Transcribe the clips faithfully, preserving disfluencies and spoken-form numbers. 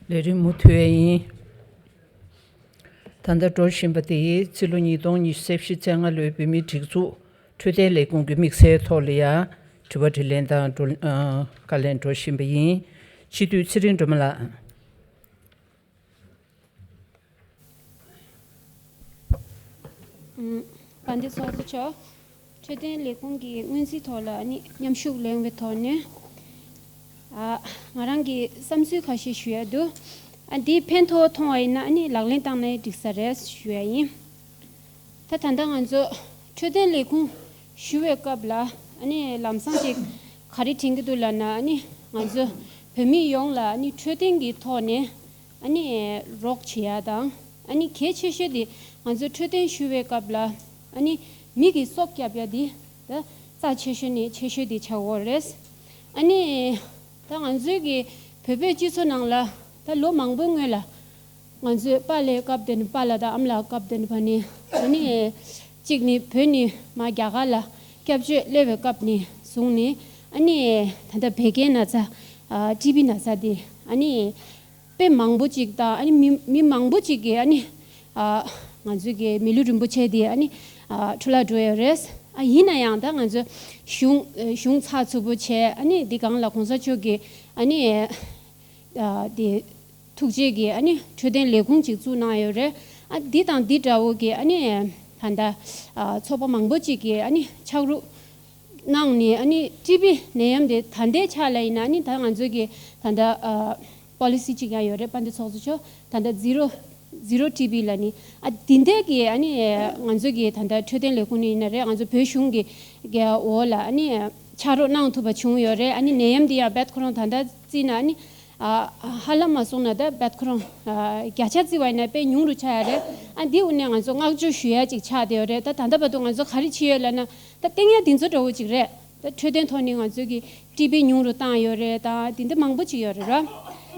ལས་རིམ་མུ་མཐུད་ཡིན། ད་ལྟ་འགྲོ་བཞིན་པ་དེ་ཕྱི་ལོ་ཉིས་སྟོང་ཉི་ཤུ་རྩ་བཞི་ཚེས་ལྔ་ལོའི་བོད་མིའི་སྒྲིག་འཛུགས་འཕྲོད་བསྟེན་ལས་ཁུངས་ཀྱི་དམིགས་བསལ་ཐོག་ལ་ཡང་དྲི་བ་དྲིས་ལན་དང་བགྲོ་ཨ་བཀའ་ལན་འགྲོ་བཞིན་པ་ཡིན། སྤྱི་འཐུས་ཚེ་རིང་སྒྲོལ་མ་ལགས། ཨུམ། དཔལ་ལྡན་ཚོགས་གཙོ་མཆོག་འཕྲོད་བསྟེན་ལས་ཁུངས་ཀྱི་སྔོན་རྩིས་ཐོག་ལ་ཨ་ནི་མཉམ་ཞུགས་ལེན་པའི་ཐོག་ནས། ཨ། ང་རང་གི་བསམ་ཚུལ་ཁ་ཤས་ཞུ་ཡ་འདུག་ཨ། འདི་ཕན་ཐོགས་མཐོང་བ་ཡིན་ན་ཨ་ནི་ལག་ལེན་བསྟར་ན་འགྲིག་ས་རེད་ཞུ་ཡ་ཡིན། ད་ད་ལྟ་ང་ཚོ་འཕྲོད་བསྟེན་ལས་ཁུངས་ཞུ་བའི་སྐབས་ལ་ཨ་ནི་ལམ་སང་ཅིག་ག་རེ་དྲན་གྱི་འདུག་ལབ་ན། ཨ་ནི་ང་ཚོ་བོད་མི་ཡོངས་ལ་ཨ་ནི་འཕྲོད་བསྟེན་གྱི་ཐོག་ནས་ཨ་ནི་རོགས་བྱེད་ཡ་དང་། ཨ་ནི་གལ་ཆེ་ཤོས་དེ་ང་ཚོ་འཕྲོད་བསྟེན་ཞུ་བའི་སྐབས་ལ་ཨ་ནི་མི་གི་སྲོག་སྐྱབས་ཡ་དེ་ད་རྩ་ཆེ་ཤོས་ནས་ཆེ་ཤོས་དེ་ཆགས་ཡོད་རེད། ཨ་ནི་ད་ང་ཚོའི་གི་བོད་པའི་སྤྱི་ཚོགས་ནང་ལ་ད་ལོ་མང་པོའི་སྔོན་ལ་ང་ཚོའི་པཱ་ལགས་སྐབས་དེ་ནས་པཱ་ལགས་དང་ཨ་མ་ལགས་སྐབས་དེ་ནས་བ་ནི་ཨ་ནི་གཅིག་ནི་བོད་ནས་མར་རྒྱ་གར་ལ་སྐྱབས་བཅོལ་སླེབས་པའི་སྐབས་ནས་བཟུང་ནས་ཨ་ནི་ད་ལྟ་བད་ཀན་ན་ཚ། ཨ། ཊི་བི་ན་ཚ་དེ་ཨ་ནི་དཔེ་མང་པོ་ཅིག་དང་ཨ་ནི་མི་མི་མང་པོ་ཅིག་གིས་ཨ་ནི་ཨ་ང་ཚོའི་གི་མི་ལུས་རིན་པོ་ཆེ་དེ་ཨ་ནི་ཨ་འཕྲོ་བརླག་འགྲོ་ཡོད་རེད། ཨ། ཡིན་ན་ཡང་ད་ང་ཚོ་གཞུང་གཞུང་ཚགས་ཚུད་པོ་བྱས། ཨ་ནི་འདི་སྒང་ལ་གོང་ས་མཆོག་གིས་ཨ་ནི་ཨ་དེ་ཐུགས་རྗེ་གིས་ཨ་ནི་འཕྲོད་བསྟེན་ལས་ཁུངས་ཅིག་བཙུགས་གནང་ཡོད་རེད། ཨ། འདི་དང་འདི་འདྲ་བོ་གི་ཨ་ནི་ད་ལྟ་ཨ་ཚོགས་པ་མང་པོ་ཅིག་གིས་ཨ་ནི་ཕྱག་རོགས་གནང་ནས་ཨ་ནི་ཊི་བི་ནད་ཡམས་དེ་ད་ལྟའི་ཆ་ལ་ཡིན་ན་ཨ་ནི་ད་ང་ཚོའི་གི་ད་ལྟ་ཨ་པོ་ལི་སི་ཅིག་ཡང་ཡོད་རེད། དཔལ་ལྡན་ཚོགས་གཙོ་མཆོག་ད་ལྟ་ཛི་རོ་ཛི་རོ་ཊི་བི་ལབ་ནི། ཨ། འདི་འདྲ་གི་ཨ་ནི་ང་ཚོ་གི་ད་ལྟ་འཕྲོད་བསྟེན་ལས་ཁུངས་ནས་ཡིན་ན་རེད། ང་ཚོ་བོད་གཞུང་གི་གི་འོག་ལ་ཨ་ནི་ཕྱག་རོགས་གནང་ཐུབ་པ་བྱུང་ཡོད་རེད། ཨ་ནི་ནད་ཡམས་འདི་ཡང་རྦད་ཁོ་རང་ད་ལྟ་བརྩིས་ན་ཨ་ནི་ཨ་ཧ་ལམ་མ་སོང་ན་ད་རྦད་ཁོ་རང་ཨ་བརྒྱ་ཆ་བརྩི་བ་ཡིན་ན་དཔེ་ཉུང་རུ་ཆགས་ཡ་རེད། ཨ། འདི་འོ་ནས་ང་ཚོ་བསྔགས་བརྗོད་ཞུ་ཡ་ཅིག་ཆགས་བསྡད་ཡོད་རེད། ད་ད་ལྟ་བར་དུ་ང་ཚོ་ག་རེ་བྱས་ཡོད་ལབ་ན། ད་སྟེང་ཡ་འདི་ཚོ་འདྲ་བོ་ཅིག་རེད། ད་འཕྲོད་བསྟེན་ཐོག་ནས་ང་ཚོ་གི་ཊི་བི་ཉུང་རུ་བཏང་ཡོད་རེད། ད་འདི་འདྲ་མང་པོ་ཅིག་ཡོད་རེད་ར།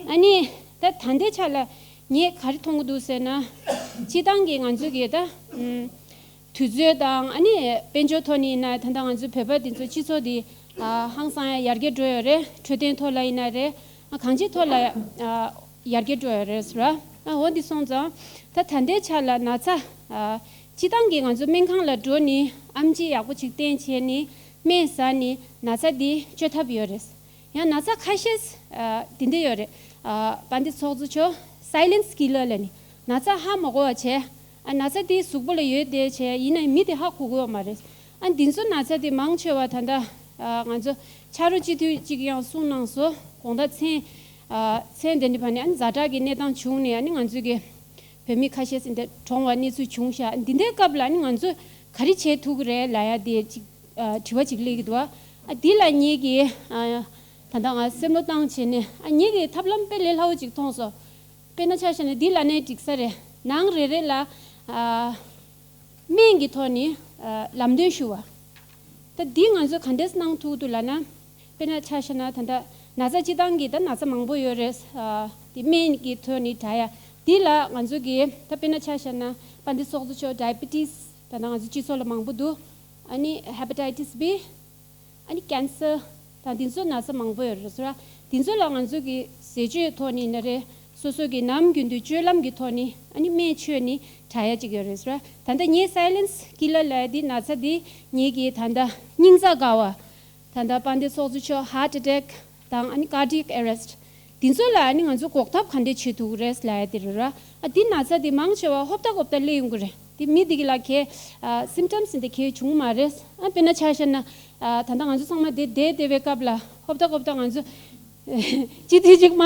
ཨ་ནི་ད་ད་ལྟའི་ཆ་ལ་ངས་ག་རེ་མཐོང་གི་འདུག་ཟེར་ན། སྤྱི་བཏང་གི་ང་ཚོ་གི་ད་ཨུམ་དུས་ཚོད་དང་ཨ་ནི་དཔལ་འབྱོར་ཐོག་ནས་ཡིན་ན། ད་ལྟ་ང་ཚོ་བོད་པ་འདི་ཚོ་སྤྱི་ཚོགས་འདི་ཨ་ཧང་སང་ཡ་ཡར་རྒྱས་འགྲོ་ཡོད་རེད། འཕྲོད་བསྟེན་ཐོག་ལ་ཡིན་ན་རེད། ཨ། གང་ཅིའི་ཐོག་ལ་ཨ་ཡར་རྒྱས་འགྲོ་ཡོད་རེད་ཟེར་བ། ཨ། འོ་འདི་སོང་ཙང་ད་ད་ལྟའི་ཆ་ལ་ན་ཚ་ཨ་སྤྱི་བཏང་གི་ང་ཚོ་སྨན་ཁང་ལ་འགྲོ་ནས་ཨེམ་ཆི་ཡག་པོ་ཅིག་བསྟེན་བྱས་ནས་སྨན་ཟ་ནས་ན་ཚ་འདི་བཅོས་ཐབས་ཡོད་རེད། ཡང་ན་ཚ་ཁ་ཤས་ཨ་འདི་འདྲ་ཡོད་རེད། ཨ། དཔལ་ལྡན་ཚོགས་གཙོ་མཆོག་སའི་ལེན་སི་ཀི་ལར་ལབ་ནས་ན་ཚ་ཧ་མ་གོ་བ་བྱས། ཨ། ན་ཚ་དེ་གཟུགས་པོ་ལ་ཡོད་དེ་བྱས། ཡིན་ནའི་མི་དེ་ཧ་གོ་གི་ཡོད་མ་རེད། ཨ། འདི་ཚོ་ན་ཚ་དེ་མང་ཆེ་བ་ད་ལྟ་ཨ་ང་ཚོ་ཕྱག་རོགས་སྤྱི་འཐུས་གཅིག་ཡང་གསུངས་གནང་སོང་། དགོང་དག་མཚན་ཨ་མཚན་དེ་འདྲ་བ་ནས་ཨ་ཛ་དྲག་གི་གནས་སྟངས་བྱུང་ནས་ཨ་ནི་ང་ཚོ་གི་བོད་མི་ཁ་ཤས་ཟིན་ཏེ་གྲོངས་པ་གནས་ཚུལ་བྱུང་ཤག་འདི་འདྲའི་སྐབས་ལ་ཨ་ནི་ང་ཚོ་ག་རེ་བྱེད་ཐུབ་ཀྱི་རེད་ལབ་ཡ་དེ་ཅིག་ཨ་དྲི་བ་ཅིག་སླེབས་ཀྱི་འདུག་ཨ། འདི་ལ་ངེད་ཀྱིས་ཨ་ད་ལྟ་ང་སེམས་བློ་བཏང་བྱས་ནས་ཨ་ངེད་ཀྱིས་ཐབས་ལམ་དཔེ་ལས་སླ་བོ་ཅིག་མཐོང་སོང་། དཔེར་ན་ཆ་བཞག་ན་འདི་ལབ་ནའི་འགྲིག་ས་རེད། ནང་རེ་རེ་ལ་ཨ་སྨན་གྱི་ཐོག་ནས་ཨ་ལམ་སྟོན་ཞུ་བ། ད་འདི་ང་ཚོས་ག་འདྲས་གནང་ཐུབ་འདུག་ལབ་ན། དཔེར་ན་ཆ་བཞག་ན་ད་ལྟ་ན་ཚ་སྤྱི་བཏང་གི་ད་ན་ཚ་མང་པོ་ཡོད་རེད། ཨ་དེ་སྨན་གྱི་ཐོག་ནས་དྲག་ཡ། འདི་ལ་ང་ཚོ་གི་ད་དཔེར་ན་ཆ་བཞག་ན་དཔལ་ལྡན་ཚོགས་གཙོ་མཆོག་ཌའི་བེ་ཊིས་ད་ལྟ་ང་ཚོ་སྤྱི་ཚོགས་ལ་མང་པོ་འདུག་ཨ་ནི་ཧེ་པ་ཊའི་ཊིས་བི། ཨ་ནི་ཀེན་སར་དང་འདི་ཚོ་ན་ཚ་མང་པོ་ཡོད་རེད་ཟེར་བ། འདི་ཚོ་ལ་ང་ཚོ་གི་ཟས་སྤྱོད་ཐོག་ནས་ཡིན་ན་རེད། སོ་སོ་གི་ནམ་རྒྱུན་དུ་སྤྱོད་ལམ་གྱི་ཐོག་ནས་ཨ་ནི་སྨན་མཆོད་ནས་དྲག་ཡ་ཅིག་ཡོད་རེད་ཟེར་བ། ད་ལྟ་ངས་སའི་ལེན་སི་ཀི་ལར་ལབ་ཡ་འདི་ན་ཚ་འདི་ངེད་ཀྱི་ད་ལྟ་སྙིང་རྩ་འགག་པ། ད་ལྟ་དཔལ་ལྡན་ཚོགས་གཙོ་མཆོག་ཧར་ཊི་ཨེ་ཊེག་དང་ཨ་ནི་ཀར་ཌི་ཡེག་ཨེ་རེ་སི་ཊི། འདི་ཚོ་ལ་ཨ་ནི་ང་ཚོ་འགོག་ཐབས་ག་འདྲས་བྱེད་ཐུབ་ཀྱི་རེད་ལབ་ཡ་དེ་རེད་ར། ཨ་འདི་ན་ཚ་འདི་མང་ཆེ་བ་ཧོབ་ཏ་ཧོབ་ཏ་སླེབས་ཡོང་གི་རེད། འདི་མི་འདི་གི་ལ་གའི་ཨ་སིམ་ཊམ་སི་འདི་གའི་བྱུང་མ་རེད། ཨ་དཔེར་ན་ཆ་བཞག་ན་ཨ་ད་ལྟ་ང་ཚོ་ཚང་མ་འདི་བསྡད་བསྡད་པའི་སྐབས་ལ་ཧོབ་ཏ་ཧོབ་ཏ་ང་ཚོ་ཅི་ཐུག་ཅིག་མ་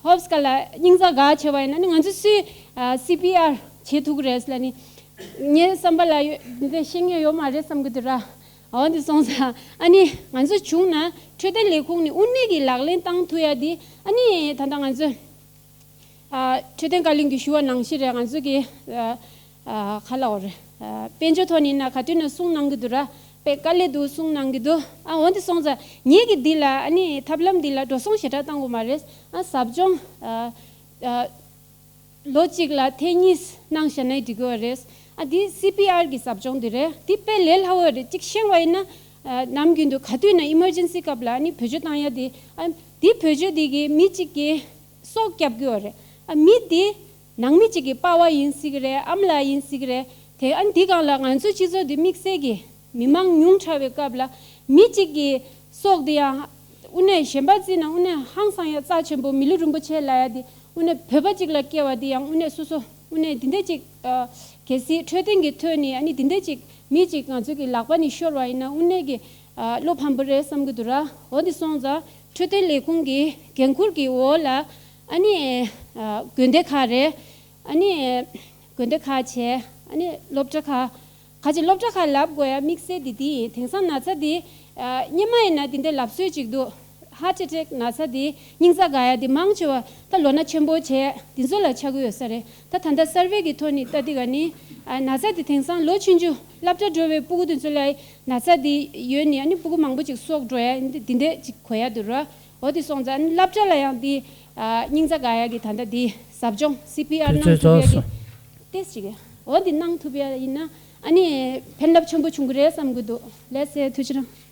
ཧོབ་སི་ཀ་ལ་སྙིང་རྩ་འགག་ཆེ་བ་ཡིན་ན་ནི་ང་ཚོ་སུས་ཨ་སི་པི་ཨར་བྱེད་ཐུབ་ཀྱི་རེད་ལབ་ནི། ངའི་བསམ་པ་ལ་ཡོད་འདི་ཤེས་མཁན་ཡོད་མ་རེད་བསམ་གི་འདུག་ར། འོ་འདི་སོང་ཙང་ཨ་ནི་ང་ཚོ་བྱུང་ན་འཕྲོད་བསྟེན་ལས་ཁུངས་ནས་དངོས་གནས་ཀྱི་ལག་ལེན་བཏང་ཐུབ་ཡ་འདི་ཨ་ནི་ད་ལྟ་ང་ཚོ་ཨ་འཕྲོད་བསྟེན་བཀའ་བློན་གྱིས་ཞུ་བ་ནང་བཞིན་རེད། ང་ཚོ་གི་ཨ་ཨ་ག་ལབ་དགོས་རེད། ཨ་དཔལ་འབྱོར་ཐོག་ནས་ཡིན་ན་ག་དུས་ན་གསུང་གནང་གི་འདུག་ར། དཔེ་དཀའ་ལས་འདུག་གསུང་གནང་གི་འདུག་ཨ་འོ་འདི་སོང་ཙང་ངེད་ཀྱི་འདི་ལ་ཨ་ནི་ཐབས་ལམ་འདི་ལ་འགྲོ་སོང་ཞེ་དྲག་བཏང་དགོས་མ་རེད། ཨ་ཟབ་སྦྱོང་ཨ་ཨ། ལོ་གཅིག་ལ་ཐེངས་གཉིས་གནང་བཞག་ན་འགྲིག་གི་རེད། ཨ་འདི་སི་པི་ཨར་གི་ཟབ་སྦྱོང་འདི་རེད། འདི་དཔེ་ལས་སླ་བོ་རེད། གཅིག་ཤེས་པ་ཡིན་ན་ཨ་ནམ་རྒྱུན་དུ་ག་དུས་ན་ཨི་མར་ཇེན་སི་སྐབས་ལ་ཨ་ནི་བེད་སྤྱོད་བཏང་ཡ་འདི། ཨ་འདི་བེད་སྤྱོད་འདི་གི་མི་གཅིག་གི་ སྲོག་སྐྱབས་ཀྱི་ཡོད་རེད། ཨ་མི་འདི་ནང་མི་གཅིག་གི་པ་ཕ་ཡིན་སྲིད་ཀྱི་རེད། ཨ་མ་ལགས་ཡིན་སྲིད་ཀྱི་རེད། དེ་ཨ་འདི་སྒང་ལ་ང་ཚོའི་སྤྱི་ཚོགས་འདི་དམིགས་བསལ་གྱི་མི་མང་ཉུང་དྲགས་པའི་སྐབས་ལ་མི་གཅིག་གི་སྲོག་འདི་ཡང་དངོས་གནས་གཞན་པ་བརྩིས་ན་དངོས་གནས་ཧང་སང་ཡ་རྩ་ཆེན་པོ། མི་ལུས་རིན་པོ་ཆེ་ལབ་ཡ་འདི་དངོས་གནས་བོད་པ་གཅིག་ལ་སྐྱེ་བ་འདི་ཡང་དངོས་གནས་སོ་སོ་དངོས་གནས་འདི་འདྲ་གཅིག་ཨ་གལ་སྲིད་འཕྲོད་བསྟེན་གྱི་ཐོག་ནས་ཨ་ནི་འདི་འདྲ་གཅིག་མི་གཅིག་ང་ཚོ་གི་ལག་པ་ནས་ཤོར་བ་ཡིན་ན་དངོས་གནས་ཀྱི་ཨ་བློ་ཕམ་པོ་རེད་བསམ་གྱི་འདུག་ར། འོ་འདི་སོང་ཙང་འཕྲོད་བསྟེན་ལས་ཁུངས་ཀྱི་འགན་འཁུར་གྱི་འོག་ལ་ཨ་ནི་ཨ་དགོན་སྡེ་ཁག་རེད། ཨ་ནི་དགོན་སྡེ་ཁག་བྱས། ཨ་ནི་སློབ་གྲྭ་ཁག་ཁ་ཅིག་སློབ་གྲྭ་ཁག་ལབ་དགོས་ཡ་དམིགས་བསལ་འདི་འདི་ཡིན། དེང་སང་ན་ཚ་འདི་ཨ་སྔོན་མ་ཡིན་ན་འདི་འདྲའི་ལབ་སྲོལ་ཅིག་འདུག་ཧརཊ་ཨེ་ཊེག་ན་ཚ་འདི་སྙིང་རྩ་འགག་ཡ་འདི་མང་ཆེ་བ་ད་ལོ་ན་ཆེན་པོ་བྱས་འདི་ཚོ་ལ་ཆགས་ཀྱི་ཡོད་ས་རེད། ད་ད་ལྟ་སར་ཝེ་གི་ཐོག་ནས་ལྟ་འདི་ག་ནི་ཨ་ན་ཚ་འདི་དེང་སང་ལོ་ཆུང་ཆུང་སློབ་གྲྭ་འགྲོ་བའི་སྤུ་གུ་འདི་ཚོ་ལ་ན་ཚ་འདི་ཡོད་ནི་ཨ་ནི་སྤུ་གུ་མང་པོ་ཅིག་སྲོག་འགྲོ་ཡ་འདི་འདི་འདྲ་ཅིག་གོ་ཡ་འདུག་ར། འོ་དེ་སོང་ཙང་ཨ་ནི་སློབ་གྲྭ་ལ་ཡང་འདི་ཨ་སྙིང་རྩ་འགག་ཡ་གི་ད་ལྟ་འདི་ཟབ་སྦྱོང་སི་པི་ཨར་དུས་གནང་ཚོད་ཐུབ་ཡ་གི་རྫོགས་སོང་། ཏེས་ཅིག་འོ་འདི་གནང་ཐུབ་ཡ་ཡིན་ན་ཨ་ནི་ཕན་རླབས་ཆེན་པོ་བྱུང་གི་རེད་བསམ་གི་འདུག་ལགས་སེ་ཐུགས་རྗེ་གནང་།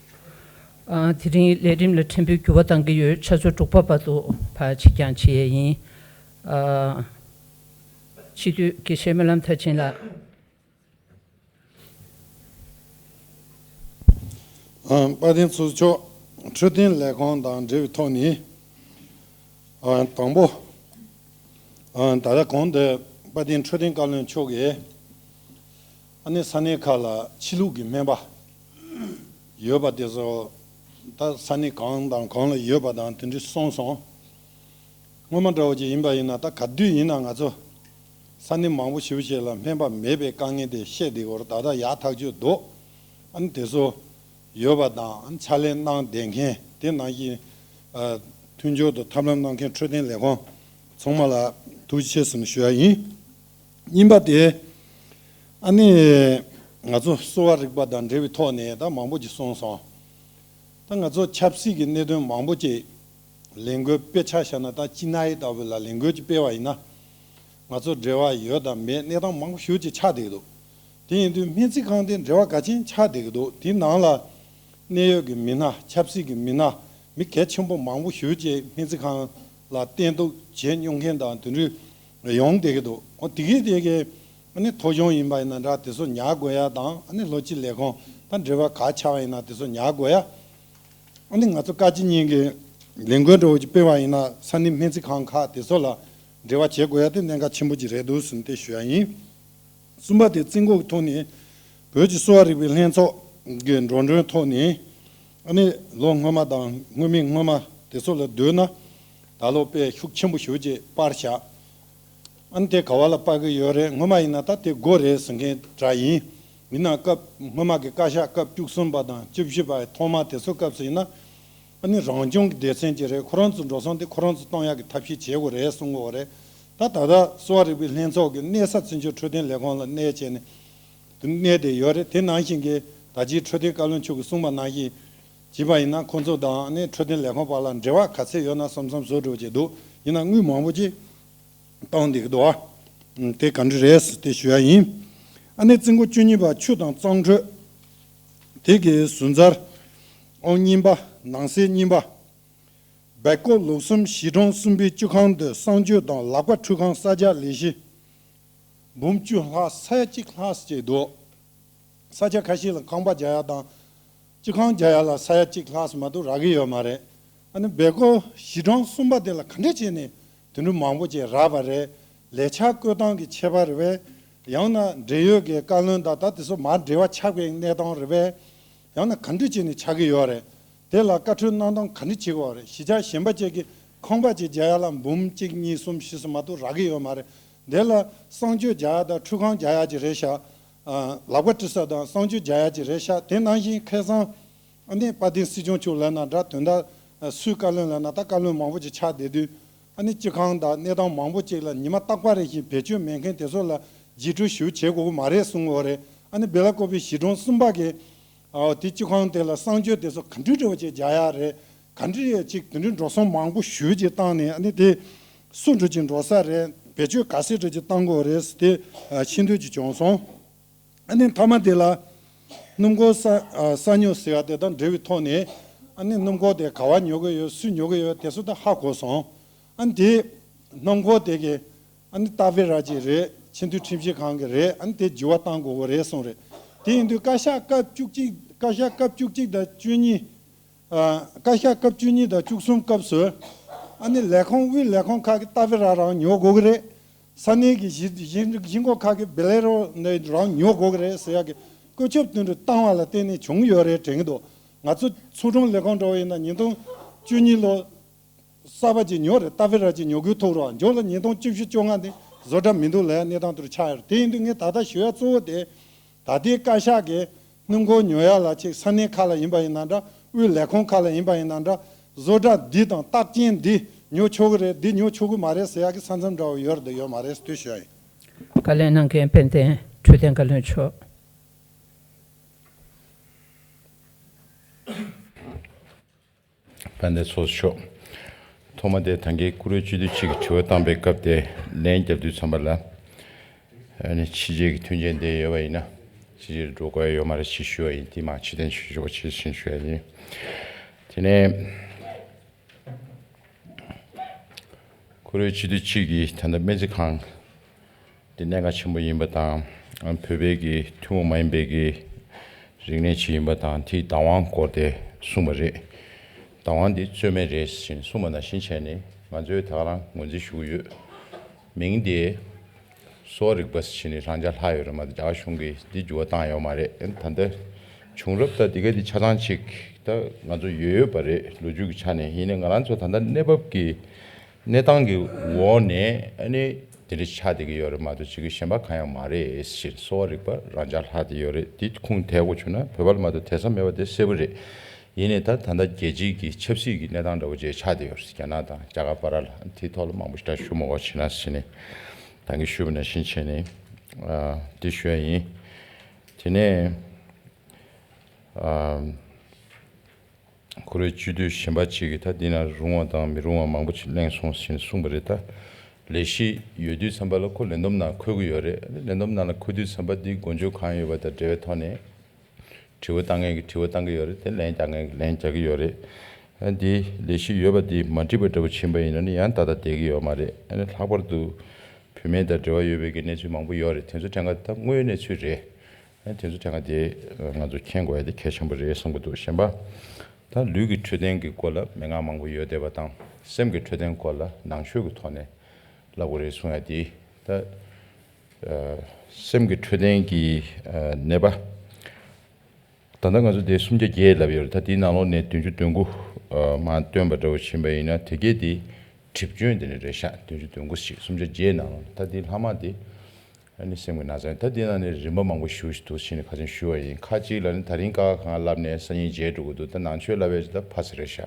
ཨ། དེ་རིང་ལས་རིམ་ལ་ཕྲན་བུ་འགྱུར་བ་གཏང་གི་ཡོད། ཆུ་ཚོད་དྲུག་པ་བར་དུ་ཕར་ཕྱིར་འགྱངས་བྱེད་ཡས་ཡིན། ཨ། སྤྱི་འཐུས་དགེ་བཤེས་སྨོན་ལམ་མཐར་ཕྱིན་ལགས། ཨ། དཔལ་ལྡན་ཚོགས་གཙོ་མཆོག་འཕྲོད་བསྟེན་ལས་ཁུངས་དང་འབྲེལ་བའི་ཐོག་ནས། ཨ། དང་པོ། ཨ། ད་ལྟ་གོང་དུ་དཔལ་ལྡན་འཕྲོད་བསྟེན་བཀའ་བློན་མཆོག་གིས་ཨ་ནི་ས་གནས་ཁག་ལ་ཕྱི་ལུགས་ཀྱི་སྨན་པ་ཡོད་པ་དེ་ཚོ་ད་ས་གནས་གང་དང་གང་ལ་ཡོད་པ་དང་དེ་འདྲ་གསུངས་སོང་། སྔོན་མ་འདྲ་བོ་ཅིག་ཡིན་པ་ཡིན་ན་ད་ག་དུས་ཡིན་ན་ང་ཚོ་ས་གནས་མང་པོ་ཞེ་པོ་ཅིག་ལ་སྨན་པ་མེད་པའི་དཀའ་ངལ་དེ་བཤད་བསྡད་ཡོད་རེད། ད་ལྟ་ཡག་ཐག་ཆོད་འདུག་ཨ་ནི་དེ་ཚོ་ཡོད་པ་དང་ཨ་ནི་ཕྱག་ལས་གནང་བསྡད་མཁན་དེ་ནང་བཞིན་ཨ་མཐུན་སྦྱོར་དང་ཐབས་ལམ་གནང་མཁན་འཕྲོད་བསྟེན་ལས་ཁུངས་ཚང་མ་ལ་ཐུགས་རྗེ་ཆེ་ཟེར་ནས་ཞུ་ཡ་ཡིན། གཉིས་པ་དེ་ཨ་ནི་ང་ཚོ་གསོ་བ་རིག་པ་དང་འབྲེལ་བའི་ཐོག་ནས་ད་མང་པོ་ཅིག་གསུངས་སོང་། ད་ང་ཚོ་ཆབ་སྲིད་ཀྱི་གནད་དོན་མང་པོ་ཅིག་ལས་འགུལ་དཔེ་ཆ་བཞག་ན་ད་སྤྱི་ནོར་ལྟ་བུ་ལ་ལས་འགུལ་ཅིག་སྤེལ་བ་ཡིན་ན་ང་ཚོ་འབྲེལ་བ་ཡོད་དང་མེད་གནས་སྟངས་མང་པོ་ཞེ་པོ་ཅིག་ཆགས་བསྡད་ཀྱི་འདུག་དེ་ཡིན་དུས་སྨན་རྩིས་ཁང་དེ་འབྲེལ་བ་ག་ཅན་ཆགས་བསྡད་ཀྱི་འདུག་དེའི་ནང་ལ་གནད་ཡོད་ཀྱི་མི་སྣ་ཆབ་སྲིད་ཀྱི་མི་སྣ་མི་གལ་ཆེན་པོ་མང་པོ་ཞེ་པོ་ཅིག་སྨན་རྩིས་ཁང་ལ་བརྟེན་གཏུག་བྱེད་མྱོང་མཁན་དང་དེ་འདྲ་ཡོང་བསྡད་ཀྱི་འདུག་འོ་དེ་གས་དེ་གས་ཨ་ནི་ཐོ་གཞུང་ཡིན་པ་ཡིན་ན་འདྲ་དེ་ཚོ་ཉར་དགོས་ཡ་དང་ཨ་ནི་ལྷོ་སྤྱི་ལས་ཁུངས་དང་འབྲེལ་བ་ག་ཆགས་པ་ཡིན་ན་དེ་ཚོ་ཉར་དགོས་ཡ། ཨ་ནི་ང་ཚོ་བཀའ་སྤྱི་གཉིས་ཀྱི་ལས་འགུལ་འདྲ་བོ་ཅིག་སྤེལ་བ་ཡིན་ན་ས་གནས་སྨན་རྩིས་ཁང་ཁག་དེ་ཚོ་ལ་འབྲེལ་བ་བྱེད་དགོས་ཡ་དེ་གནད་འགག་ཆེན་པོ་ཅིག་རེད་འདུག་ཟེར་ནས་དེ་ཞུ་ཡ་ཡིན། གསུམ་པ་དེ་བཙན་འགོག་གི་ཐོག་ནས་བོད་ཀྱི་གསོ་བ་རིག་པའི་ལྷན་ཚོགས་ཀྱི་འགྲོ་གྲོན་ཐོག་ནས་ཨ་ནི་ལོ་སྔོན་མ་དང་སྔོན་མའི་སྔོན་མ་དེ་ཚོ་ལ་བསྡུར་ན་ད་ལོ་དཔེ་ཤུགས་ཆེན་པོ་ཞེ་པོ་ཅིག་སྤར་བཞག་ཨ་ནི་དེ་ག་བ་ལ་སྤར་གི་ཡོད་རེད། སྔོན་མ་ཡིན་ན་ད་དེ་དགོས་རེད་ཟེར་མཁན་འདྲ་ཡིན། ཡིན་ནའང་སྐབས་སྔོན་མ་གི་བཀའ་ཤག་སྐབས་བཅུ་གསུམ་པ་དང་བཅུ་བཞི་པ་ཐོག་མ་དེ་ཚོ་སྐབས་སུ་ཡིན་ན་ཨ་ནི་རང་སྐྱོང་གི་སྡེ་ཚན་ཅིག་རེད། ཁོ་རང་ཚོའི་འགྲོ་སོང་དེ་ཁོ་རང་ཚོས་གཏོང་ཡག་གི་ཐབས་ཤེས་བྱེད་དགོས་རེད་གསུང་གི་ཡོད་རེད། ད་ད་ལྟ་གསོ་བ་རིག་པའི་ལྷན་ཚོགས་ཀྱི་གནས་ས་བཙན་བྱོལ་འཕྲོད་བསྟེན་ལས་ཁུངས་ལ་གནས་བྱས་ནས་དེ་གནས་བསྡད་ཡོད་རེད། དེ་ནང་བཞིན་གྱི་ད་ཅིའི་འཕྲོད་བསྟེན་བཀའ་བློན་མཆོག་གིས་གསུངས་པ་ནང་བཞིན་བྱས་པ་ཡིན་ན་ཁོང་ཚོ་དང་ཨ་ནི་འཕྲོད་བསྟེན་ལས་ཁུངས་བར་ལ་འབྲེལ་བ་ག་ཚད་ཡོད་ན་བསམ་བསམ་བཟོ་འགྲོ་བྱས་འདུག་ཡིན་ན་དངུལ་མང་པོ་ཅིག་བཏང་བསྡད་ཀྱི་འདུག་ཨ། དེ་ག་འདྲ་རེད་དེ་ཞུ་ཡ་ཡིན། ཨ་ནི་བཙུན་དགོན་བཅུ་གཉིས་པ་ཆུ་དང་གཙང་འཕྲོད། དེ་གའི་ཟུར་འཛར་ཨང་གཉིས་པ་ནང་གསེས་གཉིས་པ། སྦེལ་ཀོབ་ལུགས་གསུམ་གཞིས་གྲོང་གསུམ་པའི་སྤྱི་ཁང་དུ་གསང་སྤྱོད་དང་ལག་པ་འཁྲུད་ཁང་གསར་རྒྱག་ལས་གཞི། འབུམ་བཅུ་ལྷག་ས་ཡ་གཅིག་ལྷག་ཙམ་ཅིག་འདུག་ས་ཆ་ཁ་ཤས་ལ་ཁང་པ་རྒྱག་ཡ་དང་། སྤྱི་ཁང་རྒྱག་ཡ་ལ་ས་ཡ་གཅིག་ལྷག་ཙམ་མ་གཏོགས་རག་གི་ཡོད་མ་རེད། ཨ་ནི་སྦེལ་ཀོབ་གཞིས་གྲོང་གསུམ་པ་དེ་ལ་ག་འདྲ་བྱས་ནས་དེ་འདྲ་མང་པོ་ཅིག་རག་པ་རེད། ལས་འཆར་བཀོད་སྟངས་ཀྱི་ཁྱད་པར་རེད་པས། ཡང་ན་འབྲེལ་ཡོད་ཀྱི་བཀའ་བློན་དང་ད་དེ་ཚོ་མར་འབྲེལ་བ་ཆགས་པའི་གནས་སྟངས་རེད་པས། ཡང་ན་ག་འདྲ་བྱས་ནས་ཆགས་ཀྱི་ཡོད་རེད། དེ་ལ་བཀའ་འཁྲོལ་གནང་སྟངས་ག་འདྲ་བྱེད་དགོས་རེད། གཞིས་ཆགས་གཞན་པ་ཅིག་གིས་ཁང་པ་ཅིག་རྒྱག་ཡ་ལ་འབུམ་གཅིག་གཉིས་གསུམ་བཞི་ཙམ་མ་གཏོགས་རག་གི་ཡོད་མ་རེད། དེ་ལ་གསང་སྤྱོད་རྒྱག་ཡ་དང་འཁྲུད་ཁང་རྒྱག་ཡ་ཅིག་རེད་ཤག་ཨ། ལག་པ་འཁྲུད་ས་དང་གསང་སྤྱོད་རྒྱག་ཡ་ཅིག་རེད་ཤག་དེ་ནང་བཞིན་ཁ་སང་ཨ་ནི་དཔལ་ལྡན་སྲིད་སྐྱོང་མཆོག་ལབ་ན་འདྲ། དོན་དག་སུས་བཀའ་བློན་ལབ་ན་ད་བཀའ་བློན་མང་པོ་ཅིག་ཆགས་བསྡད་དུས། ཨ་ནི་སྤྱི་ཁང་དང་གནས་སྟངས་མང་པོ་ཅིག་ལ་ཉི་མ་རྟག་པ་རེ་བཞིན་བེད་སྤྱོད་མེད་མཁན་དེ་ཚོ་ལ་བརྒྱུད་སྤྲོད་ཞུ་བྱེད་དགོས་ཀྱི་མ་རེད་གསུང་གི་ཡོད་རེད། ཨ་ནི་སྦེ་ལ་ཀོ་པའི་གཞིས་གྲོང་གསུམ་པ་གི་ཨ་དེ་སྤྱི་ཁང་དེ་ལ་གསང་སྤྱོད་དེ་ཚོ་ག་འདྲ་འདྲ་བོ་ཅིག་རྒྱག་ཡ་རེད། ག་འདྲ་ཅིག་དེ་འདྲའི་འགྲོ་སོང་མང་པོ་ཞེ་པོ་ཅིག་བཏང་ནས་ཨ་ནི་དེ་སུ་འགྲོ་ཅིག་འགྲོ་ས་རེད། བེད་སྤྱོད་ག་ཚད་འགྲོ་ཅིག་བཏང་དགོས་རེད་དེ་ཤེས་འདོད་ཅིག་བྱུང་སོང་། ཨ་ནི་མཐའ་མ་དེ་ལ་སྣུམ་འཁོར་ས་ཨ་ས་ཉོ་ཟེར་བ་དེ་དང་འབྲེལ་བའི་ཐོག་ནས་ཨ་ནི་སྣུམ་འཁོར་དེ་ག་བ་ཉོ་གི་ཡོད། སུས་ཉོ་གི་ཡོད། དེ་ཚོ་ད་ཧ་གོ་སོང་། ཨ་ནི་དེ་ སྣུམ་འཁོར་དེ་གི་ཨ་ནི་ཏཱ་ཝེ་ར་ཅིག་རེད། ཆེས་མཐོའི་ཁྲིམས་ཞིབ་ཁང་གི་རེད། ཨ་ནི་དེ་འགྱུར་བ་གཏང་དགོས་གི་རེད་གསུངས་རེད། དེ་ཡིན་དུས་བཀའ་ཤག་སྐབས་བཅུ་གཅིག་བཀའ་ཤག་སྐབས་བཅུ་གཅིག་དང་བཅུ་གཉིས། ཨ། བཀའ་ཤག་སྐབས་བཅུ་གཉིས་དང་བཅུ་གསུམ་སྐབས་སུ་ཨ་ནི་ལས་ཁུངས་དབུས་ལས་ཁུངས་ཁག་གི་ཏཱ་ཝེ་ར་རང་ཉོ་དགོས་གི་རེད། ས་གནས་ཀྱི་གཞིས་གཞིས་གཞིས་འགོ་ཁག་གི་བེ་ལེ་རོ་ནས་རང་ཉོ་དགོས་གི་རེད་ཟེར་ཡག་གི་བཀོད་ཁྱབ་དེ་འདྲ་བཏང་བ་ལ་བརྟེན་ནས་བྱུང་ཡོད་རེད་དྲན་གི་འདུག་ང་ཚོ་ཚོ་དྲུང་ལས་ཁུངས་འདྲ་བོ་ཡིན་ན་ཉིས་སྟོང་བཅུ་གཉིས་ལོ་གསར་པ་ཅིག་ཉོ་རེད། ཏཱ་ཝེ་ར་ཅིག་ཉོ་དགོས་ཐུག་རོགས། མཇུག་ལ་ཉིས་སྟོང་བཅུ་བཞི་བཅོ་ལྔ་དེ་བཟོ་གྲྭ་མི་འདུག་ལབ་ཡ་གནས་སྟངས་དེ་རུ་ཆགས་ཡོད་རེད། དེ་ཡིན་དུས་ངས་ད་ལྟ་ཞུ་ཡ་གཙོ་བོ་དེ་ད་ལྟའི་བཀའ་ཤག་གིས་སྣུམ་འཁོར་ཉོ་ཡ་ལ་ཅིག་ས་གནས་ཁག་ལ་ཡིན་པ་ཡིན་ན་འདྲ། དབུས་ལས་ཁུངས་ཁག་ལ་ཡིན་པ་ཡིན་ན་འདྲ། བཟོ་གྲྭ་འདི་དང་རྟགས་ཅན་འདི་ཉོ་ཆོག་གི་རེད། འདི་ཉོ་ཆོག་གི་མ་རེད་ཟེར་ཡ་གི་ས་མཚམས་འདྲ་བོ་ཡོད་རེད་དང་ཡོད་མ་རེད་ཟེར་དེ་ཞུ་ཡ་ཡིན། བཀའ་ལན་གནང་མཁན་དཔལ་ལྡན་འཕྲོད་བསྟེན་བཀའ་བློན་མཆོག་དཔལ་ལྡན་ཚོགས་གཙོ་མཆོག་ཐོག་མ་དེ་ད་གིན་བཀུར་འོས་སྤྱི་འཐུས་གཅིག་གིས་དྲི་བ་བཏང་པའི་སྐབས་དེ་ལན་བརྒྱབ་དུས་ཙམ་པ་ལ། ཨ་ནི་ཕྱི་རྒྱལ་གྱི་མཐུན་རྐྱེན་དེ་ཡོད་པ་ཡིན་ན་ཕྱི་རྒྱལ་འགྲོ་དགོས་ཡ་ཡོད་མ་རེད་ཅེས་ཞུས་པ་ཡིན། དེ་མ་ཕྱི་དོན་ཞུ་ཞུ་བ་ཆེད་བཞིན་ཞུ་ཡ་ཡིན། དེ་ནས་བཀུར་འོས་སྤྱི་འཐུས་གཅིག་གིས་ད་ལྟ་སྨན་རྩིས་ཁང་འདི་གནད་འགག་ཆེན་པོ་ཡིན་པ་དང་། བོད་པའི་གི་ཐུན་མོང་མ་ཡིན་པའི་གི་རིག་གནས་ཅིག་ཡིན་པ་དང་། དེའི་བདག་དབང་སྐོར་དེ་གསུངས་པ་རེད། བདག་དབང་འདི་རྩོད་མེད་རེད་ཟེར་གསུངས་པ་ནང་བཞིན་བྱས་ནས་ང་ཚོས་ད་ག་རང་ངོས་འཛིན་ཞུ་གི་ཡོད། མིང་དེ་གསོ་བ་རིག་པ་ཟེར་ནས་རང་འཇགས་ལྷག་ཡོད་རེད་མ་གཏོགས་རྒྱ་གར་གཞུང་གིས་འདི་འགྱུར་བ་བཏང་ཡོད་མ་རེད། ད་ལྟ་བྱུང་རབས་ད་འདི་ག་འདི་ཆ་ཚང་ཅིག་ད་ང་ཚོ་ཡོད་ཡོད་པ་རེད། ལོ་རྒྱུས་ཀྱི་ཆ་ནས་ཡིན་ནའི་ང་རང་ཚོ་ད་ལྟ་གནས་བབ་ཀྱི་གནས་སྟངས་ཀྱི་འོག་ནས་ཨ་ནི་དེ་འདྲ་ཆགས་བསྡད་ཀྱི་ཡོད་རེད་མ་གཏོགས་ཅིག་གཞན་པ་གང་ཡང་མ་རེད་ཟེར། གསོ་བ་རིག་པ་རང་འཇགས་ལྷག་བསྡད་ཡོད་རེད། དེ་ཁུངས་དེད་དགོས་བྱུང་ན་བོད་པ་ལ་མ་གཏོགས་དེད་ས་མེད་པ་དེ་གསལ་པོ་རེད། ཡིན་ནའི་ད་ད་ལྟ་རྒྱལ་སྤྱིའི་གི་ཆབ་སྲིད་ཀྱི་གནས་སྟངས་འདྲ་བོ་ཅིག་ཆགས་བསྡད་ཡོད་རེད། རྒྱ་ནག་དང་རྒྱ་གར་བར་ལ་དེའི་ཐོག་ལ་མང་པོ་ཞིག་ད་ཞུ་མ་དགོས་བྱས་ན་ཟེར་ནས་ད་གིན་ཞུས་པ་ནང་བཞིན་བྱས་ནས་ཨ་དེ་ཞུ་ཡ་ཡིན། དེ་ནས་ཨ། བཀུར་འོས་སྤྱི་འཐུས་གཞན་པ་གཅིག་གིས་ད་འདི་ན་རུང་བ་དང་མི་རུང་བ་མང་པོ་ཅིག་གླེང་སོང་ཟེར་ནས་གསུངས་པ་རེད། ད་ལས་གཞི་ཡོད་དུས་ཙམ་པ་ལ་ཁོ་ལས་བསྡོམས་ནང་འཁོད་ཀྱི་ཡོད་རེད། ལས་བསྡོམས་ནང་ལ་འཁོད་དུས་ཙམ་པ་འདི་མགོ་མཇུག་གང་ཡོད་པ་དང་འབྲེལ་བའི་ཐོག་ནས་དྲི་བ་བཏང་མཁན་གྱིས་དྲི་བ་བཏང་གི་ཡོད་རེད། དེ་ལན་རྒྱག་མཁན་གྱིས་ལན་རྒྱག་གི་ཡོད་རེད། ཨ་འདི་ལས་གཞི་ཡོད་པ་འདི་མ་འགྲིག་པ་འདྲ་པོ་ཕྱིན་པ་ཡིན་ན་ནི་ཡང་ད་ལྟ་བསྡད་ཀྱི་ཡོད་མ་རེད། ཨ་ནི་ལྷག་པར་དུ་བུད་མེད་དང་འབྲེལ་བ་ཡོད་པའི་གི་གནས་ཚུལ་མང་པོ་ཡོད་རེད། དེ་ཚོ་ཕྲན་ག་ད་དངོས་ཡོད་གནས་ཚུལ་རེད། ཨ་དེ་ཚོ་ཐད་ཀར་དེ་ང་ཚོ་མཁྱེན་དགོས་ཡ་དེ་གལ་ཆེན་པོ་རེད་བསམ་གྱི་འདུག་གཞན་པ་ད་ལུས་ཀྱི་འཕྲོད་བསྟེན་གྱི་སྐོར་ལ་མན་ངག་མང་པོ་ཡོད་བསྡད་པ་དང་། སེམས་ཀྱི་འཕྲོད་བསྟེན་སྐོར་ལ་ནང་ཆོས་ཀྱི་ཐོག་ནས་ལབ་དགོས་རེད་གསུང་ཡ་དེ་ད་ཨ་སེམས་ཀྱི་འཕྲོད་བསྟེན་གྱི་ཨ་ནད་པ་ད་ལྟ་ང་ཚོ་དེ་སུམ་བརྒྱ་བརྒྱད་ལབ་ཡོད་རེད། ད་དེའི་ནང་ལོགས་ནས་བདུན་ཅུ་དོན་དགུ་ཨ་མར་བཏོན་པ་འདྲ་བོ་ཕྱིན་པ་ཡིན་ན་དེ་གས་དེ་གྲིབ་སྐྱོན་དེ་ནས་རེད་ཤག་བདུན་ཅུ་དོན་དགུ་ཞིག་སུམ་བརྒྱ་བརྒྱད་ནང་ལོགས་ནས་ད་དེའི་ལྷག་མ་དེ། ཨ་ནི་སེམས་ཀྱི་ན་ཚ་ཡིན། ད་འདི་ནང་ནས་རིམ་པ་མང་པོ་ཞེ་པོ་ཞིག་འདུག་ཕྱིན་ནས་ཁ་སང་ཞུས་པ་ཡིན། ཁ་ཅིག་ལ་ནི་ད་རིང་ཀ་ཁ་གང་ལབ་ནས་སང་ཉིན་བརྗེད་འགྲོ་གི་འདུག་ད་ནང་ཆོས་ལབ་པའི་ད་ཕ་ཚ་རེད་ཤག་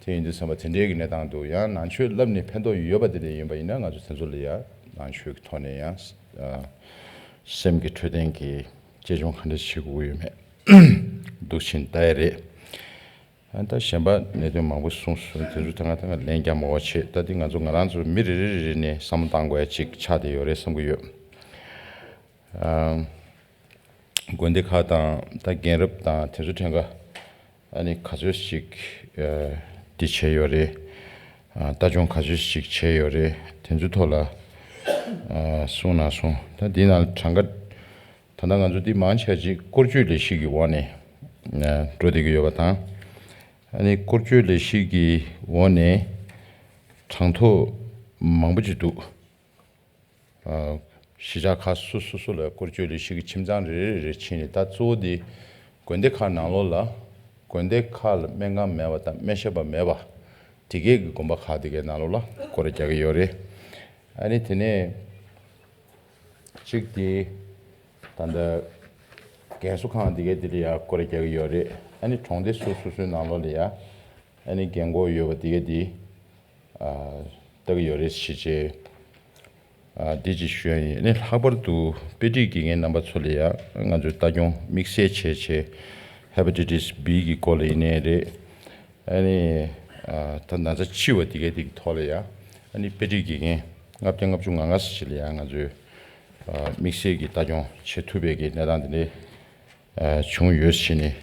དེ་ཡིན་དུས་ཙམ་པ་དེ་འདྲའི་གི་གནས་སྟངས་འདུག་ཡང་ནང་ཆོས་ལབ་ནས་ཕན་ཐོགས་ཡོད་པ་དེ་འདྲ་ཡིན་པ་ཡིན་ན་ང་ཚོ་དེ་ཚོ་ལ་ཡང་ནང་ཆོས་ཀྱི་ཐོག་ནས་ཡང་ཨ་སེམས་ཀྱི་འཕྲོད་བསྟེན་གྱི་གཅེས་སྐྱོང་ག་འདྲ་བྱེད་དགོས་ཡོད་མེད་འདུག་ཕྱིན་ལྟ་ཡ་རེད། ཨ་ད་གཞན་པ་གནད་དོན་མང་པོ་གསུངས་སོང་། དེ་ཚོ་ད་ང་ད་ང་ལན་རྒྱག་མ་དགོས་བྱས། ད་འདི་ང་ཚོ་ང་རང་ཚོ་མི་རེ་རེ་རེ་ནས་བསམ་བློ་བཏང་དགོས་ཡ་ཅིག་ཆགས་བསྡད་ཡོད་རེད་བསམ་གྱི་ཡོད། ཨ་དགོན་སྡེ་ཁག་དང་ད་རྒན་རབས་དང་དེ་ཚོ་ཕྲན་ག་ཨ་ནི་ག་ཚོད་ཅིག་ཨ་འདི་བྱས་ཡོད་རེད། ཨ་ལྟ་སྐྱོང་ག་ཚོད་ཅིག་བྱས་ཡོད་རེད། དེ་ཚོའི་ཐོག་ལ་ཨ་གསུངས་གནང་སོང་། ད་འདི་ནང་གྲངས་ཀ་ད་ལྟ་ང་ཚོ་འདི་མང་ཆེ་ཅིག་སྐོར་སྐྱོད་ལས་གཞི་གི་འོག་ནས་ཨ་འགྲོ་བསྡད་ཀྱི་ཡོད་པ་དང་། ཨ་ནི་སྐོར་སྐྱོད་ལས་གཞི་གི་འོག་ནས་གྲངས་ཐོ་མང་པོ་ཅིག་འདུག་ཨ་གཞིས་ཆགས་ཁག་སོ་སོ་སོ་ལ་སྐོར་སྐྱོད་ལས་གཞི་གི་ཁྱིམ་ཚང་རེ་རེ་རེ་ཕྱིན་ནས། ད་གཙོ་བོ་དེ་དགོན་སྡེ་ཁག་ནང་ལོགས་ལ་དགོན་སྡེ་ཁག་ལ་སྨན་ཁང་མེད་པ་དང་སྨན་ཞབས་པ་མེད་པ་དེ་གས་ཀྱི་དགོན་པ་ཁག་དེ་གའི་ནང་ལོགས་ལ་སྐོར་ར་རྒྱག་གི་ཡོད་རེད། ཨ་ནི་དེ་ནས་གཅིག་དེ་ད་ལྟ་རྒན་གསོ་ཁང་དེ་གའི་དེ་ལ་ཡ་སྐོར་ར་རྒྱག་གི་ཡོད་རེད། ཨ་ནི་གྲོང་སྡེ་སོ་སོ་སོའི་ནང་ལོགས་ལ་ཡ་ཨ་ནི་རྒན་འཁོགས་ཡོད་པ་དེ་གའི་དེ་ཨ་ལྟ་གི་ཡོད་རེད་ཞེས་བྱས། ཨ་འདི་ཅིག་ཞུ་ཡ་ཡིན། ཨ་ནི་ལྷག་པར་དུ་དཔེ་ཁྲིད་དགེ་རྒན་རྣམ་པ་ཚོ་ལ་ཡ་ང་ཚོས་ལྟ་སྐྱོང་དམིགས་བསལ་བྱས་བྱས། ཧེ་པ་ཊའི་ཊི་སི་བྷི་གི་སྐོར་ལ་ཡིན་ནའི་རེད། ཨ་ནི་ཨ་ད་ན་ཚ་ཕྱི་བ་དེ་གའི་དེ་གི་ཐོག་ལ་ཡ་ཨ་ནི་དཔེ་ཁྲིད་དགེ་རྒན་ལྔ་བརྒྱ་ལྔ་བཅུ་ང་ལྔ་ཙམ་ཞིག་ལ་ཡ་ང་ཚོས་ཨ་དམིགས་བསལ་གྱི་ལྟ་སྐྱོང་བྱེད་ཐུབ་པའི་གི་གནས་སྟངས་དེ་འདྲའི་ཨ་བྱུང་ཡོད་ཟེར་ནས་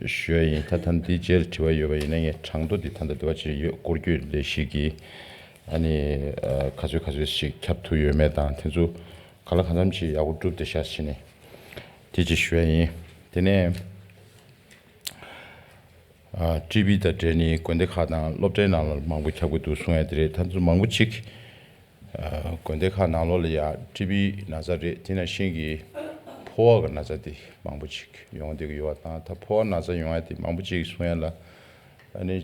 ཞུ་ཡ་ཡིན། ད་ད་འདི་རྗེས་ལ་དྲི་བ་ཡོད་པ་ཡིན་ན་ངས་གྲངས་ཐོ་འདི་ད་ལྟ་འདི་བ་ཅིག་ཡོད། སྐོར་སྐྱོད་ལས་གཞི་གི་ ཨ་ནི་ཨ་ག་ཚོད་ག་ཚོད་ཞིག་ཁྱབ་ཐུབ་ཡོད་མེད་དང་དེ་ཚོ་ག་ལ་གང་འཚམ་ཞིག་ཡག་པོ་བསྒྲུབས་བསྡད་ཤག་བྱས་ནས་དེ་ཅིག་ཞུ་ཡ་ཡིན། དེ་ནས་ཨ་ཊི་བི་དང་འབྲེལ་ནས་དགོན་སྡེ་ཁག་དང་སློབ་གྲྭའི་ནང་ལ་མང་པོ་ཁྱབ་ཀྱི་འདུག་གསུང་ཡ་དེ་རེད། ད་ཚོ་མང་པོ་ཅིག་ཨ་དགོན་སྡེ་ཁག་ནང་ལོགས་ལ་ཡ་ཊི་བི་ན་ཚ་རེད། དེ་ནང་བཞིན་གྱི་ཕོ་བ་གི་ན་ཚ་དེ་མང་པོ་ཅིག་ཡོང་བསྡད་ཀྱི་ཡོད་པ་དང་། ད་ཕོ་བ་ན་ཚ་ཡོང་ཡ་དེ་མང་པོ་ཅིག་གསུང་ཡ་ལ་ཨ་ནི།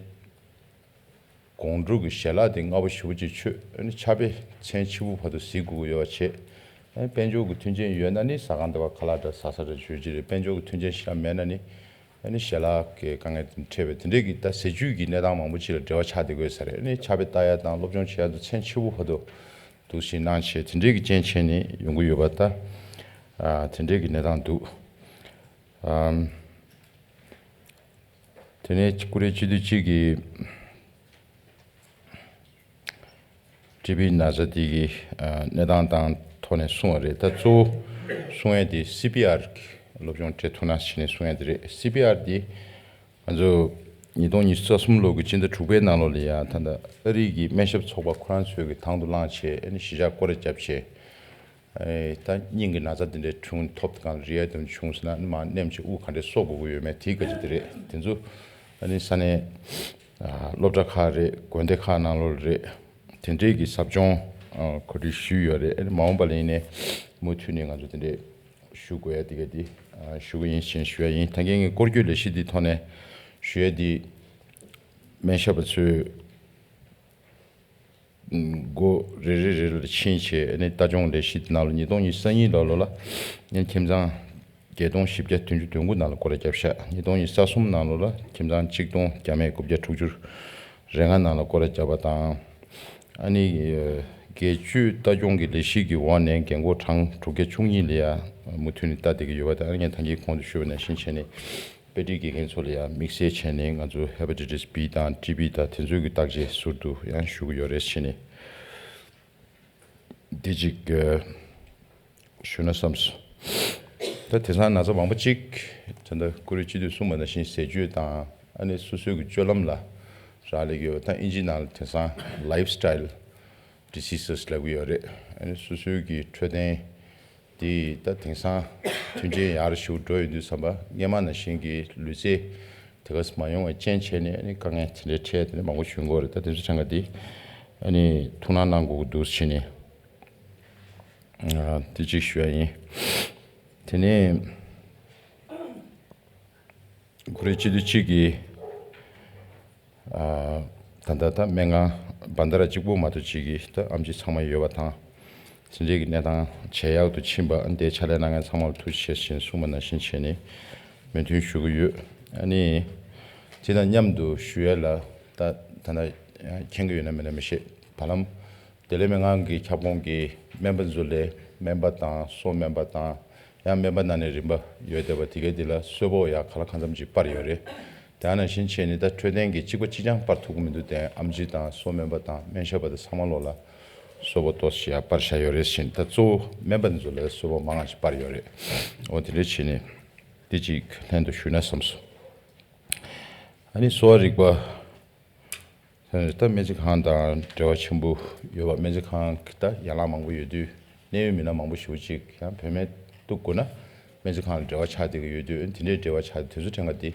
སྒོང་དྲུག་གི་ཞལ་ལག་དེ་སྔ་པོ་ཞེ་པོ་ཅིག་མཆོད། ཨ་ནི་ཕྱག་དཔེ་མཚན་ཕྱི་པོ་བར་དུ་གཟིགས་དགོས་ཀྱི་ཡོད་པ་བྱས། ཨ་ནི་དཔལ་འབྱོར་གྱི་མཐུན་རྐྱེན་ཡོད་ན་ནི་ཟ་ཁང་དེ་བ་ཁ་ལག་འདྲ་ཟ་ས་འདྲ་བྱོས་ཀྱི་རེད། དཔལ་འབྱོར་གྱི་མཐུན་རྐྱེན་ཞེ་དྲག་མེད་ན་ནི་ཨ་ནི་ཞལ་ལག་གི་དཀའ་ངལ་དེ་འཕྲད་པའི་དེ་འདྲས་ཀྱི་ད་ཟས་བཅུད་ཀྱི་གནས་སྟངས་མང་པོ་ཅིག་ལ་འབྲེལ་བ་ཆགས་བསྡད་དགོས་ས་རེད། ཨ་ནི་ཕྱག་དཔེ་ལྟ་ཡ་དང་སློབ་སྦྱོང་བྱེད་ཡ་དེ་མཚན་ཕྱི་པོ་བར་དུ་འདུག་སེ་གནང་བྱས་དེ་འདྲས་ཀྱི་རྐྱེན་བྱས་ནས་ཡོང་གི་ཡོད་པ། ད་ཨ་དེ་འདྲས་ཀྱི་གནས་སྟངས་འདུག་ཨམ། དེ་ནས་ཀུ་རེ་སྤྱི་འཐུས་གཅིག་གིས་ཊི་བི་ན་ཚ་དེ་གི་ཨ་གནས་སྟངས་དང་ཐོག་ནས་གསུངས་པ་རེད། ད་གཙོ་བོ་གསུང་ཡས་དེ་སི་པི་ཨར་གི་སློབ་སྦྱོང་སྤྲད་ཐུབ་ན་བྱས་ནས་གསུང་ཡས་དེ་རེད། སི་པི་ཨར་དེ་ང་ཚོ་ཉིས་སྟོང་ཉི་ཤུ་རྩ་གསུམ་ལོ་གི་སྤྱི་ཟླ་དྲུག་པའི་ནང་ལོགས་ལ་ཡ་ད་ལྟ་ཨ་རི་གི་སྨན་ཞབས་ཚོགས་པ་ཁོ་རང་ཚོས་གི་དང་དུ་བླངས་བྱས་ཨ་ནི་གཞིས་ཆགས་སྐོར་ར་བརྒྱབ་བྱས། ཨེ་ད་སྙིང་གི་ན་ཚ་འདི་འདྲའི་བྱུང་ཐོབ་གང་རེད་དམ་བྱུང་ཟེར་ན་ཨ་ནི་མར་མནན་བྱས་དབུགས་ག་འདྲས་གསོ་དགོས་ཀྱི་ཡོད་མེད་དེའི་སྐད་ཆ་དེ་རེད། དེ་ཚོ་ཨ་ནི་ས་གནས་ཨ་སློབ་གྲྭ་ཁག་རེད། དགོན་སྡེ་ཁག་ནང་ལོགས་རེད། དེ་འདྲས་ཀྱི་ཟབ་སྦྱོང་ཨ་གོ་སྒྲིག་ཞུས་ཡོད་རེད། ཨ་ནི་མ་འོངས་པ་ལ་ཡིན་ནའི་མུ་མཐུད་ནས་ང་ཚོ་དེ་འདྲས་ཞུ་དགོས་ཡ་དེ་ག་དེ་ཨ་ཞུ་གི་ཡིན་ཞེས་ཞུ་ཡ་ཡིན། ད་གིན་ངས་སྐོར་སྐྱོད་ལས་གཞི་འདི་ཐོག་ནས་ཞུ་ཡ་འདི་སྨན་ཞབས་པ་ཚོས། སྒོ་རེ་རེ་རེ་ལ་ཕྱིན་བྱས་ཨ་ནི་ལྟ་སྐྱོང་ལས་གཞི་དེ་ནང་ལ་ཉིས་སྟོང་ཉི་ཤུ་རྩ་གཉིས་ལོ་ལོ་ལ་ཨ་ནི་ཁྱིམ་ཚང་བརྒྱད་སྟོང་བཞི་བརྒྱ་བདུན་ཅུ་དོན་དགུ་ནང་ལ་སྐོར་ར་བརྒྱབ་ཤག་ཉིས་སྟོང་ཉི་ཤུ་རྩ་གསུམ་ནང་ལོ་ལ་ཁྱིམ་ཚང་གཅིག་སྟོང་བརྒྱ་མེད་དགུ་བརྒྱ་དྲུག་ཅུ་རེ་ལྔ་ནང་ལ་སྐོར་ར་བརྒྱབ་པ་དང་། ཨ་ནི་སྒེར་གཅོད་ལྟ་སྐྱོང་གི་ལས་གཞི་གི་འོག་ནས་རྒན་གོག་གྲངས་དྲུག་བརྒྱ་བཅུ་གཉིས་ལ་ཡ་མུ་མཐུད་ནས་ལྟ་བསྡད་ཀྱི་ཡོད་པ་དང་། ཨ་ནི་ངས་ད་གིན་གོང་དུ་ཞུས་པ་ནང་བཞིན་བྱས་ནས། དཔེ་ཁྲིད་དགེ་རྒན་ཚོ་ལ་ཡང་དམིགས་བསལ་བྱས་ནས་ང་ཚོ་ཧེ་པ་ཊའི་ཊི་སི་བྷི་དང་ཊི་བྷི་དང་དེ་ཚོའི་གི་བརྟག་དཔྱད་ཟུར་དུ་ཡང་ཞུ་གི་ཡོད་རེད་བྱས་ནས་འདི་གཅིག་ཞུ་ན་བསམས་སོང་། ད་དེང་སང་ན་ཚ་མང་པོ་གཅིག་ད་ལྟ་ཀུ་རེ་སྤྱི་འཐུས་གསུངས་པ་ནང་བཞིན་ཟས་བཅུད་དང་ཨ་ནི་སོ་སོའི་གི་སྤྱོད་ལམ་ལ་རག་ལས་ཀྱི་ཡོད། ད་ཨིན་ཇི་ནང་ལ་དེང་སང་ལའིབ་སི་ཊའིལ་ཌི་སི་ཛི་ལབ་ཀྱི་ཡོད་རེད། ཨ་ནི་སོ་སོའི་གི་འཕྲོད་བསྟེན་དེ་ད་དེང་སང་མཐུན་རྐྱེན་ཡག་རུ་ཞིག་འགྲོ་ཡོང་དུས་ཙམ་པ་སྔས་མ་ནང་བཞིན་གྱི་ལུས་རྩལ་དེ་ག་ཙམ་མ་ཡོང་བའི་རྐྱེན་བྱས་ནས་ཨ་ནི་དཀའ་ངལ་དེ་འདྲའི་འཕྲད་དེ་འདྲ་མང་པོ་བྱུང་གི་ཡོད་རེད། ད་དེ་ཚོ་ཚང་ག་དེ་ཨ་ནི་ཐུགས་སྣང་གནང་དགོས་ཀྱི་འདུག་བྱས་ནས་ཨ་དེ་གཅིག་ཞུ་ཡ་ཡིན། དེ་ནས་ཀུ་རེ་སྤྱི་འཐུས་གཅིག་གིས་ཨ་ད་ལྟ་ད་སྨན་ཁང་བན་ད་ར་གཅིག་པོ་མ་གཏོགས་གཅིག་གིས་ད་ཨེམ་ཆི་ཚང་མ་ཡོད་པ་དང་། དེ་འདྲའི་གི་གནས་སྟངས་ཇེ་ཡག་ཏུ་ཕྱིན་པ། ཨ་ནི་དེའི་ཕྱག་ལས་གནང་མཁན་ཚང་མ་ལ་ཐུགས་རྗེ་ཆེ་ཞེས་གསུངས་པ་ནང་བཞིན་བྱས་ནས་མོས་མཐུན་ཞུ་གི་ཡོད། ཨ་ནི་དེ་དང་མཉམ་དུ་ཞུ་ཡ་ལ་ད་ད་ལྟ་མཁྱེན་གྱི་ཡོད་ན་མེད་ན་མི་ཤེས། བར་ལམ་བདེ་ལེགས་སྨན་ཁང་གི་ཁྱབ་ཁོངས་ཀྱི་སྨན་པ་ཚོ་ལས་སྨན་པ་དང་སོ་སྨན་པ་དང་། ཡང་སྨན་པ་ནང་ནས་རིམ་པ་ཡོད་བསྡད་པ་དེ་གའི་དེ་ལ་གསོལ་ཕོགས་ཡག་ག་ལ་གང་འཚམ་ཅིག་སྤར་ཡོད་རེད། དེ་ནང་བཞིན་བྱས་ནས་ད་འཕྲོད་བསྟེན་གྱི་གཅིག་པ་གཅིག་རྐྱང་སྤར་ཐུབ་ཀྱི་མི་འདུག་དེ་ཨེམ་ཆི་དང་སོ་སྨན་པ་དང་སྨན་ཞབས་པ་དང་ཚང་མ་ལོག་ལ་གསོལ་ཕོགས་ཏོག་ཙམ་ཡག་སྤར་བཞག་ཡོད་རེད་ཟེར་ནས། ད་གཙོ་བོ་སྨན་པ་འདི་ཚོ་ལ་གསོལ་ཕོགས་མང་བ་ཞིག་སྤར་ཡོད་རེད། འོ་དེ་འདྲ་བྱས་ནས་འདི་གཅིག་ལྷན་དུ་ཞུས་ན་བསམས་སོང་། ཨ་ནི་གསོ་བ་རིག་པ། ད་སྨན་རྩིས་ཁང་དང་འབྲེལ་བ་ཆེན་པོ་ཡོད་པ། སྨན་རྩིས་ཁང་གི་ད་ཡན་ལག་མང་པོ་ཡོད་དུས་གནད་ཡོད་མི་སྣ་མང་པོ་ཞེ་པོ་ཅིག་ཡང་བུད་མེད་གཏུག་དགོས་ན་སྨན་རྩིས་ཁང་ལ་འབྲེལ་བ་ཆགས་བསྡད་ཀྱི་ཡོད་དུས། དེ་འདྲའི་འབྲེལ་བ་ཆགས་དུས་ཚོད་ཕྲན་ཁ་དེ་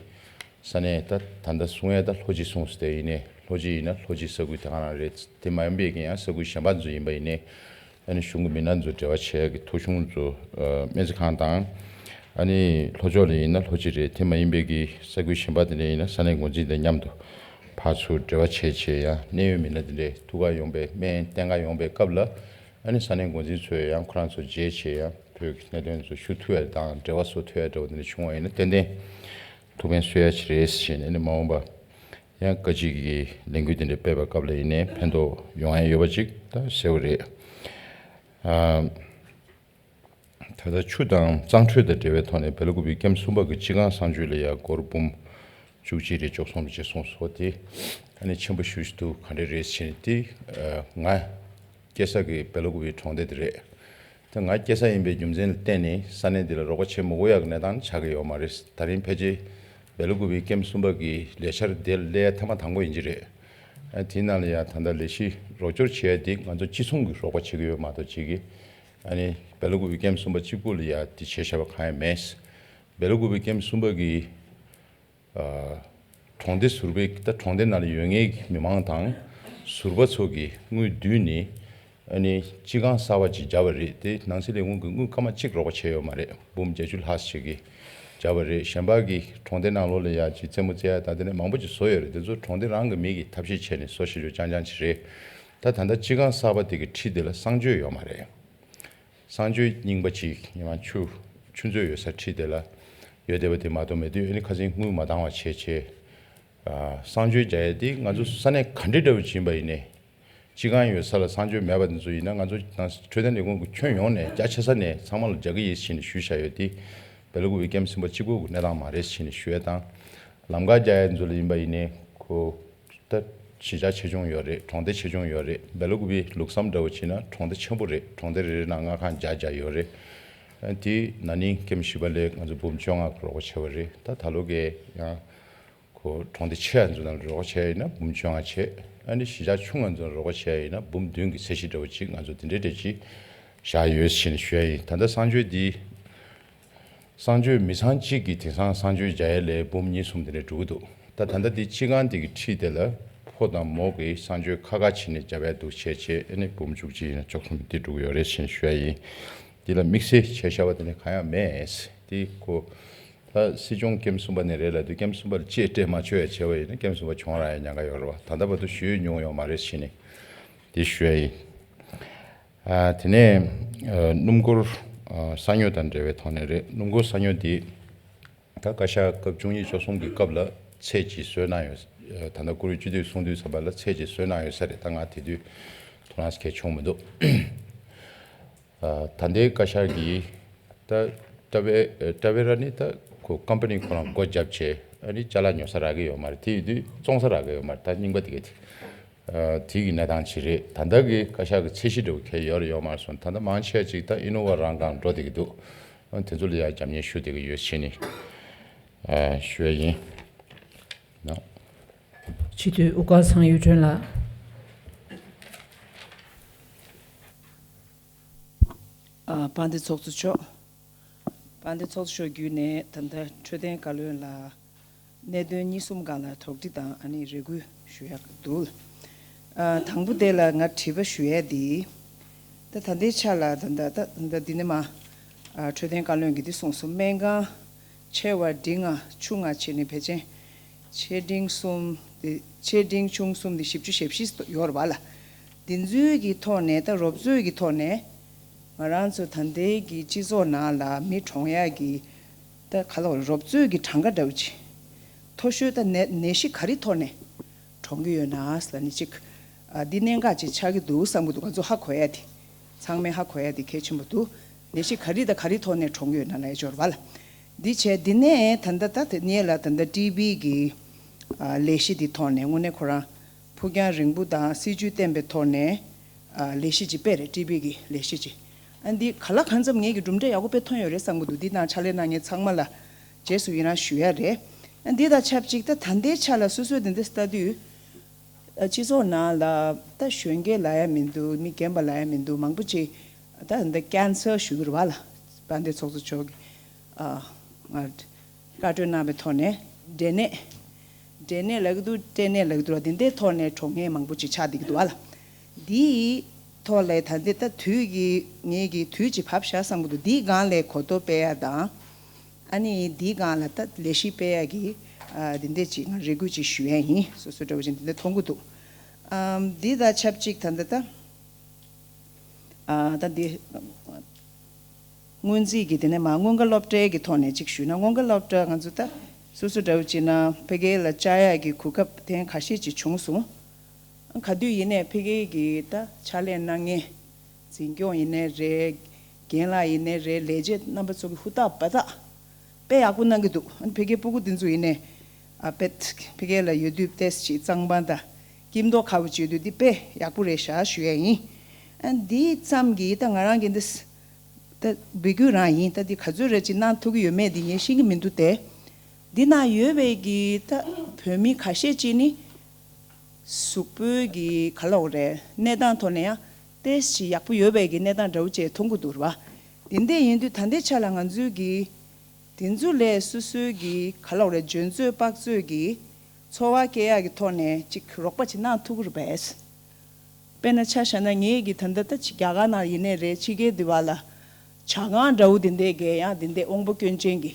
ས་གནས་ད་ད་ལྟ་གསུང་ཡས་ད་ལྷོ་སྤྱི་གསུངས་སོང་། དེ་ཡིན་ནའི་ལྷོ་སྤྱི་ཡིན་ན་ལྷོ་སྤྱི་ས་ཁུལ་དེ་ག་རང་རེད། དེ་མ་ཡིན་པའི་གི་ཡང་ས་ཁུལ་གཞན་པ་ཚོ་ཡིན་པ་ཡིན་ནའི། ཨ་ནི་གཞུང་གི་མི་སྣ་ཚོ་འབྲེལ་བ་བྱེད་ཡག་གི་ཐོ་གཞུང་ཚོ་ཨ་སྨན་རྩིས་ཁང་དང་། ཨ་ནི་ལྷོ་ཕྱོགས་ལ་ཡིན་ན་ལྷོ་སྤྱི་རེད། དེ་མ་ཡིན་པའི་གི་ས་ཁུལ་གཞན་པ་དེ་འདྲ་ཡིན་ན་ས་གནས་འགོ་འཛིན་དང་མཉམ་དུ་ཕར་ཚུར་འབྲེལ་བ་བྱས་བྱས་ཡང་གནད་ཡོད་མི་སྣ་དེ་འདྲས་ཐུག་ག་ཡོང་པའི་སྨན་བསྟེན་ག་ཡོང་པའི་སྐབས་ལ། ཨ་ནི་ས་གནས་འགོ་འཛིན་ཚོས་ཡང་ཁོ་རང་ཚོ་མཇལ་བྱས་ཡང་བོད་ཀྱི་གནད་དོན་ཚོ་ཞུ་ཐུབ་ཡ་དང་འབྲེལ་བ་བཟོ་ཐུབ་ཡ་འདྲ་བོ་དེ་འདྲ་བྱུང་བ་ཡིན་ན་ཏན་ཏན་ཐུགས་ཕན་གསོས་ཡ་ཅིག་རེད་ཟེར་ནས། ཨ་ནི་མ་འོངས་པ་ཡང་བཀའ་སྤྱི་གི་ལས་འགུལ་དེ་འདྲ་སྤེལ་བའི་སྐབས་ལ་ཡིན་ནའི་ཕན་ཐོགས་ཡོང་ཡ་ཡོད་པ་ཅིག་ད་གསལ་བོ་རེད། ཨ། ད་ལྟ་ཆུ་དང་གཙང་འཕྲོད་དང་འབྲེལ་བའི་ཐོག་ནས་བེ་ལ་ཀུ་པི་ཀེམ་གསུམ་པ་གི་སྤྱི་ཁང་གསང་སྤྱོད་ལ་ཡ་སྒོར་འབུམ་བཅུ་གཅིག་རེ་བཅུ་གསུམ་རེ་བཅས་སོང་སོང་སྟེ། ཨ་ནི་ཆེན་པོ་ཞེ་པོ་ཞིག་འདུག་ག་འདྲ་རེད་ཟེར་ནས་དེ་ང་སྐྱེས་ས་གི་བེ་ལ་ཀུ་པི་གྲོང་སྡེ་དེ་རེད། ད་ང་སྐྱེས་ས་ཡིན་པའི་རྒྱུ་མཚན་ལ་བརྟེན་ནས་ས་གནས་འདི་ལ་རོགས་པ་བྱེད་མི་དགོས་ཡག་གི་གནས་སྟངས་ཆགས་ཀྱི་ཡོད་མ་རེད། ད་རིང་ཕལ་ཆེར་བེ་ལ་ཀུ་པི་ཀེམ་གསུམ་པ་གི་ལས་འཆར་དེ་སླེབས་ཡ་ཐེངས་མ་དང་པོ་ཡིན་གྱི་རེད། ཨ་དེའི་ནང་ལ་ཡང་ད་ལྟ་ལས་གཞི་རོགས་སྐྱོར་བྱེད་ཡ་དེ་ང་ཚོ་སྤྱི་ཚོགས་ཀྱི་རོགས་པ་བྱེད་ཀྱི་ཡོད་མ་གཏོགས་བྱེད་ཀྱི་ཨ་ནི་སྦེ་ལ་ཀུ་པེ་ཀེམ་གསུམ་པ་གཅིག་པུ་ལ་ཡང་དེ་བྱེད་བཞག་པ་གང་ཡང་མེད། སྦེ་ལ་ཀུ་པེ་ཀེམ་གསུམ་པ་གི་ཨ་གྲོང་སྡེ་ཟུར་པའི་ད་གྲོང་སྡེ་ནང་ལ་ཡོད་མཁན་གྱི་མི་མང་དང་ཟུར་པ་ཚོ་གི་དངུལ་བསྡུས་ནས་ཨ་ནི་སྤྱི་ཁང་གསར་པ་ཅིག་བརྒྱབ་པ་རེད། དེ་ནང་སྲིད་ལས་ཁུངས་ཀྱི་དངུལ་སྐར་མ་གཅིག་རོགས་པ་བྱས་ཡོད་མ་རེད། འབུམ་བརྒྱད་ཅུ་ལྷག་ཅིག་གི་བརྒྱབ་པ་རེད། གཞན་པ་གི་གྲོང་སྡེ་ནང་ལོགས་ལ་ཡ་ཅིག་རྩེད་མོ་རྩེ་ཡ་དང་དེ་ནས་མང་པོ་ཅིག་བཟོ་ཡོད་རེད། དེ་ཚོ་གྲོང་སྡེ་རང་གི་མི་གིས་ཐབས་ཤེས་བྱས་ནས་བཟོ་ཤེས་རྒྱུ་རྐྱང་རྐྱང་ཅིག་རེད། ད་ད་ལྟ་སྤྱི་ཁང་གསར་པ་དེ་གི་འཁྲིས་དེ་ལ་གསང་སྤྱོད་ཡོད་མ་རེད། གསང་སྤྱོད་རྙིང་པ་ཅིག་ཡིན་ན་ཆུ་ཆུ་མཛོད་ཡོད་ས་འཁྲིས་དེ་ལ་ཡོད་བསྡད་པ་དེ་མ་གཏོགས་མེད་དུས་ཨ་ནི་ཁ་སང་དངུལ་མ་འདང་བ་བྱས་བྱས། ཨ་གསང་སྤྱོད་རྒྱག་ཡ་དེ་ང་ཚོ་ས་གནས་ག་འདྲ་འདྲ་བོ་ཅིག་ཡིན་པ་ཡིན་ནའི། སྤྱི་ཁང་ཡོད་ས་ལ་གསང་སྤྱོད་མེད་པ་དེ་ཚོ་ཡིན་ན་ང་ཚོ་ནང་འཕྲོད་བསྟེན་ལས་ཁུངས་ཀྱི་ཁྱོན་ཡོངས་ནས་རྒྱ་ཆེ་ས་ནས་ཚང་མ་ལ་རྒྱག་གི་ཡིན་ཞེས་ནས་ཞུས་བཞག་ཡོད་དེ། སྦེ་ལ་ཀུ་པེ་ཀེམ་གསུམ་པ་གཅིག་པུ་གི་གནས་སྟངས་མ་རེད་ཞེས་ནས་ཞུ་ཡ་དང་། ལམ་ཁ་རྒྱག་ཡ་ཚོ་ལ་ཡིན་པ་ཡིན་ནའི་ཁོ་ད་གཞིས་ཆགས་ཆེ་ཆུང་ཡོད་རེད། གྲོང་སྡེ་ཆེ་ཆུང་ཡོད་རེད། སྦེ་ལ་ཀུ་པེ་ལུགས་བསམ་འདྲ་བོ་བྱས་ན་གྲོང་སྡེ་ཆེན་པོ་རེད། གྲོང་སྡེ་རེ་རེ་ནང་སྔ་ཁང་བརྒྱ་བརྒྱ་ཡོད་རེད། ཨ་དེ་ན་ནིང་ཀེམ་བཞི་པ་ལ་ང་ཚོ་འབུམ་བཅོ་ལྔ་རོགས་པ་བྱས་པ་རེད། ད་ད་ལོ་གའི་ཡང་ཁོ་གྲོང་སྡེ་ཆེ་བ་ཚོ་ནང་རོགས་པ་བྱས་ཡིན་ན་འབུམ་བཅོ་ལྔ་བྱས། ཨ་ནི་གཞིས་ཆགས་ཆུང་བ་ཚོ་ནང་རོགས་པ་བྱས་ཡིན་ན་འབུམ་བདུན་གྱི་ཚད་གཞི་འདྲ་བོ་ཅིག་ང་ཚོ་དེ་འདྲའི་འདྲ་ཅིག་བཞག་ཡོད་ཞེས་ནས་ཞུ་ཡ་ཡིན། ད་ལྟ་གསང་སྤྱོད་འདི་གསང་སྤྱོད་མི་ཚང་གཅིག་གིས་དེང་སང་གསང་སྤྱོད་རྒྱག་ཡ་ལས་འབུམ་གཉིས་གསུམ་དེ་འདྲ་འགྲོ་གི་འདུག་ད་ད་ལྟ་འདི་སྤྱི་ཁང་དེ་གི་འཁྲིས་དེ་ལ་ཕོ་དང་མོ་གིས་གསང་སྤྱོད་ཁ་ཁ་བྱས་ནས་རྒྱབ་ཡ་འདུག་བྱས་བྱས་ཨ་ནི་འབུམ་བཅུ་གཅིག་ཡིན་ན་བཅུ་གསུམ་དེ་འགྲོ་གི་ཡོད་རེད་ཞེས་ནས་ཞུ་ཡ་ཡིན། འདི་ལ་དམིགས་བསལ་བྱས་བཞག་པ་དེ་འདྲ་གང་ཡང་མེད། དེ་ཁོ། ད་སྲིད་སྐྱོང་ཀེམ་གསུམ་པ་ནས་རེད་ལབ་དུས་ཀེམ་གསུམ་པ་ལ་ཅེས་སྤྲད་མ་ཆོག་ཡ་བྱས་པ་ཡིན་ན་ཀེམ་གསུམ་པ་བྱུང་རག་ཡ་ཉེན་ཁ་ཡོད་རེད་བ། ད་ལྟ་བར་དུ་ཞུས་མྱོང་ཡོད་མ་རེད་ཞེས་ནས་དེ་ཞུ་ཡ་ཡིན། ཨ་དེ་ནས་ཨ་སྣུམ་འཁོར་ཨ་ས་ཉོ་དང་འབྲེལ་བའི་ཐོག་ནས་རེད། སྣུམ་འཁོར་ས་ཉོ་དེ་ད་བཀའ་ཤག་སྐབས་བཅུ་གཉིས་བཅུ་གསུམ་གྱི་སྐབས་ལ་ཚད་ཅིག་བཟོས་གནང་ཡོད། ཨ་ད་ལྟ་བཀུར་འོས་སྤྱི་འཐུས་གསུངས་དུས་ཙམ་པ་ལ་ཚད་ཅིག་བཟོས་གནང་ཡོད་ས་རེད། ད་ང་དེ་དུས་དོ་སྣང་གལ་བྱུང་མི་འདུག་ཨ་ད་ལྟའི་བཀའ་ཤག་གིས་ད་ཊ་ཝེ་ཊ་ཝེ་ར་ནི་ད་ཁོ་ཀམ་པ་ནི་ཁོ་རང་སྒོ་བརྒྱབ་བྱས་ཨ་ནི་ཅ་ལག་ཉོ་ས་རག་གི་ཡོད་མ་རེད། དེ་ཡོད་དུས་བཙོང་ས་རག་གི་ཡོད་མ་རེད། ད་རྙིང་པ་དེ་གས་དེ་ཨ་དེ་གི་གནས་སྟངས་ཅིག་རེད། ད་ལྟ་གི་བཀའ་ཤག་གི་ཚད་གཞི་འདྲ་བོ་གལ་ཡོད་རེད་ཡོད་མ་རེད་སོང་། ད་ལྟ་མང་ཆེ་ཅིག་ད་ཨི་ནོ་ཝ་རང་གང་འགྲོ་བསྡད་ཀྱི་འདུག་ཨ་དེ་ཚོ་ལ་ཡང་རྒྱབ་གཉེར་ཞུ་བསྡད་ཀྱི་ཡོད་ཞེས་ནས་ཨ་ཞུ་ཡ་ཡིན་ནོ། སྤྱི་འཐུས་དབུ་དཀར་ཚང་གཡུ་སྒྲོན་ལགས། ཨ་དཔལ་ལྡན་ཚོགས་གཙོ་མཆོག་དཔལ་ལྡན་ཚོགས་གཙོ་མཆོག་བརྒྱུད་ནས་ད་ལྟ་འཕྲོད་བསྟེན་བཀའ་བློན་ལ་གནད་དོན་གཉིས་གསུམ་སྒང་ལ་དོགས་འདྲི་དང་ཨ་ནི་རེ་སྐུལ་ཞུ་ཡག་འདུག་ཨ་དང་པོ་དེ་ལ་ང་དྲི་བ་ཞུ་ཡས་འདི། ད་ད་ལྟའི་ཆ་ལ་ད་ད་ད་ད་འདི་ནས་མ་ཨ་འཕྲོད་བསྟེན་བཀའ་བློན་གྱིས་འདི་གསུངས་སོང་། སྨན་ཁང་ཆེ་བ་འབྲིང་ང་ཆུང་ང་བྱས་ནས་ཕལ་ཆེར་ཆེ་འབྲིང་གསུམ་དེ་ཆེ་འབྲིང་ཆུང་གསུམ་དེ་བཞི་བཅུ་ཞེ་བཞི་ཡོད་རེད་བ་ལ། འདི་ཚོའི་གི་ཐོག་ནས་ད་རོབ་ཚོད་ཀྱི་ཐོག་ནས་ང་རང་ཚོ་ད་ལྟའི་གི་སྤྱི་ཚོགས་ནང་ལ་མི་གྲོངས་ཡག་གི་ད་ག་ལ་རོབ་ཚོད་ཀྱི་གྲངས་ཀ་འདྲ་བོ་ཅིག་མཐོ་ཤོས་ད་ནད་ནད་གཞི་ག་རེ་ཐོག་ནས་གྲོངས་ཀྱི་ཡོད་ན་ལ་ནི་ཅིག་ཨ་འདི་གནད་འགག་ཅིག་ཆགས་ཀྱི་འདུག་བསམ་གྱི་འདུག་ང་ཚོ་ཧ་གོ་ཡ་དེ། ཚང་མས་ཧ་གོ་ཡ་དེ་གལ་ཆེན་པོ་འདུག་ནད་གཞི་ག་རེ་དང་ག་རེ་ཐོག་ནས་གྲོངས་ཀྱི་ཡོད་ན་ལ་ཡ་འབྱོར་བ་ལ། འདི་བྱས་འདི་ནས་ད་ལྟ་ད་དེ་ནས་ལ་ད་ལྟ་ཊི་བི་གི་ཨ་ལས་གཞི་འདི་ཐོག་ནས་དངོས་གནས་ཁོ་རང་ཕུགས་རྒྱང་རིང་པོ་དང་སྲིད་ཇུས་བཏོན་པའི་ཐོག་ནས་ཨ་ལས་གཞི་ཅིག་སྤེལ་རེད། ཊི་བི་གི་ལས་གཞི་ཅིག་ཨ་འདི་ག་ལ་གང་འཚམ་ངེད་ཀྱི་གྲུབ་འབྲས་ཡག་པོ་དཔེ་ཐོན་ཡོད་རེད་བསམ་གྱི་འདུག་འདི་ནང་ཕྱག་ལས་གནང་མཁན་ཚང་མ་ལ་རྗེས་སུ་ཡི་རང་ཞུ་ཡ་རེད། ཨ་འདི་དང་ཆབས་ཅིག་ད་ད་ལྟའི་ཆ་ལ་སོ་སོའི་འདི་འདི་ལྟ་དུས། ཨ་སྤྱི་ཚོགས་ནང་ལ་ད་གཞོན་སྐྱེས་ལབ་ཡ་མི་འདུག་མི་རྒན་པ་ལབ་ཡ་མི་འདུག་མང་པོ་ཅིག་ད་འདི་ཀན་སར་ཞུ་གི་རེད་བ་ལ། དཔལ་ལྡན་ཚོགས་གཙོ་མཆོག་གིས་ཨ་ང་བཀའ་འཁྲོལ་གནང་བའི་ཐོག་ནས་འབྲས་ནད། འབྲས་ནད་ལབ་ཀྱི་འདུག་སྐྲན་ནད་ལབ་ཀྱི་འདུག་ལ་འདི་འདྲའི་ཐོག་ནས་གྲོངས་མཁན་མང་པོ་ཅིག་ཆགས་བསྡད་ཀྱི་འདུག་བ་ལ། འདིའི་ཐོག་ལ་ད་འདི་ད་དུས་ཀྱི་ངེད་ཀྱིས་དུས་ཅིག་བབས་བཞག་བསམ་གྱི་འདུག་འདིའི་སྒང་ལ་གོ་རྟོགས་སྤེལ་ཡ་དང་། ཨ་ནི་འདིའི་སྒང་ལ་ད་ལས་གཞི་སྤེལ་ཡག་གི་ཨ་འདི་འདྲས་ཅིག་ང་རེ་སྐུལ་ཅིག་ཞུ་ཡ་ཡིན། སོ་སོ་འདྲ་བོ་ཅིག་འདི་འདྲ་མཐོང་གི་འདུག་ཨམ་འདི་དང་ཆབས་ཅིག་ད་འདི་ད་ཨ་ད་འདི་སྔོན་རྩིས་ཀྱི་དེ་ནས་མ་སྔོན་ཁ་སློབ་གྲྭའི་གི་ཐོག་ནས་ཅིག་ཞུས་ན། སྔོན་ཁ་སློབ་གྲྭ་ང་ཚོ་ད་སོ་སོ་འདྲ་བོ་ཅིག་ན་ཕ་གི་ལ་བཅར་ཡག་གི་གོ་སྐབས་དེ་ཁ་ཤས་ཅིག་བྱུང་སོང་། ག་དུས་ཡིན་ནའི་ཕ་གི་གི་ད་ཕྱག་ལས་གནང་མཁན། འཛིན་སྐྱོང་ཡིན་ནའི་རེད། རྒན་ལགས་ཡིན་ནའི་རེད། ལས་བྱེད་རྣམ་པ་ཚོ་གི་ཧུར་ཐག་འབད་ཐག་དཔེ་ཡག་པོ་གནང་གི་འདུག་ཨ་ནི་ཕ་གིའི་སྤུ་གུ་འདི་ཚོ་ཡིན་ནའི་ཨ་དཔེ་ཕ་གི་ལ་ཡོད་དུས་ཏོག་ཙམ་གཙང་པ་དང་སྐྱིད་མདོག་ཁ་པོ་བྱེད་དུས་འདི་དཔེ་ཡག་པོ་རེད་ཤག་ཞུ་ཡ་ཡིན། ཨ་ནི་འདི་ཙམ་གྱིས་ད་ང་རང་གི་འདི་ད་འབོད་སྐུལ་རང་ཡིན། ད་འདི་ག་ཚོད་རེ་ཅིག་གནང་ཐུབ་ཀྱི་ཡོད་མེད་འདི་ངས་ཤེས་ཀྱི་མི་འདུག་སྟེ། འདི་ན་ཡོད་པའི་གི་ད་བོད་མི་ཁ་ཤས་ཅིག་ནི། གཟུགས་པོའི་གི་ག་ལབ་དགོས་རེད། གནས་སྟངས་ཐོག་ནས་ཡང་ཏོག་ཙམ་ཡག་པོ་ཡོད་པའི་གི་གནས་སྟངས་འདྲ་བོ་ཅིག་མཐོང་གི་འདུག་རེད་བ། དེ་འདྲ་ཡིན་དུས་ད་ལྟའི་ཆ་ལ་ང་ཚོའི་གི་དེ་ཚོ་ལས་སོ་སོའི་གི་ག་ལབ་དགོས་རེད། འཇོན་ཚོད་དཔག་ཚོད་གི་འཚོ་བ་སྐྱེལ་ཡག་གི་ཐོག་ནས་ཅིག་རོགས་པ་ཅིག་གནང་ཐུབ་ཀྱི་རེད་པས། དཔེར་ན་ཆ་བཞག་ན་ངེད་ཀྱི་ད་ལྟ་ད་ཅིག་རྒྱ་གར་ནང་ཡིན་ནའི་རེད། ཕྱི་རྒྱལ་དེ་བ་ལ་ཇ་ཁང་འདྲ་བོ་དེ་འདྲས་གས་ཡང་དེ་འདྲས་དབང་པོ་སྐྱོན་ཅན་གྱི་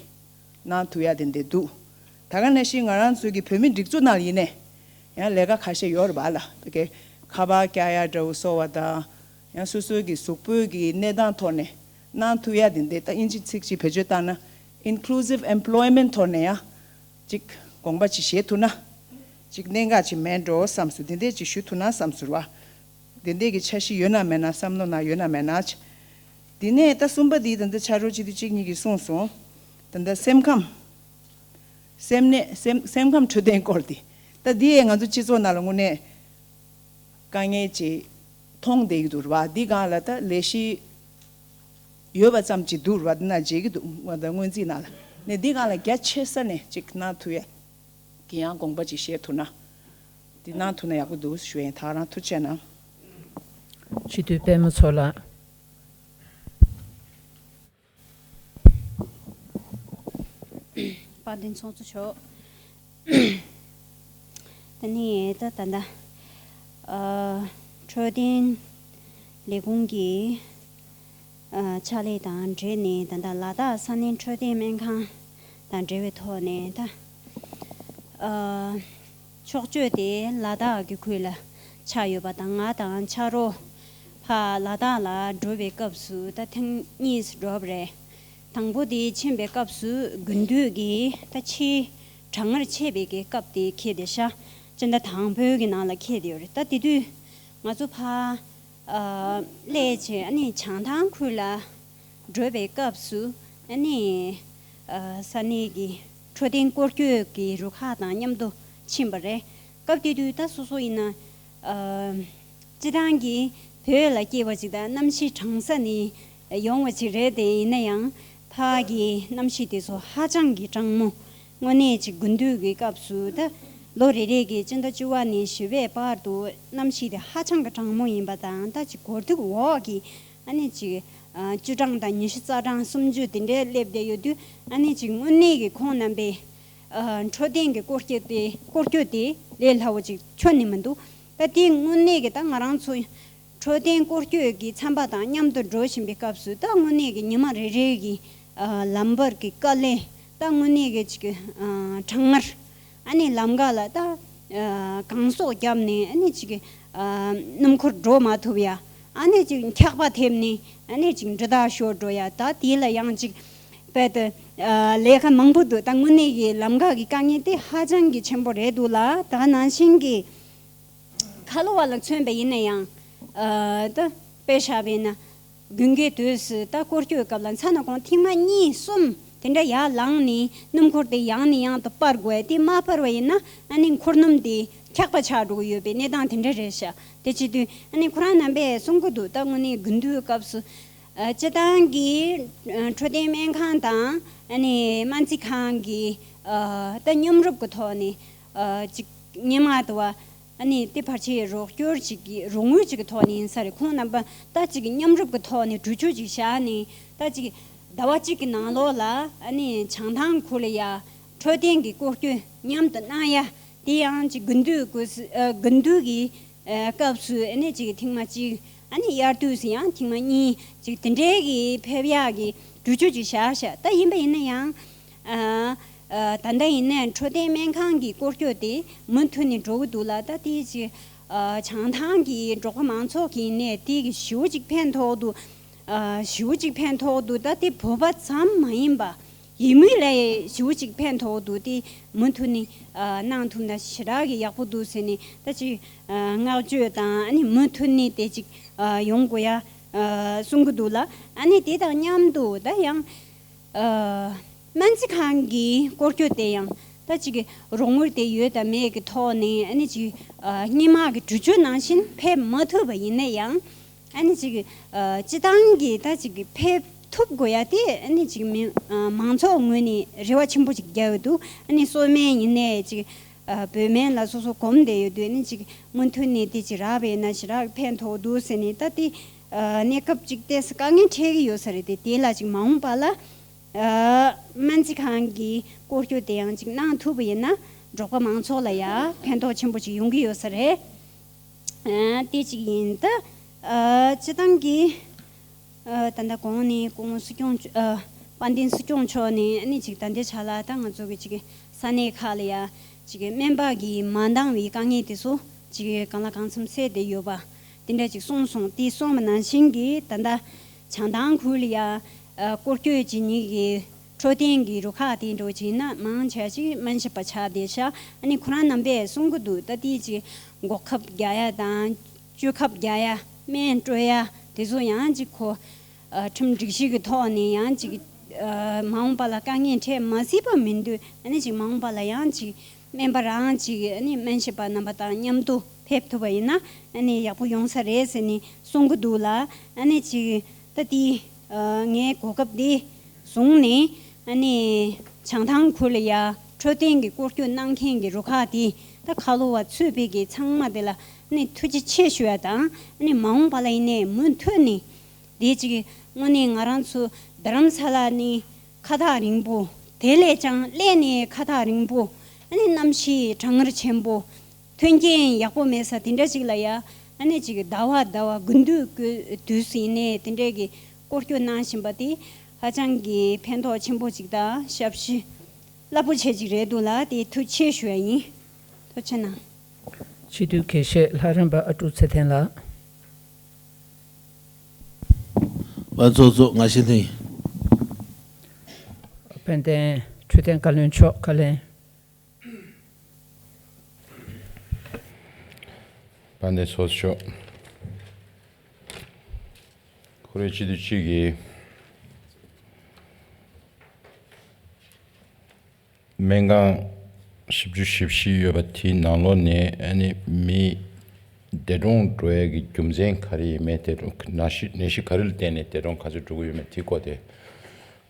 གནང་ཐུབ་ཡ་དེ་འདྲས་འདུག། ད་ག་ནང་བཞིན་ང་རང་ཚོའི་གི་བོད་མི་སྒྲིག་འཛུགས་ནང་ཡིན་ནའི་ཡང་ལས་ཀ་ཁ་ཤས་ཡོད་རེད་པ་ལ། ད་གའི་ཁ་པར་བཀྱག་ཡ་འདྲ་བོ་སོགས་པ་དང་། ཡང་སོ་སོའི་གི་གཟུགས་པོའི་གི་གནས་སྟངས་ཐོག་ནས་གནང་ཐུབ་ཡ་དེ་འདྲས། ད་དབྱིན་ཇི་ཚིག་ཅིག་བེད་སྤྱོད་བཏང་ན་inclusive employment ཐོག་ནས་ཡང་ཅིག་དགོངས་པ་ཅིག་བཞེས་ཐུབ་ན། ཅིག་གནད་འགག་ཅིག་མེད་འགྲོ་བསམ་སོང་། དེ་འདྲས་ཅིག་ཞུ་ཐུབ་ན་བསམ་སོང་བ། དེ་འདྲས་ཀྱི་འཆར་གཞི་ཡོད་ན་མེད་ན། བསམ་བློ་ནང་ཡོད་ན་མེད་ན་ཅིག། དེ་ནས་ད་གསུམ་པ་འདི་ད་ལྟ་ཕྱག་རོགས་སྤྱི་འཐུས་གཅིག་གཉིས་ཀྱིས་གསུངས་སོང་། ད་ལྟ་སེམས་ཁམས། སེམས་ནད་སེམས་སེམས་ཁམས་འཕྲོད་བསྟེན་སྐོར་འདི། ད་འདི་ཡས་ང་ཚོ་སྤྱི་ཚོགས་ནང་ལ་དངོས་གནས་དཀའ་ངལ་ཅིག་མཐོང་བསྡད་ཀྱི་འདུག་རེད་བ། འདི་སྒང་ལ་ད་ལས་གཞི་ཡོད་པ་ཙམ་ཅིག་འདུག་རེད་བ། འདི་ན་མཇལ་གྱི་འདུག་ང་ད་སྔོན་རྩིས་ནང་ལ། ནས་འདི་སྒང་ལ་རྒྱ་ཆེ་ས་ནས་ཅིག་གནང་ཐུབ་ཡ་གི་ཡང་དགོངས་པ་ཅིག་བཞེས་ཐུབ་ན། འདི་གནང་ཐུབ་ན་ཡག་པོ་འདུག་ཞུ་ཡིན། ད་རང་ཐུགས་རྗེ་གནང་། སྤྱི་འཐུས་པད་མ་མཚོ་ལགས། དཔལ་ལྡན་ཚོགས་གཙོ་མཆོག། ད་ནི་ད་ད་ལྟ་ཨ་འཕྲོད་བསྟེན་ལས་ཁུངས་ཀྱི་ཨ་ཕྱག་ལས་དང་འབྲེལ་ནས། ད་ལྟ་ལ་དྭགས་ས་གནས་འཕྲོད་བསྟེན་སྨན་ཁང་དང་འབྲེལ་བའི་ཐོག་ནས་ད་ཨ་ཕྱོགས་བསྐྱོད་དེ་ལ་དྭགས་ཀྱི་ཁུལ་ལ་ཆགས་ཡོད་པ་དང་། ང་དང་ཕྱག་རོགས་ཕར་ལ་དྭགས་ལ་འགྲོ་བའི་སྐབས་སུ་ད་ཐེངས་གཉིས་འགྲོ་བ་རེད། དང་པོ་དེ་ཕྱིན་པའི་སྐབས་སུ་དགུན་དུས་ཀྱི་ད་ཕྱིའི་གྲང་ངར་ཆེ་བའི་གི་སྐབས་དེ་འཁེལ་ཏེ་ཤག་སྤྱི་ཟླ་དང་པོའི་གི་ནང་ལ་འཁེལ་ཏེ་ཡོད་རེད། ད་དེ་དུས་ང་ཚོ་ཕར་ཨ་སླེབས་བྱས་ཨ་ནི་བྱང་ཐང་ཁུལ་ལ་འགྲོ་བའི་སྐབས་སུ་ཨ་ནི་ཨ་ས་གནས་ཀྱི་འཕྲོད་བསྟེན་སྐོར་སྐྱོད་ཀྱི་རུ་ཁག་དང་མཉམ་དུ་ཕྱིན་པ་རེད། སྐབས་དེ་དུས་ད་སོ་སོ་ཡིན་ན་ཨ་སྤྱི་བཏང་གི་བོད་ལ་སྐྱེས་པ་ཅིག་དང་། གནམ་གཤིས་གྲང་ས་ནས་ཡོང་བ་ཅིག་རེད་དེ། ཡིན་ན་ཡང་ཕར་གྱི་གནམ་གཤིས་དེ་ཚོ་ཧ་ཅང་གི་གྲང་མོ། དངོས་གནས་ཅིག་དགུན་དུས་ཀྱི་སྐབས་སུ་ད་ལོ་རེ་རེ་གི་སྤྱི་ཟླ་བཅུ་པ་ནས་བཞི་པའི་བར་དུ་གནམ་གཤིས་དེ་ཧ་ཅང་གི་གྲང་མོ་ཡིན་པ་དང་། ད་ཅིག་སྒོར་ཐིག་འོག་གི་ཨ་ནི་ཅིག་ཨ་བཅུ་གྲངས་དང་ཉི་ཤུ་རྩ་གྲངས་སུམ་ཅུ་དེ་འདྲའི་སླེབས་བསྡད་ཡོད་དུས། ཨ་ནི་ཅིག་དངོས་གནས་ཀྱི་ཁོང་རྣམ་པའི་ཨ་འཕྲོད་བསྟེན་གྱི་སྐོར་སྐྱོད་དེ་སྐོར་སྐྱོད་དེ་ལས་སླ་བོ་ཅིག་ཁྱོན་ནས་མི་འདུག་ད་དེ་དངོས་གནས་ཀྱི་ད་ང་རང་ཚོ་འཕྲོད་བསྟེན་སྐོར་སྐྱོད་ཀྱི་ཚན་པ་དང་མཉམ་དུ་འགྲོ་བཞིན་པའི་སྐབས་སུ། ད་དངོས་གནས་ཀྱི་ཉི་མ་རེ་རེ་གི་ཨ་ལམ་བར་གྱི་དཀའ་ལས། ད་དངོས་གནས་ཀྱི་ཅིག་ཨ་གྲང་ངར། ཨ་ནི་ལམ་ཁ་ལ་ད་ཨ་གངས་གསོག་བརྒྱབ་ནས་ཨ་ནི་ཅིག་ཨ་སྣུམ་འཁོར་འགྲོ་མ་ཐུབ་ཡ། ཨ་ནི་ཅིག་འཁྱག་པ་ཐེབས་ནས་ཨ་ནི་ཅིག་འདྲུད་འཐག་ཤོར་འགྲོ་ཡ། ད་དེ་ལ་ཡང་ཅིག་དཔེ་དེ་ཨ་ལས་ཀ་མང་པོ་འདུག་ད་དངོས་གནས་ཀྱི་ལམ་ཁ་གི་དཀའ་ངལ་དེ་ཧ་ཅང་གི་ཆེན་པོ་རེད་འདུག་ལ། ད་ནང་བཞིན་གྱི་ཁ་ལོ་བ་ལ་མཚོན་པ་ཡིན་ན་ཡང་། ཨ་ད་དཔེ་བཞག་པ་ཡིན་ན། དགུན་ཁའི་དུས་སུ་ད་སྐོར་སྐྱོད་སྐབས་ལ་མཚན་ནས་གོང་ཐེངས་མ་གཉིས་གསུམ་དེ་འདྲ་ཡར་ལངས་ནས་སྣུམ་འཁོར་དེ་ཡང་ནས་ཡང་དུ་སྤར་དགོས། དེ་མ་སྤར་བ་ཡིན་ན་ཨ་ནི་འཁོར་སྣུམ་དེ་འཁྱག་པ་ཆགས་འགྲོ་གི་ཡོད་པའི་གནས་སྟངས་དེ་འདྲ་རེད་ཤག་དེ་བྱེད་དུས་ཨ་ནི་ཁོ་རང་རྣམ་པས་གསུང་གི་འདུག་ད་དངོས་གནས་དགུན་དུས་སྐབས་སུ། ཨ་སྤྱི་བཏང་གི་ཨ་འཕྲོད་བསྟེན་སྨན་ཁང་དང་ཨ་ནི་སྨན་རྩིས་ཁང་གི་ཨ་ད་མཉམ་རུབ་ཀྱི་ཐོག་ནས་ཨ་ཅིག་སྔོན་མ་དུ་བ། ཨ་ནི་དེ་ཕལ་ཆེར་རོགས་སྐྱོར་ཅིག་གི་རོགས་དངུལ་ཅིག་གི་ཐོག་ནས་ཡིན་ས་རེད། ཁོང་རྣམ་པ་ད་ཅིག་མཉམ་རུབ་ཀྱི་ཐོག་ནས་གྲོས་ཆོད་ཅིག་བཞག་ནས། ད་ཅིག་ཟླ་བ་གཅིག་གི་ནང་ལོགས་ལ་ཨ་ནི་བྱང་ཐང་ཁུལ་ལ་ཡ་འཕྲོད་བསྟེན་གྱི་སྐོར་སྐྱོད་མཉམ་དུ་གནང་ཡ། དེ་ཡང་ཅིག་དགུན་དུས་དགོས་ས་ཨ་དགུན་དུས་ཀྱི་ཨ་སྐབས་སུ་ཨ་ནི་ཅིག་ཐེངས་མ་གཅིག་ཨ་ནི་དབྱར་དུས་སུ་ཡང་ཐེངས་མ་གཉིས་ཅིག་དེ་འདྲའི་གི་ཕེབས་ཡག་གི་གྲོས་ཆོད་ཅིག་བཞག་བཞག་ད་ཡིན་པ་ཡིན་ན་ཡང་། ཨ་ཨ་ད་ལྟ་ཡིན་ནའི་འཕྲོད་བསྟེན་སྨན་ཁང་གི་སྐོར་སྐྱོད་དེ་མུ་མཐུད་ནས་འགྲོ་གི་འདུག་ལ། ད་དེ་ཅིག་ཨ་བྱང་ཐང་གི་འབྲོག་པ་མང་ཚོགས་ཀྱི་ནས་དེ་གི་ཞེ་པོ་ཅིག་ཕན་ཐོགས་འདུག་ཨ་ཞེ་པོ་ཅིག་ཕན་ཐོགས་འདུག་ད་དེ་བོད་པ་ཙམ་མ་ཡིན་པ། ཡིན་མུས་ལ་ཞེ་པོ་ཅིག་ཕན་ཐོགས་འདུག་དེ་མུ་མཐུད་ནས་ཨ་གནང་ཐུབ་ན་ཞེ་དྲག་གི་ཡག་པོ་འདུག་ཟེར་ནས། ད་ཅིག་ཨ་བསྔགས་བརྗོད་དང་ཨ་ནི་མུ་མཐུད་ནས་དེ་ཅིག་ཨ་ཡོང་དགོས་ཡ་ཨ་གསུང་གི་འདུག་ལ། ཨ་ནི་དེ་དང་མཉམ་དུ་ད་ཡང་ཨ་སྨན་རྩིས་ཁང་གི་སྐོར་སྐྱོད་དེ་ཡང་ད་ཅིག་རོགས་དངུལ་དེ་ཡོད་དང་མེད་ཀྱི་ཐོག་ནས་ཨ་ནི་ཅིག་ཨ་སྔོན་མ་གི་གྲོས་ཆོད་ནང་བཞིན་ཕེབས་མ་ཐུབ་པ་ཡིན་ན་ཡང་། ཨ་ནི་ཅིག་ཨ་སྤྱི་བཏང་གི་ད་ཅིག་ཕེབས་ཐུབ་དགོས་ཡ་དེ་ཨ་ནི་ཅིག་མི་ཨ་མང་ཚོགས་ངོས་ནས་རེ་བ་ཆེན་པོ་ཅིག་བརྒྱབ་ཡོད་འདུག་ཨ་ནི་གསོལ་སྨན་ཡིན་ནའི་ཅིག་ ཨ་བོད་སྨན་ལ་སོ་སོ་གོམས་བསྡད་ཡོད་དུས་ནི་ཅིག་མུ་མཐུད་ནས་དེ་ཅིག་རག་པས་ན་ཞེ་དྲག་ཕན་ཐོགས་འདུག་ཟེར་ནས། ད་དེ་ཨ་གནས་སྐབས་ཅིག་ཏོག་ཙམ་དཀའ་ངལ་འཕྲད་ཀྱི་ཡོད་ས་རེད་དེ། དེ་ལ་ཅིག་མ་འོངས་པ་ལ་ཨ་སྨན་རྩིས་ཁང་གི་སྐོར་སྐྱོད་དེ་ཡང་ཅིག་གནང་ཐུབ་པ་ཡིན་ན་འབྲོག་པ་མང་ཚོགས་ལ་ཡང་ཕན་ཐོགས་ཆེན་པོ་ཅིག་ཡོང་གི་ཡོད་ས་རེད། ཨ་དེ་གཅིག་ཡིན། ད་ཨ་སྤྱི་བཏང་གི་ཨ་ད་ལྟ་གོང་ནས་སྐུ་ངོ་སྲིད་སྐྱོང་མཆོག་ཨ་དཔལ་ལྡན་སྲིད་སྐྱོང་མཆོག་ནས་ཨ་ནི་ཅིག་ད་ལྟའི་ཆ་ལ་ད་ང་ཚོ་གི་ཅིག་ས་གནས་ཁག་ལ་ཡ་ཅིག་སྨན་པ་གིས་མ་འདང་བའི་དཀའ་ངལ་དེ་ཚོ་ཅིག་གང་ལ་གང་འཚམ་སེལ་བསྡད་ཡོད་པ་དེ་འདྲ་ཅིག་གསུངས་སོང་། དེ་གསུངས་པ་ནང་བཞིན་གྱི་ད་ལྟ་བྱང་ཐང་ཁུལ་ལ་ཡ་ཨ་སྐོར་སྐྱོད་བྱེད་མཁན་གྱི་འཕྲོད་བསྟེན་གྱི་རུ་ཁག་དེ་འདྲ་བྱས་ན་མང་ཆེ་ཅིག་སྨན་ཞབས་པ་ཆགས་བསྡད་ཤག་ཨ་ནི་ཁོ་རང་རྣམ་པས་གསུང་གི་འདུག་ད་དེ་ཅིག་འགོག་ཁབ་རྒྱག་ཡ་དང་བཅོས་ཁབ་རྒྱག་ཡ་སྨན་སྤྲོད་ཡ་དེ་ཚོ་ཡང་ཅིག་ཁོ་ཨ་ཁྲིམས་སྒྲིག་གཞི་གི་ཐོག་ནས་ཡང་ཅིག་ཨ་མ་འོངས་པ་ལ་དཀའ་ངལ་འཕྲད་མ་སྲིད་པ་མིན་དུས། ཨ་ནི་ཅིག་མ་འོངས་པ་ལ་ཡང་ཅིག་སྨན་པ་རང་ཅིག་ཨ་ནི་སྨན་ཞབས་པ་རྣམ་པ་དང་མཉམ་དུ་ཕེབས་ཐུབ་པ་ཡིན་ན་ཨ་ནི་ཡག་པོ་ཡོང་ས་རེད་ཟེར་ནས་གསུང་གི་འདུག་ལ། ཨ་ནི་ཅིག་ད་དེ་ཨ་ངའི་གོ་སྐབས་འདི་བཟུང་ནས་ཨ་ནི་བྱང་ཐང་ཁུལ་ལ་ཡ་འཕྲོད་བསྟེན་གྱི་སྐོར་སྐྱོད་གནང་མཁན་གྱི་རུ་ཁག་དེ་ད་ཁ་ལོ་བ་ཚུད་པའི་གི་ཚང་མ་དེ་ལ་ཨ་ནི་ཐུགས་རྗེ་ཆེ་ཞུ་ཡ་དང་། ཨ་ནི་མ་འོངས་པ་ལ་ཡིན་ནའི་མུ་མཐུད་ནས་དེ་ཅིག་དངོས་གནས་ང་རང་ཚོ་རྡ་རམ་ས་ལ་ནི་ཁ་ཐག་རིང་པོ། དེ་ལས་ཀྱང་སླད་ནས་ཁ་ཐག་རིང་པོ། ཨ་ནི་གནམ་གཤིས་གྲང་ངར་ཆེན་པོ། མཐུན་རྐྱེན་ཡག་པོ་མེད་ས་དེ་འདྲ་ཅིག་ལ་ཡ་ཨ་ནི་ཅིག་ཟླ་བ་ཟླ་བ་དགུན་དུས་དགུན་དུས་སུ་ཡིན་ནའི་དེ་འདྲའི་གི་སྐོར་སྐྱོད་གནང་བཞིན་པ་དེ་ཧ་ཅང་གི་ཕན་ཐོགས་ཆེན་པོ་ཅིག་དང་ཞབས་ཕྱི་རླབས་པོ་ཆེ་ཅིག་རེད་འདུག་ལ། དེ་ཐུགས་རྗེ་ཆེ་ཞུ་ཡ་ཡིན། ཐུགས་རྗེ་གནང་། སྤྱི་འཐུས་དགེ་བཤེས་ལྷ་རམས་པ་ཨ་ཀྲུག་ཚེ་བརྟན་ལགས། ཨ་ཚོགས་གཙོ་ང་ཤེས་ཐིང་། དཔལ་ལྡན་འཕྲོད་བསྟེན་བཀའ་བློན་མཆོག་བཀའ་ལན། དཔལ་ལྡན་ཚོགས་གཙོ་མཆོག་ཁོ་རེ་སྤྱི་འཐུས་གཅིག་གིས་སྨན་ཁང་བཞི་བཅུ་ཞེ་བཞི་ཡོད་པ་དེའི་ནང་ལོགས་ནས་ཨ་ནི་མི་འདས་གྲོངས་འགྲོ་ཡས་ཀྱི་རྒྱུ་མཚན་ག་རེ་ཡིན་མིན། འདས་གྲོངས་ནད་གཞི་ནད་གཞི་ག་རེ་ལ་བརྟེན་ནས་འདས་གྲོངས་ག་ཚོད་འགྲོ་གི་ཡོད་མེད་དེའི་སྐོར་དེ་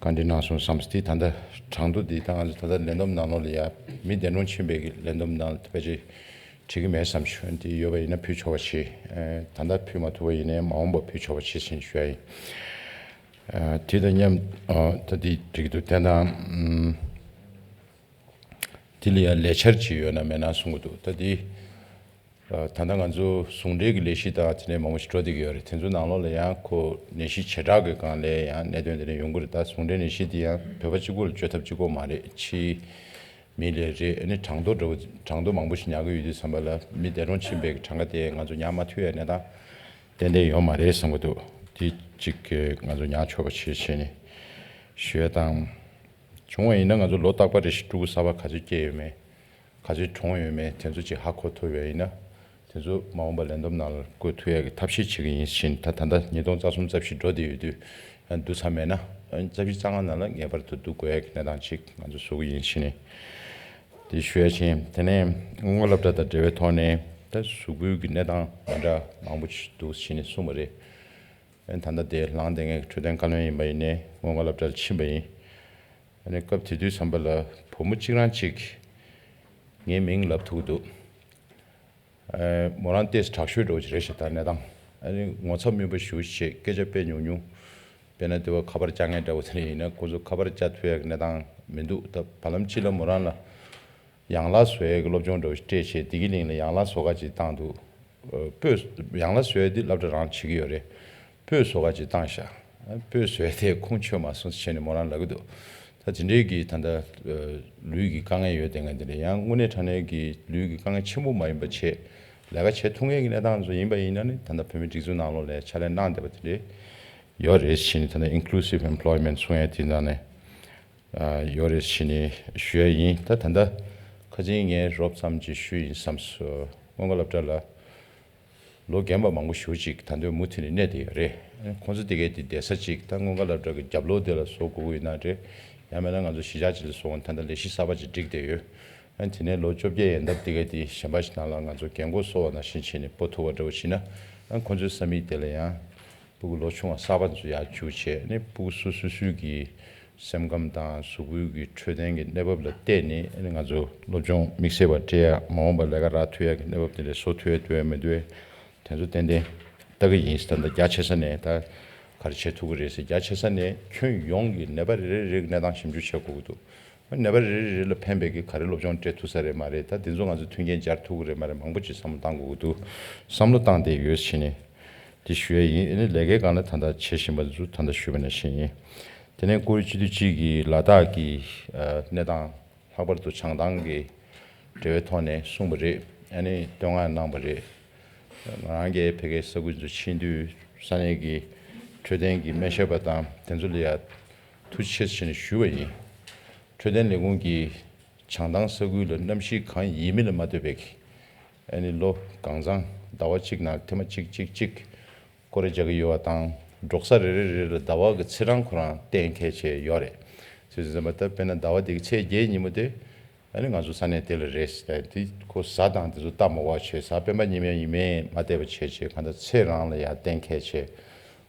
བཀའ་འདྲི་གནང་སོང་བསམ། དེ་ད་ལྟ་གྲངས་ཐོ་འདི་ད་ང་ཚོ་ད་ལྟ་ལས་བསྡོམས་ནང་ལོགས་ལ་ཡ་མི་འདས་གྲོངས་ཕྱིན་པའི་གི་ལས་བསྡོམས་ནང་ལ་ཕལ་ཆེར་བྲིས་ཀྱི་མེད་བསམ་ཞུ། དེ་ཡོད་པ་ཡིན་ན་ཕུལ་ཆོག་པ་བྱེད། ཨ་ད་ལྟ་ཕུལ་མ་ཐུབ་པ་ཡིན་ནའི་མ་འོངས་པ་ཕུལ་ཆོག་པ་བྱེད་ཟེར་ཞུ་ཡ་ཡིན། ཨ་དེ་དང་མཉམ་ཨ་ད་དེ་འགྲིག་གི་འདུག་དེ་དང་ཨམ་དེ་ལ་ཡང་ལས་འཆར་ཅིག་ཡོད་ན་མེད་ན་གསུང་གི་འདུག་ད་དེ་ཨ་ད་ལྟ་ང་ཚོ་ཟུང་འབྲེལ་གྱི་ལས་གཞི་དང་དེ་ནས་མང་པོ་ཞིག་འགྲོ་བསྡད་ཀྱི་ཡོད་རེད། དེ་ཚོ་ནང་ལོགས་ལ་ཡང་ཁོ་ནད་གཞི་བྱེ་བྲག་གི་སྒང་ལ་ཡང་གནད་དོན་དེ་འདྲ་ཡོང་གི་རེད། ད་ཟུང་འབྲེལ་ནད་གཞི་དེ་ཡང་བོད་པ་གཅིག་པུ་ལ་བཅོས་ཐབས་གཅིག་པོ་མ་རེད། ཕྱིའི་མི་ལ་རེད། ཨ་ནི་གྲངས་ཐོ་འདྲ་བོ་གྲངས་ཐོ་མང་པོ་ཞིག་ཉར་གི་ཡོད་དུས་ཙམ་པ་ལ་མི་འདས་གྲོངས་ཕྱིན་པའི་གྲངས་ཀ་དེ་ང་ཚོ་ཉར་མ་ཐུབ་ཡ་གནས་སྟངས་ཏན་ཏན་ཡོད་མ་རེད་བསམ་གྱི་འདུག་དེ་གཅིག་ང་ཚོ་ཉར་ཆོག་པ་བྱེད་བྱས་ནས་ཞུ་ཡ་དང་། བྱུང་བ་ཡིན་ན་ང་ཚོ་ལོ་རྟག་པ་རེ་བཞིན་ཕྲུ་གུ་གསར་པ་ག་ཚོད་སྐྱེས་ཡོད་མེད། ག་ཚོད་གྲོངས་ཡོད་མེད་དེ་ཚོ་ཅིག་ཧ་གོ་ཐུབ་ཡོད་ཡིན་ན། དེ་ཚོ་མ་འོངས་པ་ལས་བསྡོམས་ནང་ལ་བཀོད་ཐུབ་ཡག་གི་ཐབས་ཤེས་བྱེད་ཀྱི་ཡིན་ཕྱིན། ད་ད་ལྟ་ཉིས་སྟོང་རྩ་གསུམ་རྩ་བཞི་འགྲོ་བསྡད་ཡོད་དུས་ཡང་བསྡུ་ཚར་མེད་ན་རྩ་བཞི་རྩ་ལྔ་ནང་ལ་ངེས་པར་དུ་བསྡུ་དགོས་ཡག་གི་གནས་སྟངས་ཅིག་ང་ཚོ་བཟོ་གི་ཡིན་ཕྱིན། དེ་ཞུ་ཡ་ཕྱིན། དེ་ནས་སྔོན་འགོག་སློབ་གྲྭ་དང་འབྲེལ་བའི་ཐོག་ནས་ད་གཟུགས་པོའི་གི་གནས་སྟངས་མ་འདྲ་མང་པོ་ཞིག་འདུག་ཕྱིན་ནས་གསུངས་པ་རེད། ད་ལྟ་དེ་ལངས་བསྡད་མཁན་གྱི་འཕྲོད་བསྟེན་བཀའ་བློན་ཡིན་པ་ཡིན་ནའི་སྔོན་འགོག་སློབ་གྲྭར་ཕྱིན་པ་ཡིན། ཨ་ནི་སྐབས་དེ་དུས་ཙམ་པ་ལ་བུ་མོ་གཅིག་རང་གཅིག་ངའི་མིང་ལབ་ཐུབ་ཀྱི་འདུག་ཨ་མོ་རང་ཏོག་ཙམ་དྲག་ཤོས་འདྲ་བོ་ཅིག་རེད་ཤག་ད་གནས་སྟངས། ཨ་ནི་ངོ་ཚ་སྨྱོན་པ་ཞེ་པོ་ཅིག་བྱེད། སྐད་ཆ་དཔེ་ཉུང་ཉུང་། དཔེར་ན་དེ་བ་ཁ་པར་བཅག་མཁན་འདྲ་བོ་དེ་འདྲ་ཡིན་ན་ཁོ་ཚོ་ཁ་པར་བཅག་ཐུབ་ཡག་གི་གནས་སྟངས་མི་འདུག་ད་བར་ལམ་གཅིག་ལ་མོ་རང་ལ་ཡང་ལག་བཟོ་ཡག་གི་སློབ་སྦྱོང་འདྲ་བོ་ཞིག་སྤྲད་བྱས་བདེ་སྐྱིད་གླིང་ལ་ཡང་ལག་བཟོ་ག་ཅིག་བཏང་འདུག་སྤོས་ཡང་ལག་བཟོ་ཡ་དེ་སློབ་གྲྭ་རང་བྱེད་ཀྱི་ཡོད་རེད། སྤོས་བཟོ་ག་ཅིག་བཏང་ཤག་སྤོས་བཟོ་ཡ་དེ་ཁུངས་འཁྱོལ་མ་སོང་ཟེར་ནས་མོ་རང་ལབ་ཀྱི་འདུག་ད་དེ་འདྲའི་གི་ད་ལྟ་ལུས་ཀྱི་དཀའ་ངལ་ཡོད་བསྡད་མཁན་དེ་འདྲ་ཡང་དངོས་གནས་དྲང་གནས་ཀྱི་ལུས་ཀྱི་དཀའ་ངལ་ཆེན་པོ་མ་ཡིན་པ་བྱས་ལས་ཀ་བྱེད་ཐུབ་མཁན་གྱི་གནས་སྟངས་ཚོ་ཡིན་པ་ཡིན་ན་ནི་ད་ལྟ་བོད་མིའི་སྒྲིག་འཛུགས་ནང་ལོགས་ལ་ཕྱག་ལས་གནང་བསྡད་པ་དེ་འདྲ་ཡོད་རེད་ཟེར་ནས། ད་ལྟ་Inclusive Employment གསུང་ཡ་དེ་ནང་ནས་ཡོད་རེད་ཟེར་ནས་ཞུ་ཡ་ཡིན། ད་ད་ལྟ་ཁ་སང་ངས་རོབ་ཙམ་ཅིག་ཞུས་ཡིན་བསམ་སོང་། སྔོན་འགོག་སློབ་གྲྭ་ལ་ལོ་རྒན་པ་མང་པོ་ཞེ་པོ་ཅིག་ད་དུང་མུ་མཐུད་ནས་གནས་བསྡད་ཡོད་རེད། ཁོང་ཚོ་དེ་གའི་དེ་བསྡད་ས་ཅིག་ད་སྔོན་འགོག་སློབ་གྲྭ་གི་རྒྱབ་ལོགས་དེ་ལ་བཟོ་དགོས་ཀྱི་ཡོད་ན་རེད། ཡང་མིན་ན་ང་ཚོ་གཞིས་ཆགས་ཅིག་ལ་བཟོ་དགོས་ན་ད་ལྟ་ལས་གཞི་གསར་པ་ཅིག་བསྒྲིགས་བསྡད་ཡོད། ཨ་དེ་ནས་ལོ་བཅོ་བརྒྱད་ཡན་འདབ་དེ་གའི་དེ་གཞན་པ་ཞིག་ནང་ལ་ང་ཚོ་རྒན་འཁོགས་གསོ་བ་ནང་བཞིན་བྱས་ནས་སྤོ་ཐུབ་པ་འདྲ་བོ་ཞིག་ན། ཨ་ཁོང་ཚོའི་ས་མིག་དེ་ལ་ཡང་ཕྲུ་གུ་ལོ་ཆུང་བ་གསར་པ་ཚོ་ཡར་བཅུག་བྱས་ནས་ཕྲུ་གུ་སོ་སོ་སོའི་གི་ སེམས་ཁམས་དང་གཟུགས་པོའི་གི་འཕྲོད་བསྟེན་གྱི་གནས་བབ་ལ་བལྟས་ནས་ཨ་ནི་ང་ཚོ་སློབ་སྦྱོང་དམིགས་བསལ་བ་སྤྲད་ཡ་མ་འོངས་པ་ལས་ཀ་རག་ཐུབ་ཡ་གི་གནས་བབ་དེ་འདྲ་བཟོ་ཐུབ་ཡ་འདུག་ཡ་མི་འདུག་ཡ་དེ་ཚོ་ཏན་ཏན་ལྟ་གི་ཡིན། ད་ལྟ་རྒྱ་ཆེ་ས་ནས་ད་ག་རེ་བྱེད་ཐུབ་ཀྱི་རེད་ཟེར། རྒྱ་ཆེ་ས་ནས་ཁྱོན་ཡོངས་ཀྱི་ནད་པ་རེ་རེ་རེ་གི་གནས་སྟངས་ཞིབ་འཇུག་བྱེད་དགོས་ཀྱི་འདུག་ནད་པ་རེ་རེ་རེ་ལ་ཕན་པའི་གི་ག་རེ་སློབ་སྦྱོང་སྤྲད་ཐུབ་ས་རེད་མ་རེད། ད་དེ་ཚོ་ང་ཚོས་མཐུན་རྐྱེན་སྦྱར་ཐུབ་ཀྱི་རེད་མ་རེད། མང་པོ་ཅིག་བསམ་བློ་བཏང་དགོས་ཀྱི་འདུག་བསམ་བློ་བཏང་བསྡད་ཡོད་ཕྱིན་ནས་དེ་ཞུ་ཡ་ཡིན། ཨ་ནི་ལས་ཀའི་སྒང་ལ་ད་ལྟ་བྱེད་བཞིན་པ་ཚོ་ད་ལྟ་ཞུས་པ་ནང་བཞིན་ཡིན། དེ་ནས་ཀོ་བིཌ་བཅུ་དོན་གཅིག་གི་ལ་དྭགས་ཀྱི་ཨ་གནས་སྟངས་ལྷག་པར་དུ་བྱང་ཐང་གི་འབྲེལ་བའི་ཐོག་ནས་གསུངས་པ་རེད། ཨ་ནི་བསྟོད་བསྔགས་གནང་བ་རེད། ང་རང་གིས་ཕ་གིའི་ས་ཁུལ་དུ་ཕྱིན་དུས་ས་གནས་ཀྱི་འཕྲོད་བསྟེན་གྱི་སྨན་ཞབས་པ་དང་དེ་ཚོ་ལ་ཡ་ཐུགས་རྗེ་ཆེ་ཞེས་ནས་ཞུས་པ་ཡིན། འཕྲོད་བསྟེན་ལས་ཁུངས་ཀྱིས་བྱང་ཐང་ས་ཁུལ་ལ་གནམ་གཤིས་གང་ཡིན་མིན་ལ་མ་ལྟོས་པའི་གི་ཨ་ནི་ལོ་གང་ཚང་ཟླ་བ་གཅིག་ནང་ཐེངས་མ་གཅིག་གཅིག་གཅིག་སྐོར་ར་རྒྱག་གི་ཡོད་པ་དང་། འབྲོག་ས་རེ་རེ་རེ་ལ་ཟླ་བ་གི་ཚེས་གྲངས་ཁོ་རང་གཏན་འཁེལ་བྱས་ཡོད་རེད། ཟེར་ཟེར་བ་ད་དཔེར་ན་ཟླ་བ་འདི་གི་ཚེས་བརྒྱད་ཉིན་མོ་དེ་ཨ་ནི་ང་ཚོ་ས་གནས་དེ་ལ་རེད་ཟེར། དེ་ཁོ་གཟའ་དང་དེ་ཚོ་ལྟ་མ་དགོས་པ་བྱས། གཟའ་སྤེན་པ་ཉིན་མོ་ཡིན་མིན་མ་བལྟས་པ་བྱས་བྱས་གང་ལྟར་ཚེས་རང་ལ་ཡར་གཏན་འཁེལ་བྱས་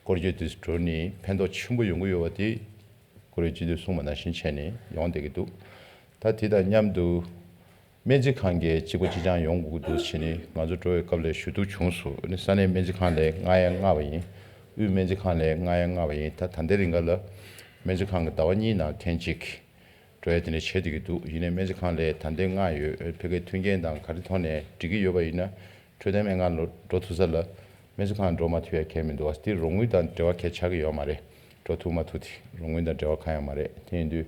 སྐོར་སྐྱོད་དུ་འགྲོ་ནི་ཕན་ཐོགས་ཆེན་པོ་ཡོང་གི་ཡོད་པ་དེ་ཀོ་བིཌ་བཅུ་དོན་གསུངས་པ་ནང་བཞིན་བྱས་ནས་ཡོང་བསྡད་ཀྱི་འདུག་ད་དེ་དང་མཉམ་དུ་སྨན་རྩིས་ཁང་གི་གཅིག་པ་གཅིག་རྐྱང་ཡོང་དགོས་ཀྱི་འདུག་ཟེར་ནས་ང་ཚོ་འགྲོ་བའི་སྐབས་ལ་ཞུ་གཏུག་བྱུང་སོང་། ཨ་ནི་ས་གནས་སྨན་རྩིས་ཁང་ལ་མངགས་ཡ་མངགས་པ་ཡིན། དབུས་སྨན་རྩིས་ཁང་ལ་མངགས་ཡ་མངགས་པ་ཡིན། ད་ད་ལྟའི་རིང་ག་ལ་སྨན་རྩིས་ཁང་གི་ཟླ་བ་གཉིས་ནང་ཐེངས་གཅིག་འགྲོ་ཡ་དེ་འདྲ་བྱེད་བསྡད་ཀྱི་འདུག་ཡིན་ནའི་སྨན་རྩིས་ཁང་ལ་ད་ལྟའི་མངགས་ཡོད། ཕ་གིའི་མཐུན་རྐྱེན་དང་ག་རེ་ཐོག་ནས་འགྲིག་གི་ཡོད་པ་ཡིན་ན་འཕྲོད་བསྟེན་སྨན་ཁང་ལ་འགྲོ་ཐུབ་ས་ལ། སྨན་རྩིས་ཁང་འགྲོ་མ་ཐུབ་ཡ་གང་ཡང་མི་འདུག་བ། དེ་རོགས་དངུལ་དང་འབྲེལ་བ་གང་ཡང་ཆགས་ཀྱི་ཡོད་མ་རེད། འགྲོ་ཐུབ་མ་ཐུབ་དེ་རོགས་དངུལ་དང་འབྲེལ་བ་གང་ཡང་མ་རེད། དེ་ཡིན་དུས་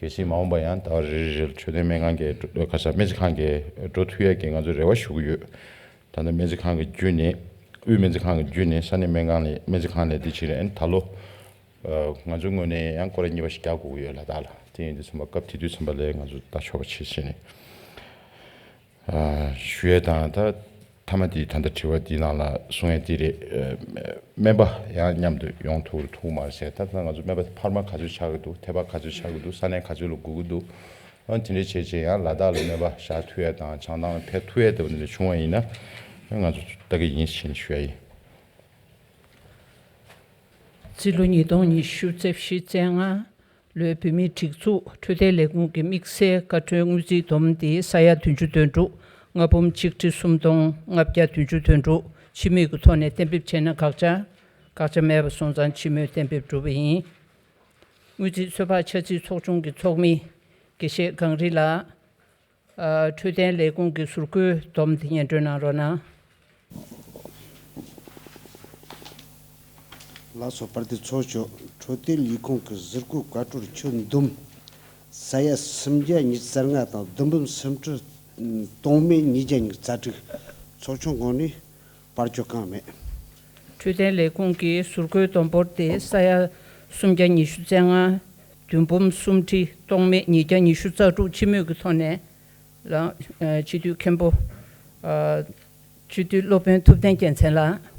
གལ་སྲིད་མ་འོངས་པ་ཡང་ཟླ་བ་རེ་རེ་རེ་ལ་འཕྲོད་བསྟེན་སྨན་ཁང་གི་ཁ་ཤས་སྨན་རྩིས་ཁང་གི་འགྲོ་ཐུབ་ཡ་གི་ང་ཚོ་རེ་བ་ཞུ་གི་ཡོད། ད་ལྟ་སྨན་རྩིས་ཁང་གི་བརྒྱུད་ནས་དབུས་སྨན་རྩིས་ཁང་གི་བརྒྱུད་ནས་ས་གནས་སྨན་ཁང་ལ་སྨན་རྩིས་ཁང་ལ་དེ་བྱས་ནས་ཨ་ནི་ད་ལོ་ང་ཚོའི་ངོས་ནས་ཡང་སྐོར་ར་གཉིས་པ་ཞིག་རྒྱག་དགོས་ཀྱི་ཡོད་ལ་དྭགས་ལ། དེ་ཡིན་དུས་ཚང་མ་སྐབས་དེ་དུས་ཚང་མ་ལ་ང་ཚོ་ལྟ་ཆོག་པ་བྱེད་བྱས་ནས། ཞུ་ཡས་དང་ད་མཐའ་མ་དེ་ད་ལྟ་དྲི་བ་འདི་ནང་ལ་གསུང་ཡས་དེ་རེད། སྨན་པ་ཡང་མཉམ་དུ་ཡོང་ཐུབ་རུ་ཐུབ་མ་རེད་ཟེར། ད་ལྟ་ང་ཚོ་སྨན་པ་ཕར་མ་ག་ཚོད་ཆགས་ཀྱི་འདུག་ཐད་པ་ག་ཚོད་ཆགས་ཀྱི་འདུག་ས་གནས་ག་ཚོད་ལ་སྒུག་གི་འདུག་ཨ་དེ་འདྲ་བྱས་བྱས་ཡང་ལ་དྭགས་ལ་སྨན་པ་བཞག་ཐུབ་ཡས་དང་བྱང་ཐང་ལ་ཕེབས་ཐུབ་ཡས་དེ་འདྲ་བྱུང་བ་ཡིན་ན་ང་ཚོ་ལྟ་གི་ཡིན་ཞེས་ཞུ་ཡ་ཡིན། རྩིས་ལོ་ཉིས་སྟོང་ཉི་ཤུ་རྩ་བཞི་རྩ་ལྔ་ལོའི་བོད་མིའི་སྒྲིག་འཛུགས་འཕྲོད་བསྟེན་ལས་ཁུངས་ཀྱི་དམིགས་བསལ་བཀའ་འཁྲོལ་དངུལ་རྩིས་བསྡོམས་དེ་ས་ཡ་བདུན་ཅུ་དོན་དྲུག་ལྔ་འབུམ་ཆིག་ཁྲི་སུམ་སྟོང་ལྔ་བརྒྱ་བདུན་ཅུ་དོན་དྲུག་ཕྱི་མིག་གི་ཐོག་ནས་གཏན་འབེབས་བྱས་ན་དགག་བྱ། དགག་བྱ་མེད་པ་སོང་ཙང་ཕྱི་མོལ་གཏན་འབེབས་གྲུབ་པ་ཡིན། དངུལ་རྩིས་ཚོད་དཔག་འཆར་རྩིས་ཚོགས་ཆུང་གི་ཚོགས་མི་དགེ་བཤེས་གངས་རི་ལགས། ཨ། འཕྲོད་བསྟེན་ལས་ཁུངས་ཀྱི་ཟུར་བཀོད་བསྡོམས་དེ་སྙན་སྒྲོན་གནང་རོགས་གནང་། ལགས་སོ། དཔལ་ལྡན་ཚོགས་གཙོ། འཕྲོད་བསྟེན་ལས་ཁུངས་ཀྱི་ཟུར་བཀོད་བཀའ་འཁྲོལ་ཁྱོན་བསྡོམས་ས་ཡ་སུམ་བརྒྱ་ཉི་ཤུ་རྩ་ལྔ་དང་བདུན་འབུམ་སུམ་ཁྲི་སྟོང་མེད་ཉིས་བརྒྱ་ཉི་ཤུ་རྩ་དྲུག་ཚོགས་ཆུང་གོང་ནས་བར་གྱོ་གང་མེད། འཕྲོད་བསྟེན་ལས་ཁུངས་ཀྱི་ཟུར་བཀོད་བསྡོམས་འབོར་དེ་ས་ཡ་སུམ་བརྒྱ་ཉི་ཤུ་རྩ་ལྔ། བདུན་འབུམ་སུམ་ཁྲི་སྟོང་མེད་ཉིས་བརྒྱ་ཉི་ཤུ་རྩ་དྲུག་སྤྱི་མོས་ཀྱི་ཐོག་ནས་ལ། སྤྱི་འཐུས་མཁན་པོ། སྤྱི་འཐུས་སློབ་དཔོན་ཐུབ་བསྟན་རྒྱལ་མཚན་ལགས།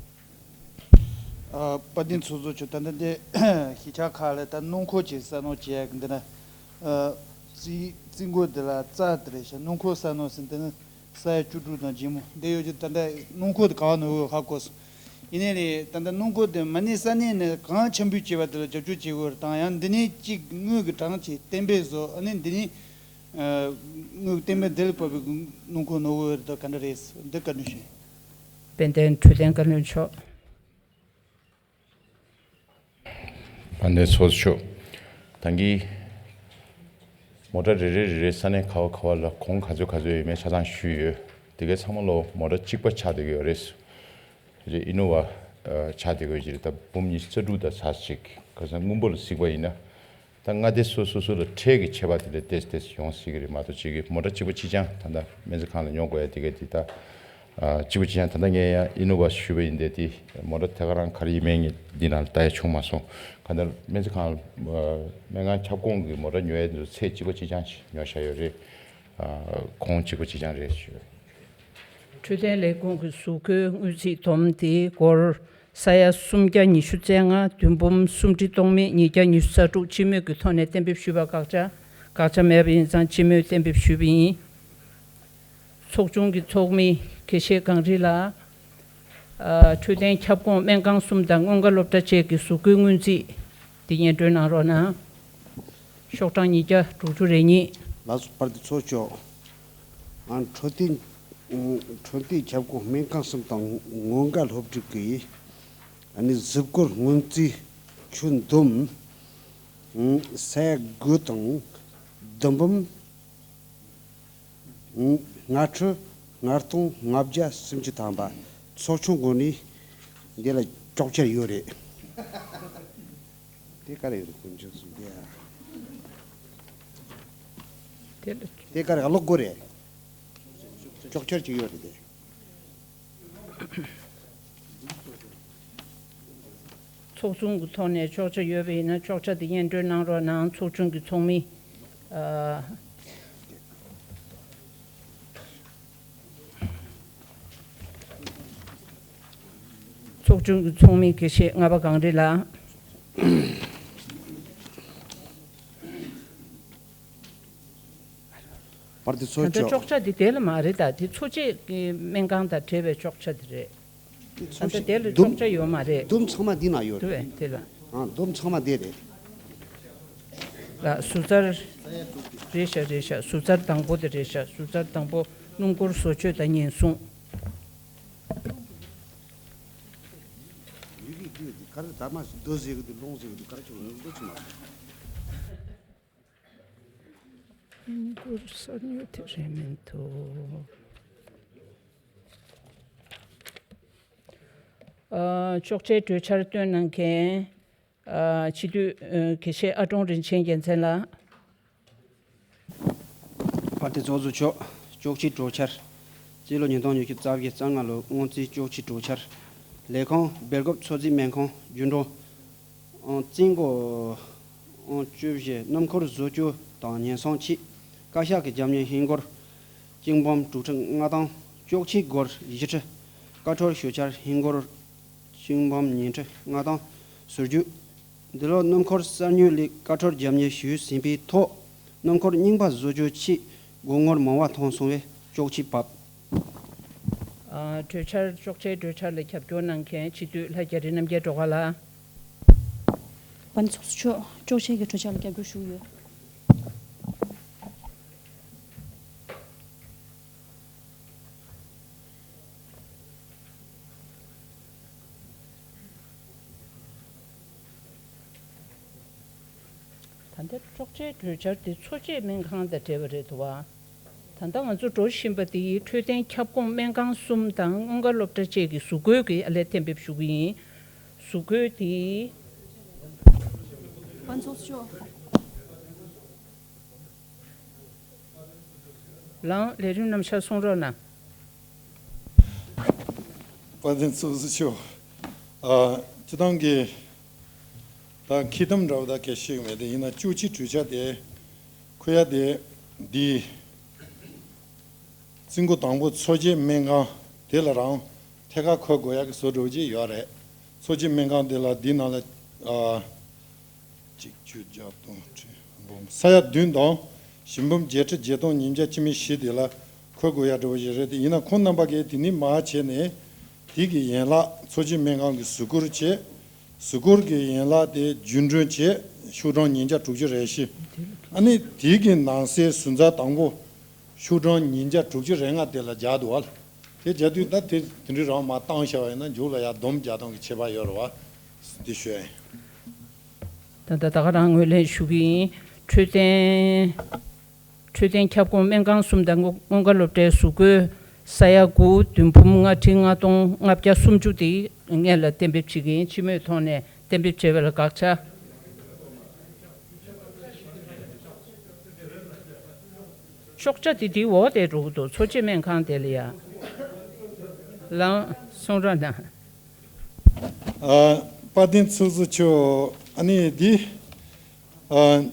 ཨ། དཔལ་ལྡན་ཚོགས་གཙོ་མཆོག་ད་ལྟ་འདི་གཞིས་ཆགས་ཁག་ལ་ད་སྣུམ་འཁོར་གྱི་ས་སྣོན་བྱེད་ཡག་འདི་ན། ཨ། རྩིས་རྩིས་འགོ་འདི་ལ་རྩ་དེ་རེད་ཤག་སྣུམ་འཁོར་ས་སྣོན་ཟེར་འདི་ནི་ས་ཡ་བཅུ་དྲུག་དང་ལྗིད་མོ་འདི་ཡོད་ཀྱི། ད་ལྟ་སྣུམ་འཁོར་དེ་ག་བ་ནོར་ཡོད་ཧ་གོ་སོང་། ཡིན་ནའི་རེད། ད་ལྟ་སྣུམ་འཁོར་དེ་མ་ནི་ས་གནས་ནས་གང་ཆེན་པོས་བྱས་པ་དེ་ལ་རྒྱབ་སྐྱོར་བྱེད་དགོས་རེད། དང་ཡང་འདི་ནས་གཅིག་དངུལ་གྱི་གྲངས་ཀྱིས་གཏན་འབེབས་བཟོ། ཨ་ནི་འདི་ནས། ཨ། དངུལ་གཏན་འབེབས་འདི་ལ་བབས་པའི་སྣུམ་འཁོར་ནོར་བུ་རེད་དོ་ག་འདྲ་རེད། འདི་བཀའ་འདྲི་ཞུ། དཔལ་ལྡན་འཕྲོད་བསྟེན་བཀའ་བློན་མཆོག་དཔལ་ལྡན་ཚོགས་གཙོ་མཆོག་ད་གིན་མོ་ཊ་རེ་རེ་རེ་རེ་ས་གནས་ག་བ་ག་བ་ལ་གོང་ག་ཚོད་ག་ཚོད་ཡོད་མེད་ཆ་ཚང་ཞུས་ཡོད། དེ་གའི་ཚང་མ་ལོ་མོ་ཊ་གཅིག་པ་ཆགས་བསྡད་ཀྱི་ཡོད་རེད། རེད། ཨི་ནོ་ཝ་ཆགས་བསྡད་ཀྱི་ཡོད་ཀྱི་རེད། ད་འབུམ་ཉི་ཤུ་རྩ་དྲུག་དང་ཚ་གཅིག་ཁ་སང་སྔོན་པོ་ལ་གཟིགས་པ་ཡིན་ན། ད་མངའ་སྡེ་སོ་སོ་སོ་ལ་ཁྲལ་གྱི་ཁྱད་པར་དེ་འདྲ་ཏོག་ཙམ་ཏོག་ཙམ་ཡོང་སྲིད་ཀྱི་རེད་མ་གཏོགས། གཅིག་གི་མོ་ཊ་གཅིག་པ་གཅིག་རྐྱང་ད་ལྟ་སྨན་རྩིས་ཁང་ལ་ཉོ་དགོས་ཡ་དེ་ག་དེ་ད་གཅིག་པ་གཅིག་རྐྱང་། ད་ལྟ་ངས་ཡང་ཨི་ནོ་ཝ་ཞུས་པ་ཡིན་ཏེ། དེ་མོ་ཊ་དེ་ག་རང་ག་རེ་ཡིན་མིན་ངས་འདི་ནང་ལ་ལྟ་ཡ་བྱུང་མ་སོང་། གང་ལྟར་སྨན་རྩིས་ཁང་སྨན་ཁང་ཁྱབ་ཁོངས་ཀྱི་མོ་ཊ་ཉོ་ཡ་དེ་ཚོ་ཚད་གཅིག་པ་གཅིག་རྐྱང་ཞིག་ཉོ་བཞག་ཡོད་རེད། གོང་གཅིག་པ་གཅིག་རྐྱང་རེད་ཞུ། འཕྲོད་བསྟེན་ལས་ཁུངས་ཀྱི་གཟུགས་སྐུའི་དངུལ་རྩིས་བསྡོམས་དེ་སྒོར་ས་ཡ་སུམ་བརྒྱ་ཉི་ཤུ་རྩ་ལྔ་བདུན་འབུམ་སུམ་ཁྲི་སྟོང་མེད་ཉིས་བརྒྱ་ཉི་ཤུ་རྩ་དྲུག་སྤྱི་མོས་ཀྱི་ཐོག་ནས་གཏན་འབེབས་ཞུས་པ་དགག་བྱ། དགག་བྱ་མེད་པ་ཡིན་ཙང་སྤྱི་མོས་གཏན་འབེབས་ཞུས་པ་ཡིན། ཚོགས་ཆུང་གི་ཚོགས་མི་དགེ་བཤེས་གངས་རི་ལགས། ཨ། འཕྲོད་བསྟེན་ཁྱབ་ཁོངས་སྨན་ཁང་གསུམ་དང་སྔོན་ཁ་སློབ་གྲྭ་བཅས་ཀྱི་གཟུགས་སྐུའི་སྔོན་རྩིས་འདི་སྙན་སྒྲོན་གནང་རོགས་གནང་། ཤོག་གྲངས་ཉིས་བརྒྱ་དྲུག་ཅུ་རེ་གཉིས། ལགས་སོ། དཔལ་ལྡན་ཚོགས་གཙོ། ཨ། འཕྲོད་བསྟེན། འཕྲོད་བསྟེན་ཁྱབ་ཁོངས་སྨན་ཁང་གསུམ་དང་སྔོན་འགོག་སློབ་ཁྲིད་ཀྱི། ཨ་ནི་གཟིགས་སྐོར་སྔོན་རྩིས་ཆུ་འདུམ། ས་ཡ་དགུ་དང་བདུན་འབུམ་ལྔ་ཁྲི་ལྔ་སྟོང་ལྔ་བརྒྱ་སུམ་ཅུ་ཐམ་པ་ཚོགས་ཆུང་སྒོ་ནས་འདི་ལ་ལྕོགས་ཚད་ཡོད་རེད། དེ་ག་རེ་ཡོད་རེད། དཀོན་མཆོག་གསུམ་དེ་ཡ། དེ་ལ། དེ་ག་རེ་ཀློག་དགོས་རེད། ལྕོགས་ཚད་ཅིག་ཡོད་རེད་དེ། ཚོགས་ཆུང་གི་ཐོག་ནས་ལྕོགས་ཚད་ཡོད་པ་ཡིན་ན་ལྕོགས་ཚད་དེ་སྙན་སྒྲོན་གནང་རོགས་གནང་། ཚོགས་ཆུང་གི་ཚོགས་མི། ཨ། ཚོགས་ཆུང་གི་ཚོགས་མི་དགེ་བཤེས་ལྔ་པ་གངས་རི་ལགས། དཔལ་ལྡན་ཚོགས་གཙོ། ད་ལྟ་ལྕོགས་ཚད་དེ་དེ་ལ་མ་རེད། ད་དེ་འཚོ་བྱེད་ཀྱི་སྨན་ཁང་དང་འབྲེལ་བའི་ལྕོགས་ཚད་དེ་རེད། ད་ལྟ་དེ་ལ་ལྕོགས་ཚད་ཡོད་མ་རེད། འདུམ་ཚང་མ་འདི་ན་ཡོད་རེད། དེ་ལ། ཨ། འདུམ་ཚང་མ་འདི་རེད། ལ་ཟུར་རྩར། རེད་ཤག་རེད་ཤག་ཟུར་རྩར་དང་པོ་དེ་རེད་ཤག་ཟུར་རྩར་དང་པོ་སྣུམ་འཁོར་བཟོ་བཅོས་དང་ཉེན་སྲུང་། ཡི་གེ་འདི་ག་རེ་ད་མ་རྡོ་ཟེར་གི་འདུག་ལོང་ཟེར་གི་འདུག་ག་རེ་བྱུང་ངོ་འདུག་ཆུང་མ། སྣུམ་འཁོར་གསར་ཉོ་དེ་རེད་མི་འདུག་ཨ། ལྕོགས་ཚད་གྲོས་འཆར་བཏོན་གནང་མཁན། ཨ། སྤྱི་འཐུས། ཨ། དགེ་བཤེས་ཨ་ཀྲོང་རིན་ཆེན་རྒྱལ་མཚན་ལགས། དཔལ་ལྡན་ཚོགས་གཙོ་མཆོག་ལྕོགས་ཚད་གྲོས་འཆར། སྤྱི་ལོ་ཉིས་སྟོང་ཉི་ཤུ་རྩ་བརྒྱད་རྩ་ལྔ་ལོའི་སྔོན་རྩིས་ལྕོགས་ཚད་གྲོས་འཆར། ལས་ཁུངས་སྦེལ་ཀོབ་འཚོ་རྩིས་སྨན་ཁང་རྒྱུན་གྲོན། ཨང་རྩིས་འགོ། ཨང་བཅུ་བཞི། སྣུམ་འཁོར་བཟོ་བཅོས་དང་ཉེན་སྲུང་ཆེད། བཀའ་ཤག་གི་རྒྱབ་གཉེར་ཧིན་སྒོར་གཅིག་འབུམ་དྲུག་ཁྲི་ལྔ་སྟོང་། ལྕོགས་ཚད་སྒོར་བཞི་ཁྲི། བཀའ་འཁྲོལ་ཞུ་འཆར་ཧིན་སྒོར་གཅིག་འབུམ་ཉི་ཁྲི་ལྔ་སྟོང་ཟུར་བརྒྱུད། འདི་ལོ་སྣུམ་འཁོར་གསར་ཉོའི་སླད་བཀའ་འཁྲོལ་རྒྱབ་གཉེར་ཞུས་ཟིན་པའི་ཐོག་སྣུམ་འཁོར་རྙིང་པ་བཟོ་བཅོས་ཆེད་སྒོར་ངོར་མང་བ་ཐོན་སོང་བས་ལྕོགས་ཚད་བབས། ཨ། གྲོས་འཆར། ལྕོགས་ཚད་གྲོས་འཆར་ལ་རྒྱབ་སྐྱོར་གནང་མཁན་སྤྱི་འཐུས་ལྷ་རྒྱ་རི་རྣམ་རྒྱལ་སྒྲོལ་དཀར་ལགས། དཔལ་ལྡན་ཚོགས་གཙོ་མཆོག་ལྕོགས་ཚད་ཀྱི་གྲོས་འཆར་ལ་རྒྱབ་སྐྱོར་ཞུ་གི་ཡོད། ད་ལྟ་ལྕོགས་ཚད་གྲོས་འཆར་དེ་འཚོ་བྱེད་སྨན་ཁང་དང་འབྲེལ་བ་རེད་འདུག་བ། ད་ལྟ་ང་ཚོ་འགྲོ་བཞིན་པ་དེ་འཕྲོད་བསྟེན་ཁྱབ་ཁོངས་སྨན་ཁང་གསུམ་དང་སྔོན་འགོག་སློབ་གྲྭ་བཅས་ཀྱི་གཟུགས་སྐུའི་གི་ཨ་ལས་གཏན་འབེབས་ཞུ་གི་ཡིན། གཟུགས་སྐུའི་དེ། དཔལ་ཚོགས་གཙོ། ལགས། ལས་རིམ་རྣམ་གཞག་གསུང་རོགས་གནང་། དཔལ་ལྡན་ཚོགས་གཙོ་མཆོག་ཨ། སྤྱི་བཏང་གི་ད་ཁེ་དམ་འདྲ་བོ་ད་གལ་ཤེས་ཀྱི་མེད། དེ་ཡིན་ན་བཅུ་གཅིག་གྲོས་འཆར་དེ་ཁོ་ཡ་དེ་འདི་རྩིས་འགོ་དང་པོ་འཚོ་བྱེད་སྨན་ཁང་དེ་ལ་རང་ཐད་ཀར་འཁོད་དགོས་ཡ་གི་བཟོ་འདྲ་བོ་ཅིག་ཡོད་རེད། འཚོ་བྱེད་སྨན་ཁང་དེ་ལ་འདི་ནང་ལ་ཨ། གཅིག་བཅུ་བརྒྱ་སྟོང་ཁྲི་འབུམ་ས་ཡ་བདུན་དང་བཞི་འབུམ་བརྒྱད་ཁྲི་བརྒྱད་སྟོང་ཉིས་བརྒྱ་བཅུ་མེད་བཞི་དེ་ལ་འཁོད་དགོས་ཡ་འདྲ་བོ་ཞིག་རེད། དེ་ཡིན་ན་ཁོང་རྣམ་པ་གིས་དེ་ནི་མ་བྱས་ནས་དེ་གི་ཡན་ལག་འཚོ་བྱེད་སྨན་ཁང་གི་གཟུགས་སྐུར་བྱས། གཟུགས་སྐུར་གྱི་ཡན་ལག་དེ་རྒྱུན་གྲོན་བྱས་ཤོག་གྲངས་ཉིས་བརྒྱ་དྲུག་ཅུ་རེ་བཞི། ཨ་ནི་དེ་གི་ནང་གསེས་ཟུར་འཛར་དང་པོ་ཤོག་གྲངས་ཉིས་བརྒྱ་དྲུག་ཅུ་རེ་ལྔ་དེ་ལ་སྦྱར་འདུག་བ། དེ་སྦྱར་དུས་ད་དེ་དེ་འདྲའི་རང་མ་བཏང་བཞག་པ་ཡིན་ན་མཇུག་ལ་ཡར་སྡོམ་རྒྱག་སྟངས་ཀྱི་ཁྱད་པར་ཡོད་རེད་བ། འདི་ཤོད་ཡིན། ད་ལྟ་ད་ག་རང་ངོས་ལེན་ཞུ་གི་ཡིན། འཕྲོད་བསྟེན། འཕྲོད་བསྟེན་ཁྱབ་ཁོངས་སྨན་ཁང་གསུམ་དང་སྔོན་འགོག་སློབ་གྲྭའི་གཟུགས་སྐུའི་ས་ཡ་དགུ་བདུན་འབུམ་ལྔ་ཁྲི་ལྔ་སྟོང་ལྔ་བརྒྱ་སུམ་ཅུ་དེ་སྔོན་ལ་གཏན་འབེབས་བྱེད་ཀྱི་ཡིན། སྤྱི་མོས་ཐོག་ནས་གཏན་འབེབས་བྱས་པ་ལ་དགག་བྱ། ལྕོགས་ཚད་དེ་དེའི་འོག་དེ་འགྲོ་གི་འདུག་འཚོ་བྱེད་སྨན་ཁང་དེ་ལ་ཡ། ལགས། གསུང་རོགས་གནང་། ཨ། དཔལ་ལྡན་ཚོགས་གཙོ་མཆོག་ཨ་ནི་འདི། ཨ།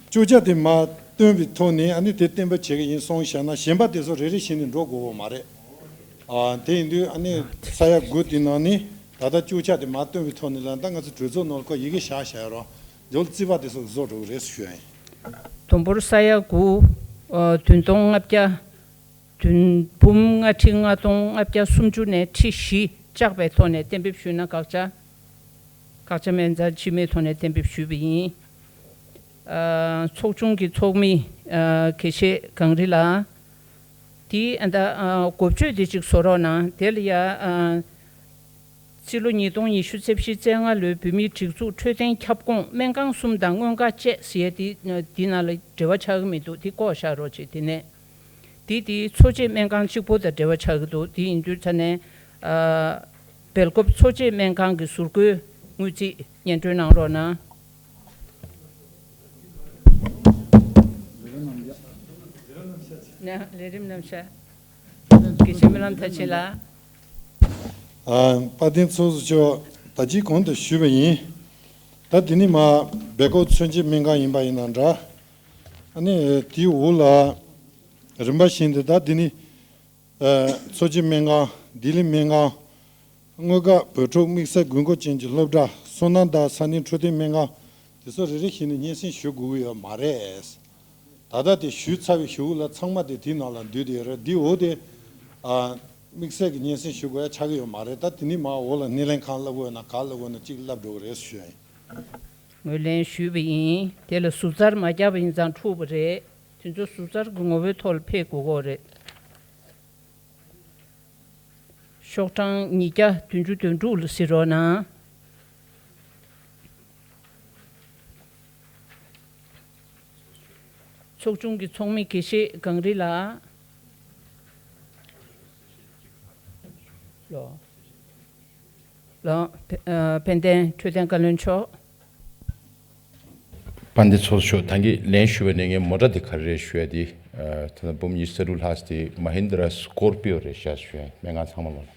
ལྕོགས་ཚད་དེ་མར་བཏོན་པའི་ཐོག་ནས་ཨ་ནི་དེ་གཏན་འབེབས་བྱེད་ཀྱི་ཡིན་གསུངས་བཞག་ན་གཞན་པ་དེ་ཚོ་རེ་རེ་བཞིན་དུ་འགྲོ་དགོས་པ་མ་རེད། ཨ། དེ་ཡིན་དུས་ཨ་ནི་ས་ཡ་དགུ་དེ་ནང་ནས་ད་ལྟ་ལྕོགས་ཚད་དེ་མར་བཏོན་པའི་ཐོག་ནས་ལ་ད་ང་ཚོ་གྲོས་ཚོགས་ནང་ལ་ཁོ་ཡི་གེ་བཞག་བཞག་ཡོད་རེད། མཇུག་ལ་རྩིས་པ་དེ་ཚོ་བཟོ་འགྲོ་གི་རེད་ཞུ་ཡ་ཡིན། དུམ་བུར་ས་ཡ་དགུ། ཨ། བདུན་སྟོང་ལྔ་བརྒྱ། བདུན་འབུམ་ལྔ་ཁྲི་ལྔ་སྟོང་ལྔ་བརྒྱ་སུམ་ཅུ་ནས་ཁྲི་བཞི་བཅག་པའི་ཐོག་ནས་གཏན་འབེབས་ཞུས་ན་དགག་བྱ། དགག་བྱ་མེད་ཙང་སྤྱི་མོས་ཐོག་ནས་གཏན་འབེབས་ཞུས་པ་ཡིན། ཚོགས་ཆུང་གི་ཚོགས་མི་དགེ་བཤེས་གངས་རི་ལགས། དེ་ཨ་ད་འགོ་བརྗོད་དེ་ཅིག་བཟོ་རོགས་གནང་། དེ་ལ་ཡ། ཕྱི་ལོ་ཉིས་སྟོང་ཉི་ཤུ་རྩ་བཞི་རྩ་ལྔ་ལོའི་བོད་མིའི་སྒྲིག་འཛུགས་འཕྲོད་བསྟེན་ཁྱབ་ཁོངས་སྨན་ཁང་གསུམ་དང་སྔོན་ཁ་བཅས་ཟེར་ཡས་དེ་འདི་ནང་ལ་འབྲེལ་བ་ཆགས་ཀྱི་མི་འདུག་དེ་བཀོག་བཞག་རོགས་བྱེད། དེ་ནས་དེ་དེ་འཚོ་བྱེད་སྨན་ཁང་གཅིག་པོ་དང་འབྲེལ་བ་ཆགས་ཀྱི་འདུག་དེ་ཡིན་དུས་ད་ནས་སྦེལ་ཀོབ་འཚོ་བྱེད་སྨན་ཁང་གི་ཟུར་བཀོལ་དངུལ་རྩིས་སྙན་སྒྲོན་གནང་རོགས་གནང་། ལས་རིམ་རྣམ་གཞག་དགེ་བཤེས་སྨོན་ལམ་མཐར་ཕྱིན་ལགས། ཨ། དཔལ་ལྡན་ཚོགས་གཙོ་མཆོག་ད་ཅི་གོང་དུ་ཞུས་པ་ཡིན། ད་འདི་ནི་མ་སྦེལ་ཀོབ་འཚོ་བྱེད་སྨན་ཁང་ཡིན་པ་ཡིན་ན་འདྲ། ཨ་ནི་དེའི་འོག་ལ་རིམ་པ་བཞིན་དུ་ད་འདི་ནི་ཨ་འཚོ་བྱེད་སྨན་ཁང་། ལྡི་ལི་སྨན་ཁང་། དངུལ་ཁང་། བོད་ཕྲུག་དམིགས་བསལ་དགོས་མཁོ་ཅན་གྱི་སློབ་གྲྭ། སོ་ནམ་དང་ས་གནས་འཕྲོད་བསྟེན་སྨན་ཁང་། དེ་ཚོ་རེ་རེ་བཞིན་ནས་སྙན་སེང་ཞུ་དགོས་ཀྱི་ཡོད་མ་རེད། ད་ལྟ་དེ་ཞུས་ཚར་བའི་གཞུག་ལ་ཚང་མ་དེ་དེའི་ནང་ལ་འདུས་བསྡད་ཡོད་རེད། འདི་འོག་དེ་ཨ་དམིགས་བསལ་གྱི་སྙན་སེང་ཞུ་དགོས་ཡ་ཆགས་ཀྱི་ཡོད་མ་རེད། ད་དེ་ནི་མ་འོག་ལ་སྣེ་ལེན་གང་ལབ་དགོས་ན་ག་ལབ་དགོས་ན་གཅིག་ལབ་འགྲོ་གི་རེད་ཞུ་ཡ་ཡིན། ངོས་ལེན་ཞུས་པ་ཡིན། དེ་ལ་ཟུར་ཟ་མ་བརྒྱབ་པ་ཡིན་ཙང་འཁྲུག་པ་རེད། དེ་ཚོ་ཟུར་ཟ་གི་ངོ་བོའི་ཐོག་ལ་ཕེབས་དགོས་ཀྱི་རེད། ཤོག་གྲངས་ཉིས་བརྒྱ་བདུན་ཅུ་དོན་དྲུག་ལ་གཟིགས་རོགས་གནང་། ཚོགས་ཆུང་གི་ཚོགས་མི་དགེ་བཤེས་གངས་རི་ལགས། ལོ། ལོ། ཨ། དཔལ་ལྡན་འཕྲོད་བསྟེན་བཀའ་བློན་མཆོག་དཔལ་ལྡན་ཚོགས་གཙོ་མཆོག་ད་གིན་ལན་ཞུ་བའི་ནས་ངས་མོ་ཊ་དེ་ག་རེ་རེད་ཞུ་ཡ་དེ། ཨ། ད་ལྟ་འབུམ་ཉི་ཤུ་རྩ་དྲུག་ལྷག་དེ་མ་ཧིན་དྲ་སྐོར་པིའོ་རེད་ཤག་ཞུ་ཡ། སྨན་ཁང་ཚང་མ་ལོག་ལ།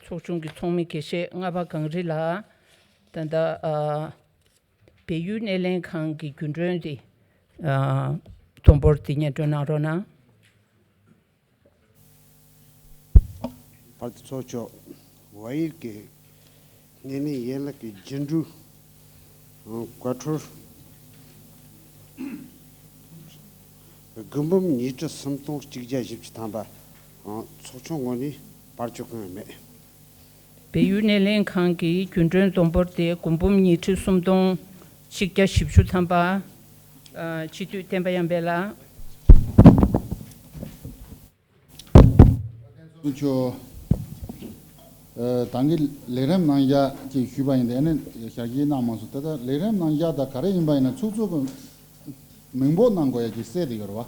ཚོགས་ཆུང་གི་ཚོགས་མི་དགེ་བཤེས་ལྔ་པ་གངས་རི་ལགས། ད་ལྟ་ཨ། བལ་ཡུལ་སྣེ་ལེན་ཁང་གི་རྒྱུན་གྲོན་དེ། ཨ། སྡོམ་འབོར་དེ་སྙན་སྒྲོན་གནང་རོགས་གནང་། དཔལ་ལྡན་ཚོགས་གཙོ། བལ་ཡུལ་གྱི་སྣེ་ལེན་ཡན་ལག་གི་རྒྱུན་གྲོན་བཀའ་འཁྲོལ་དགུ་འབུམ་ཉིས་ཁྲི་སུམ་སྟོང་གཅིག་བརྒྱ་བཞི་བཅུ་ཐམ་པ། ཚོགས་ཆུང་ངོས་ནས་པར་བཅུག་གི་མེད། བལ་ཡུལ་སྣེ་ལེན་ཁང་གི་རྒྱུན་གྲོན་སྡོམ་འབོར་དེ་དགུ་འབུམ་ཉིས་ཁྲི་སུམ་སྟོང་གཅིག་བརྒྱ་བཞི་བཅུ་ཐམ་པ། ཨ། སྤྱི་འཐུས་བསྟན་པ་ཡར་འཕེལ་ལགས། ཚོགས་གཙོ། ཨ། ད་གིན་ལས་རིམ་གནང་ཡ་ཅིག་ཞུས་པ་ཡིན། དེ་ནི་ཞལ་བཞེས་གནང་མ་སོང་། ད་ལྟ་ལས་རིམ་གནང་ཡ་ད་ག་རེ་ཡིན་པ་ཡིན་ན་ཚོགས་གཙོ་གི་མིང་འབོད་གནང་དགོས་ཡ་ཅིག་གསལ་བསྡད་ཡོད་རེད་བ།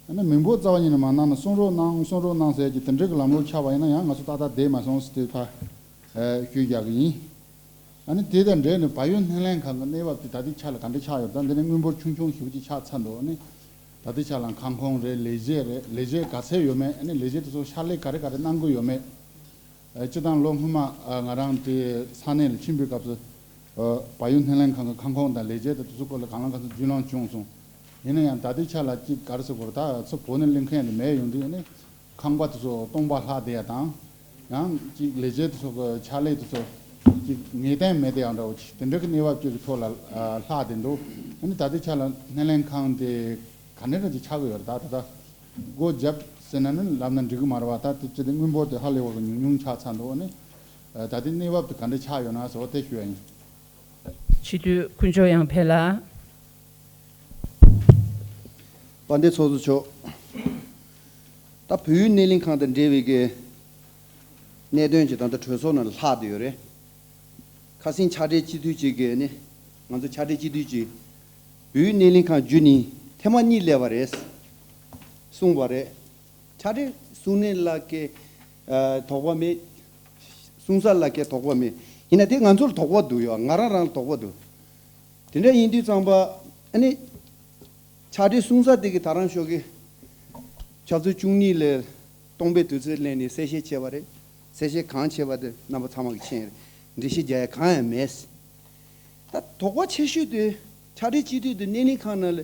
ཨ་ནི་མིང་འབོད་རྩ་བ་ཉིད་ནས་མ་གནང་ན་གསུང་རོགས་གནང་གསུང་རོགས་གནང་ཟེར་གྱི་དེ་འདྲ་གི་ལམ་ལུགས་ཆགས་པ་ཡིན་ན་ཡང་ང་ཚོ་ཏག་ཏག་བསྡད་མ་སོང་ཟེར་དུས་ཕར་ཞུས་རྒྱག་གི་ཡིན། ཨ་ནི་དེ་དང་འབྲེལ་ནས་བལ་ཡུལ་སྣེ་ལེན་ཁང་གི་གནས་བབ་དེ་ད་ལྟའི་ཆ་ལ་ག་འདྲ་ཆགས་ཡོད། ད་འདི་ནས་དངུལ་འབོར་ཆུང་ཆུང་ཞེ་པོ་ཅིག་ཆགས་ཚར་འདུག་ཨ་ནི་ད་ལྟའི་ཆ་ལ་ཁང་ཁོངས་རེད། ལས་བྱེད་རེད། ལས་བྱེད་ག་ཚད་ཡོད་མེད། ཨ་ནི་ལས་བྱེད་དེ་ཚོ་ཕྱག་ལས་ག་རེ་ག་རེ་གནང་གི་ཡོད་མེད། ཨ། སྤྱིར་བཏང་ལོ་སྔོན་མ་ཨ་ང་རང་དེ་ས་གནས་ལ་ཕྱིན་པའི་སྐབས་སུ། ཨ། བལ་ཡུལ་སྣེ་ལེན་ཁང་གི་ཁང་ཁོངས་དང་ལས་བྱེད་དང་དེ་ཚོ་སྐོར་ལ་གང་ལ་གང་འཚམ་རྒྱུས་ལོན་བྱུང་སོང་། ཡིན་ན་ཡང་ད་ལྟའི་ཆ་ལ་ཅིག་ག་རེ་ཟེར་དགོས་རེད། ད་ཚུར་བོད་ནས་སླེབས་མཁན་དེ་མེད་ཡོང་དུས་ནི་ཁང་པ་དེ་ཚོ་སྟོང་པ་ལྷག་བསྡད་ཡ་དང་། ཡང་ཅིག་ལས་བྱེད་དེ་ཚོ་གི་ཕྱག་ལས་དེ་ཚོ་ཅིག་ངེས་གཏན་མེད་དེ་ཡང་འདྲ་བོ་ཅིག་དེ་འདྲ་གི་གནས་བབ་ཅིག་གི་ཐོག་ལ་ཨ་ལྷག་བསྡད་འདུག་ཨ་ནི་ད་ལྟའི་ཆ་ལ་སྣེ་ལེན་ཁང་དེ་ག་འདྲ་འདྲ་ཅིག་ཆགས་ཀྱི་ཡོད་རེད། ད་ད་ལྟ། སྒོ་བརྒྱབ་ཟེར་ན་ནི་ལབ་ན་འགྲིག་གི་མ་རེད་བ། ད་དེ་ཅི་སྟེ་དངུལ་འབོར་དེ་ཧ་ལས་པ་གི་ཉུང་ཉུང་ཆགས་ཚར་འདུག་ཨ་ནི་ད་ལྟའི་གནས་བབ་དེ་ག་འདྲ་ཆགས་ཡོད་ན་ཟེར་བ་དེ་ཞུ་ཡ་ཡིན། སྤྱི་འཐུས་དཀོན་མཆོག་ཡར་འཕེལ་ལགས། དཔལ་ལྡན་ཚོགས་གཙོ་མཆོག་ད་བོད་ཡུལ་སྣེ་ལེན་ཁང་དང་འབྲེལ་བའི་གི་གནད་དོན་ཅིག་ད་ལྟ་གྲོས་ཚོགས་ནང་ལ་ལྷག་བསྡད་ཡོད་རེད། ཁ་སང་ཕྱག་སྦྲེལ་སྤྱི་འཐུས་ཅིག་གིས་ནི། ང་ཚོ་ཕྱག་སྦྲེལ་སྤྱི་འཐུས་ཅིག་བོད་ཡུལ་སྣེ་ལེན་ཁང་བརྒྱུད་ནས་ཐེངས་མ་གཉིས་སླེབས་པ་རེད། གསུངས་པ་རེད། ཕྱག་སྦྲེལ་གསུང་མཁན་ལ་ཀའི་ཨ་དོགས་པ་མེད། གསུང་ས་ལ་ཀའི་དོགས་པ་མེད། ཡིན་ན་དེ་ང་ཚོར་དོགས་པ་འདུག་ཡོད། ང་རང་རང་ལ་དོགས་པ་འདུག་དེ་འདྲ་ཡིན་དུས་ཙམ་པ་ཨ་ནི། ཕྱག་སྦྲེལ་གསུང་ས་དེ་གི་ད་རང་ཤོག་གི་ཆབ་སྲིད་བཅུ་གཉིས་ལས་སྟོང་པའི་དུས་ཚོད་ལེན་ནས་གསལ་བཤད་བྱས་པ་རེད། གསལ་བཤད་གང་བྱས་པ་དེ་རྣམ་པ་ཚང་མ་གི་མཁྱེན་རེད། འགྲེལ་བཤད་རྒྱག་ཡ་གང་ཡང་མེད། ད་དོགས་པ་ཆེ་ཤོས་དེ་ཕྱག་སྦྲེལ་སྤྱི་འཐུས་དེ་སྣེ་ལེན་ཁང་ནང་ལ་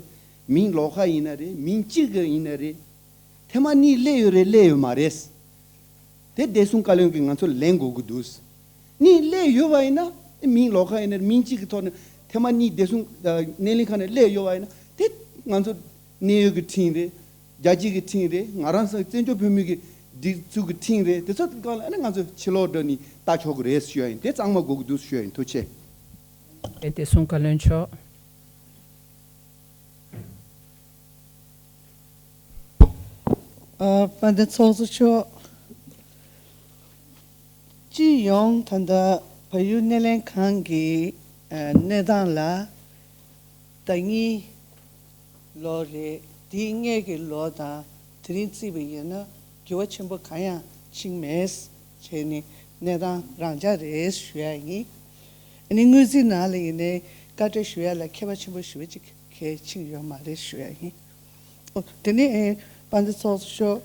མིང་ལོགས་ཀ་ཡིན་ན་རེད། མིང་གཅིག་གི་ཡིན་ན་རེད། ཐེངས་མ་གཉིས་སླེབས་ཡོད་རེད། སླེབས་ཡོད་མ་རེད། དེ་བདེ་སྲུང་བཀའ་བློན་གྱིས་ང་ཚོར་ལན་དགོས་ཀྱི་འདུག་གཉིས་སླེབས་ཡོད་པ་ཡིན་ན་མིང་ལོགས་ཀ་ཡིན་ན་མིང་གཅིག་གི་ཐོག་ནས་ཐེངས་མ་གཉིས་བདེ་སྲུང་ཨ་སྣེ་ལེན་ཁང་ནས་སླེབས་ཡོད་པ་ཡིན་ན་དེ་ང་ཚོ་གནད་ཡོད་ཀྱི་ཁྲིམས་རེད། རྒྱལ་སྤྱི་གི་ཁྲིམས་རེད། ང་རང་ཚོ་བཙན་བྱོལ་བོད་མི་གི་སྒྲིག་འཛུགས་ཀྱི་ཁྲིམས་རེད། དེ་ཚོ་སྒང་ལ་ཨ་ནི་ང་ཚོ་ཕྱི་ལོགས་འགྲོ་ནས་ལྟ་ཆོག་གི་རེད་ཞུ་ཡ་ཡིན། དེ་གཙང་མ་དགོས་ཀྱི་འདུག་ཞུ་ཡ་ཡིན། ཐུགས་རྗེ་ཆེ། བདེ་སྲུང་བཀའ་བློན་མཆོག་ཨ། དཔལ་ལྡན་ཚོགས་གཙོ་མཆོག་སྤྱི་ཡོངས་ད་ལྟ་བལ་ཡུལ་སྣེ་ལེན་ཁང་གི་ཨ་གནས་སྟངས་ལ་ཟླ་གཉིས་ལོ་རེད། དེའི་སྔས་ཀྱི་ལོ་དང་དེ་རིང་བརྩིས་པ་ཡིན་ན་འགྱུར་བ་ཆེན་པོ་གང་ཡང་ཕྱིན་མེད། བྱས་ནས་གནས་སྟངས་རང་འཇགས་རེད་ཞུ་ཡ་ཡིན། ཨ་ནི་དངུལ་རྩིས་ནང་ལ་ཡིན་ནའི་བཀའ་འཁྲོལ་ཞུ་ཡ་ལ་ཁྱད་པར་ཆེན་པོ་ཞེ་པོ་ཅིག་གལ་ཕྱིན་ཡོད་མ་རེད་ཞུ་ཡ་ཡིན། ཨོ། དེ་ནས་ཨེ་དཔལ་ལྡན་ཚོགས་གཙོ་མཆོག་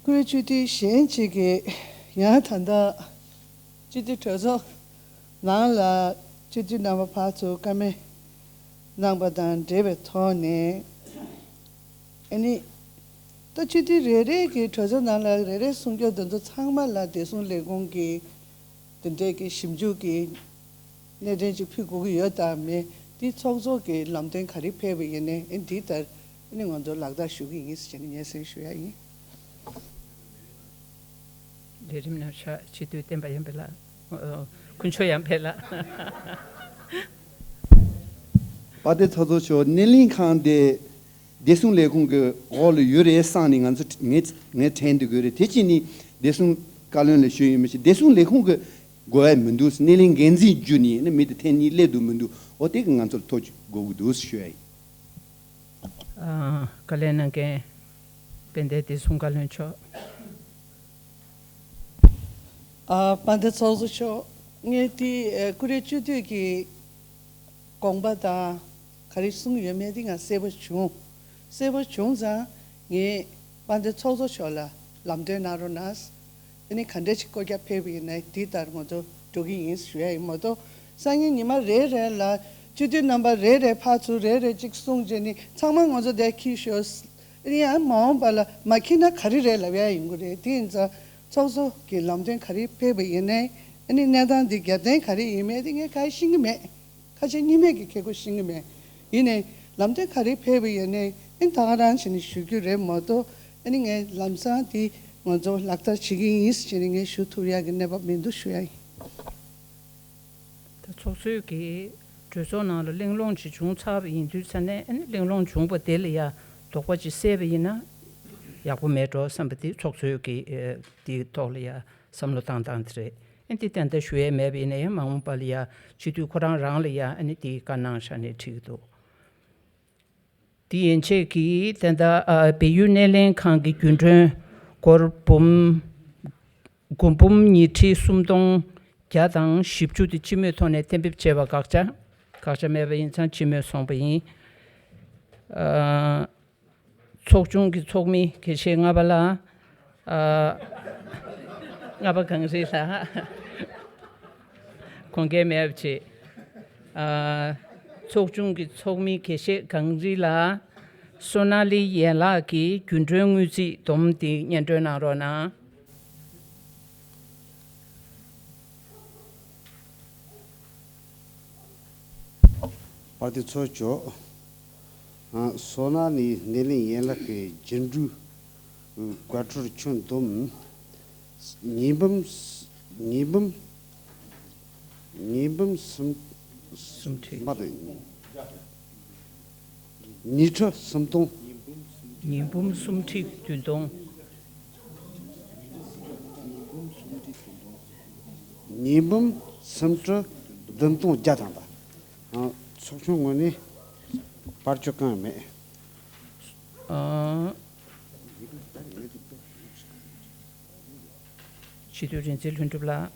བཀུར་འོས་སྤྱི་འཐུས་གཞན་གཅིག་གིས་ཡང་ད་ལྟ་སྤྱི་འཐུས་གྲོས་ཚོགས་ནང་ལ་སྤྱི་འཐུས་རྣམ་པ་ཕར་ཚུར་བཀའ་མོལ་གནང་པ་དང་འབྲེལ་བའི་ཐོག་ནས། ཨ་ནི་ད་སྤྱི་འཐུས་རེ་རེ་གིས་གྲོས་ཚོགས་ནང་ལ་རེ་རེ་གསུང་རྒྱུ་དེ་ཚོ་ཚང་མ་ལ་བདེ་སྲུང་ལས་ཁུངས་ཀྱི་དེ་འདྲའི་གི་ཞིབ་འཇུག་གི་སྣེ་འདྲེན་ཅིག་ཕུལ་དགོས་ཀྱི་ཡོད་དམ་མེད། འདི་ཚོགས་གཙོ་གི་ལམ་སྟོན་ག་རེ་ཕེབས་པ་ཡིན་ནའི་ཨ་འདི་ལྟར་ཨ་ནི་ང་ཚོ་ལག་བསྟར་ཞུ་གི་ཡིན་ཟེར་ནས་སྙན་སེང་ཞུ་ཡ་ཡིན། ལས་རིམ་ནང་ཤག་སྤྱི་འཐུས་བསྟན་པ་ཡར་འཕེལ་ལགས། ཨ། དཀོན་མཆོག་ཡར་འཕེལ་ལགས། དཔལ་ལྡན་ཚོགས་གཙོ་མཆོག་སྣེ་ལེན་ཁང་དེ་བདེ་སྲུང་ལས་ཁུངས་ཀྱི་འོག་ལ་ཡོད་རེད་བསམ་ནས་ང་ཚོ་ངས་ངས་དྲན་འདུག་གི་རེད། དེ་ཕྱིན་ནས་བདེ་སྲུང་བཀའ་བློན་ལ་ཞུས་ཡིན་མི་ཤེས། བདེ་སྲུང་ལས་ཁུངས་ཀྱི་དགོས་ཡ་མི་འདུག་སྣེ་ལེན་འགན་འཛིན་བརྒྱུད་ནས་ནི་མི་དེ་འཐེན་ནས་སླེབས་འདུག་མི་འདུག་འོ་དེ་གི་ང་ཚོ་ལ་ཐུགས་དགོས་ཀྱི་འདུག་ཞུ་ཡ་ཡིན། ཨ། བཀའ་ལན་གནང་མཁན་དཔལ་ལྡན་བདེ་སྲུང་བཀའ་བློན་མཆོག་ཨ། དཔལ་ལྡན་ཚོགས་གཙོ་མཆོག་ངས་དེ་ཨ་བཀུར་འོས་སྤྱི་འཐུས་ཀྱི་དགོངས་པ་དང་ག་རེ་གསུངས་ཡོད་མེད་དེ་ང་གསལ་པོ་བྱུང་། གསལ་པོ་བྱུང་ཙང་ངས་དཔལ་ལྡན་ཚོགས་གཙོ་མཆོག་ལ་ལམ་སྟོན་གནང་རོགས་གནང་། ཨ་ནི་ག་འདྲ་ཞིག་བཀོད་རྒྱ་ཕེབས་པ་ཡིན་ན་དེ་ལྟར་ང་ཚོ་འགྲོ་གི་ཡིན་ཞུ་ཡ་ཡིན་མ་གཏོགས། སང་ཉིན་ཉི་མ་རེ་རེ་ལ་སྤྱི་འཐུས་རྣམ་པ་རེ་རེ་ཕར་ཚུར་རེ་རེ་གཅིག་གསུངས་རྗེས་ནི་ཚང་མ་ང་ཚོ་འདིར་འཁྱེར་ཤོག་ཨ་ནི་ཡང་མ་འོངས་པ་ལ་མ་འཁྱེར་ན་ག་རེ་རེད་ལབ་ཡ་ཡིན་དགོས་རེད། དེ་ཡིན་ཙང་ཚོགས་གཙོ་གི་ལམ་སྟོན་ག་རེ་ཕེབས་པ་ཡིན་ནའི་ཨ་ནི་གནས་སྟངས་འདི་རྒྱབ་རྟེན་ག་རེ་ཡིན་མིན་དེ་ངས་གང་ཡང་ཤེས་ཀྱི་མེད། ཁ་ཆེ་གཉིས་མེད་ཀྱི་ཁེ་གོ་ཤེས་ཀྱི་མེད། ཡིན་ནའི་ལམ་སྟོན་ག་རེ་ཕེབས་པ་ཡིན་ནའི་ཨ་ནི་ད་ག་རང་བྱས་ནས་ཞུ་རྒྱུ་རེད་མ་གཏོགས། ཨ་ནི་ངས་ལམ་སང་དེ་ང་ཚོ་ལག་བསྟར་བྱེད་ཀྱི་ཡིན་ཟེར་ནས་ངས་ཞུ་ཐུབ་ཡག་གི་གནས་བབ་མི་འདུག་ཞུ་ཡ་ཡིན། ད་ཚོགས་གཙོས་ཀྱི་གྲོས་ཚོགས་ནང་ལ་གླེང་སློང་ཅིག་བྱུང་ཚར་བ་ཡིན་དུས་ཙ་ནས། ཨ་ནི་གླེང་སློང་བྱུང་བ་དེ་ལ་ཡ་དོགས་པ་ཅིག་སེལ་བ་ཡིན་ན་ཡག་པོ་མེད་འགྲོ་བསམ་པ་དེ་ཚོགས་གཙོས་ཀྱི་ཨ་དེའི་ཐོག་ལ་ཡ་བསམ་བློ་བཏང་སྟངས་དེ་རེད། ཨ་ནི་དེ་ཏན་ཏན་ཞུ་ཡས་མེད་པ་ཡིན་ན་ཡང་མ་འོངས་པ་ལ་ཡ་སྤྱི་འཐུས་ཁོ་རང་རང་ལ་ཡ་ཨ་ནི་དེའི་བཀའ་གནང་བཞག་ནས་འགྲིག་གི་འདུག་དེ་ཡན་ཆད་ཀྱིས་ད་ལྟ་ཨ་བལ་ཡུལ་སྣེ་ལེན་ཁང་གི་རྒྱུན་གྲོན་སྒོར་འབུམ་སྒོར་འབུམ་ཉིས་ཁྲི་སུམ་སྟོང་བརྒྱ་དང་བཞི་བཅུ་དེ་སྤྱི་མོས་ཐོག་ནས་གཏན་འབེབས་བྱས་པ་དགག་བྱ་དགག་བྱ་མེད་པ་ཡིན་ཙང་སྤྱི་མོས་སོང་པ་ཡིན། ཨ། ཚོགས་ཆུང་གི་ཚོགས་མི་དགེ་བཤེས་ལྔ་པ་ལགས། ཨ། ལྔ་པ་གངས་རི་ལགས། ཁོང་སྐལ་མེད་པ་བྱེད། ཨ། ཚོགས་ཆུང་གི་ཚོགས་མི་དགེ་བཤེས་གངས་རི་ལགས། སོ་ན་ལི་ཡན་ལགས་ཀྱིས་རྒྱུན་གྲོན་དངུལ་རྩིས་སྡོམ་འདི་སྙན་སྒྲོན་གནང་རོགས་གནང་། དཔལ་ལྡན་ཚོགས་གཙོ། ཨ། སོ་ན་ལི་སྣེ་ལེན་ཡན་ལག་གི་རྒྱུན་གྲོན་བཀའ་འཁྲོལ་ཁྱོན་བསྡོམས་ཉིས་འབུམ་ཉིས་འབུམ་ཉིས་འབུམ་སུམ་སུམ་ཁྲི། མ་དང་ཉིས་ཁྲི་སུམ་སྟོང་། ཉིས་འབུམ་སུམ་ཁྲི་བདུན་སྟོང་། ཉིས་འབུམ་སུམ་ཁྲི་བདུན་སྟོང་བརྒྱ་དང་། ཨ། ཚོགས་ཆུང་ངོས་ནས་བར་གཅོད་གང་ཡང་མེད། ཨ། སྤྱི་འཐུས་རིག་འཛིན་ལྷུན་གྲུབ་ལགས།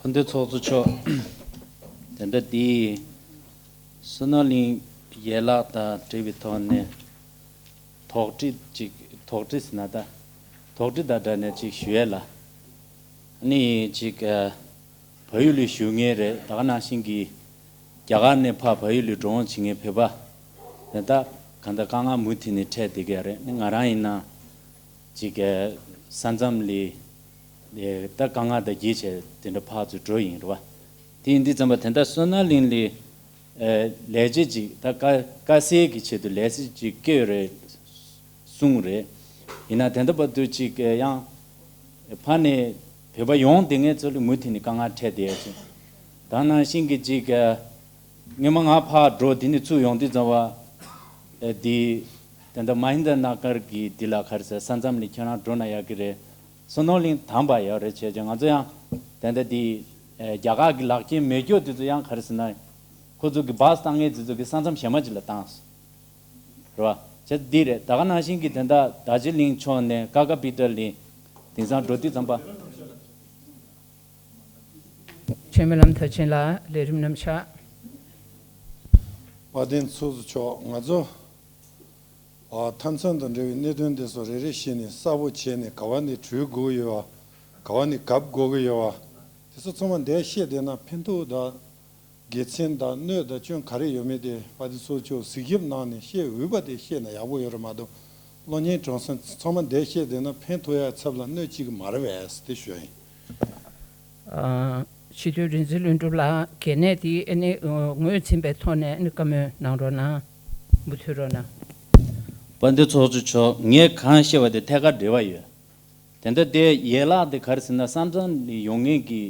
དཔལ་ལྡན་ཚོགས་གཙོ་མཆོག་ད་ལྟ་འདི་སོ་ན་གླིང་ཡན་ལག་དང་འབྲེལ་བའི་ཐོག་ནས་དོགས་འདྲི་ཅིག་དོགས་འདྲི་ཟེར་ན་ད་དོགས་འདྲི་དང་སྦྲགས་ནས་ཅིག་ཞུ་ཡས་ལ། ཨ་ནི་ཅིག་ཨ། བལ་ཡུལ་ལ་བཞུགས་མཁན་རེད། ད་ག་ནང་བཞིན་གྱི་རྒྱ་གར་ནས་ཕར་བལ་ཡུལ་ལ་འགྲོ་འོང་བྱེད་མཁན་བོད་པ་དེ་དག་གང་ལྟར་དཀའ་ངལ་མུ་མཐུད་ནས་འཕྲད་བསྡད་ཀྱི་ཡོད་རེད། ང་རང་ཡིན་ན་ཅིག་ས་མཚམས་ལ་ད་དཀའ་ངལ་དང་རྒྱུས་བྱས་དེ་འདྲ་ཕར་ཚུར་འགྲོ་ཡིན་རེད་བ། དེ་ཡིན་དུས་ཙམ་པ་དེ་འདྲ་སོ་ན་གླིང་ལ་ ཨེ་ལས་བྱེད་ཅིག་ད་དཀའ་དཀའ་སེལ་གྱི་ཆེད་དུ་ལས་བྱེད་ཅིག་བསྐོས་རེད་གསུངས་རེད། ཡིན་ན་དེ་འདྲ་བར་དུ་ཅིག་ཨེ་ཡང་ཕར་ནས་བོད་པ་ཡོངས་དེ་ངས་ཚོ་ལ་མུ་མཐུད་ནས་དཀའ་ངལ་འཕྲད་བསྡད་ཡོད་ཅིང་། ད་ནང་བཞིན་གྱི་ཅིག་ཨེ་སྔོན་མ་ང་ཕར་འགྲོ་དེ་ནས་ཚུར་ཡོང་དུས་ཙམ་པ་ཨེ་འདི་དེ་འདྲ་མ་ཧིན་དྲ་ན་གར་གྱི་འདི་ལ་ག་རེ་ཟེར་ས་མཚམས་ནས་ཁྱེད་རང་འགྲོ་ན་ཡག་གི་རེད། བསོད་ནམས་གླིང་དམ་པ་ཡོད་རེད་བྱས་ཙང་ང་ཚོ་ཡང་དེ་འདྲ་འདི་ཨེ་རྒྱ་གར་གྱི་ལག་ཁྱེར་མེད་རྒྱུ་དེ་ཚོ་ཡང་ག་རེ་ཟེར་ན་ཁོ་ཚོ་གི་བཱས་བཏང་མཁན་དེ་ཚོ་གི་ས་མཚམས་གཞན་པ་ཅིག་ལ་བཏང་སོང་། རེད་བ། བྱས་ཙང་འདི་རེད། ད་ག་ནང་བཞིན་གྱི་དེ་འདྲ་རྡོ་རྗེ་གླིང་ཕྱོགས་ནས་ཀ་ཀ་པི་ཏ་གླིང་དེང་སང་འགྲོ་དུས་ཙམ་པ། ཆེན་སྨོན་ལམ་མཐར་ཕྱིན་ལ་ལས་རིམ་རྣམས་ཆགས། དཔལ་ལྡན་ཚོགས་གཙོ་མཆོག་ང་ཚོ་ཨ་མཐའ་མཚམས་དང་འབྲེལ་བའི་གནད་དོན་དེ་ཚོ་རེ་རེ་བཞིན་ནས་གསལ་པོ་བྱས་ནས་ག་བ་ནས་གྲོལ་དགོས་ཀྱི་ཡོད་པ། ག་བ་ནས་བརྒལ་དགོས་ཀྱི་ཡོད་པ། དེ་ཚོ་ཚང་མ་འདིར་བཤད་བསྡད་ན་ཕན་ཐོགས་དང་དགེ་མཚན་དང་གནོད་དང་སྐྱོན་ག་རེ་ཡོད་མེད་དེ་དཔལ་ལྡན་ཚོགས་གཙོ་མཆོག་གཟིགས་ཞིབ་གནང་ནས་བཤད་འོས་པ་དེ་བཤད་ན་ཡག་པོ་ཡོད་རེད་མ་གཏོགས། གློག་བརྙན་གྲོང་གསེབ་ཚང་མ་འདིར་བཤད་བསྡད་ན་ཕན་ཐོགས་ཡ་ཚབ་ལ་གནོད་ཅིག་མ་རེད་པས་དེ་ཞུ་ཡ་ཡིན། ཨ། སྤྱི་འཐུས་རིག་འཛིན་ལྷུན་གྲུབ་ལགས་གལ་གནད་དེ་ཨ་ནི་ངོས་འཛིན་པའི་ཐོག་ནས་ཨ་ནི་བཀའ་མོལ་གནང་རོགས་གནང་། མུ་མཐུད་རོགས་གནང་། དཔལ་ལྡན་ཚོགས་གཙོ་མཆོག་ངས་གང་བཤད་པ་དེ་ཐད་ཀར་འབྲེལ་བ་ཡོད། དེ་འདྲ་དེ་ཡན་ལག་དེ་ག་རེ་ཟེར་ན་ས་མཚམས་ནས་ཡོང་མཁན་གྱི་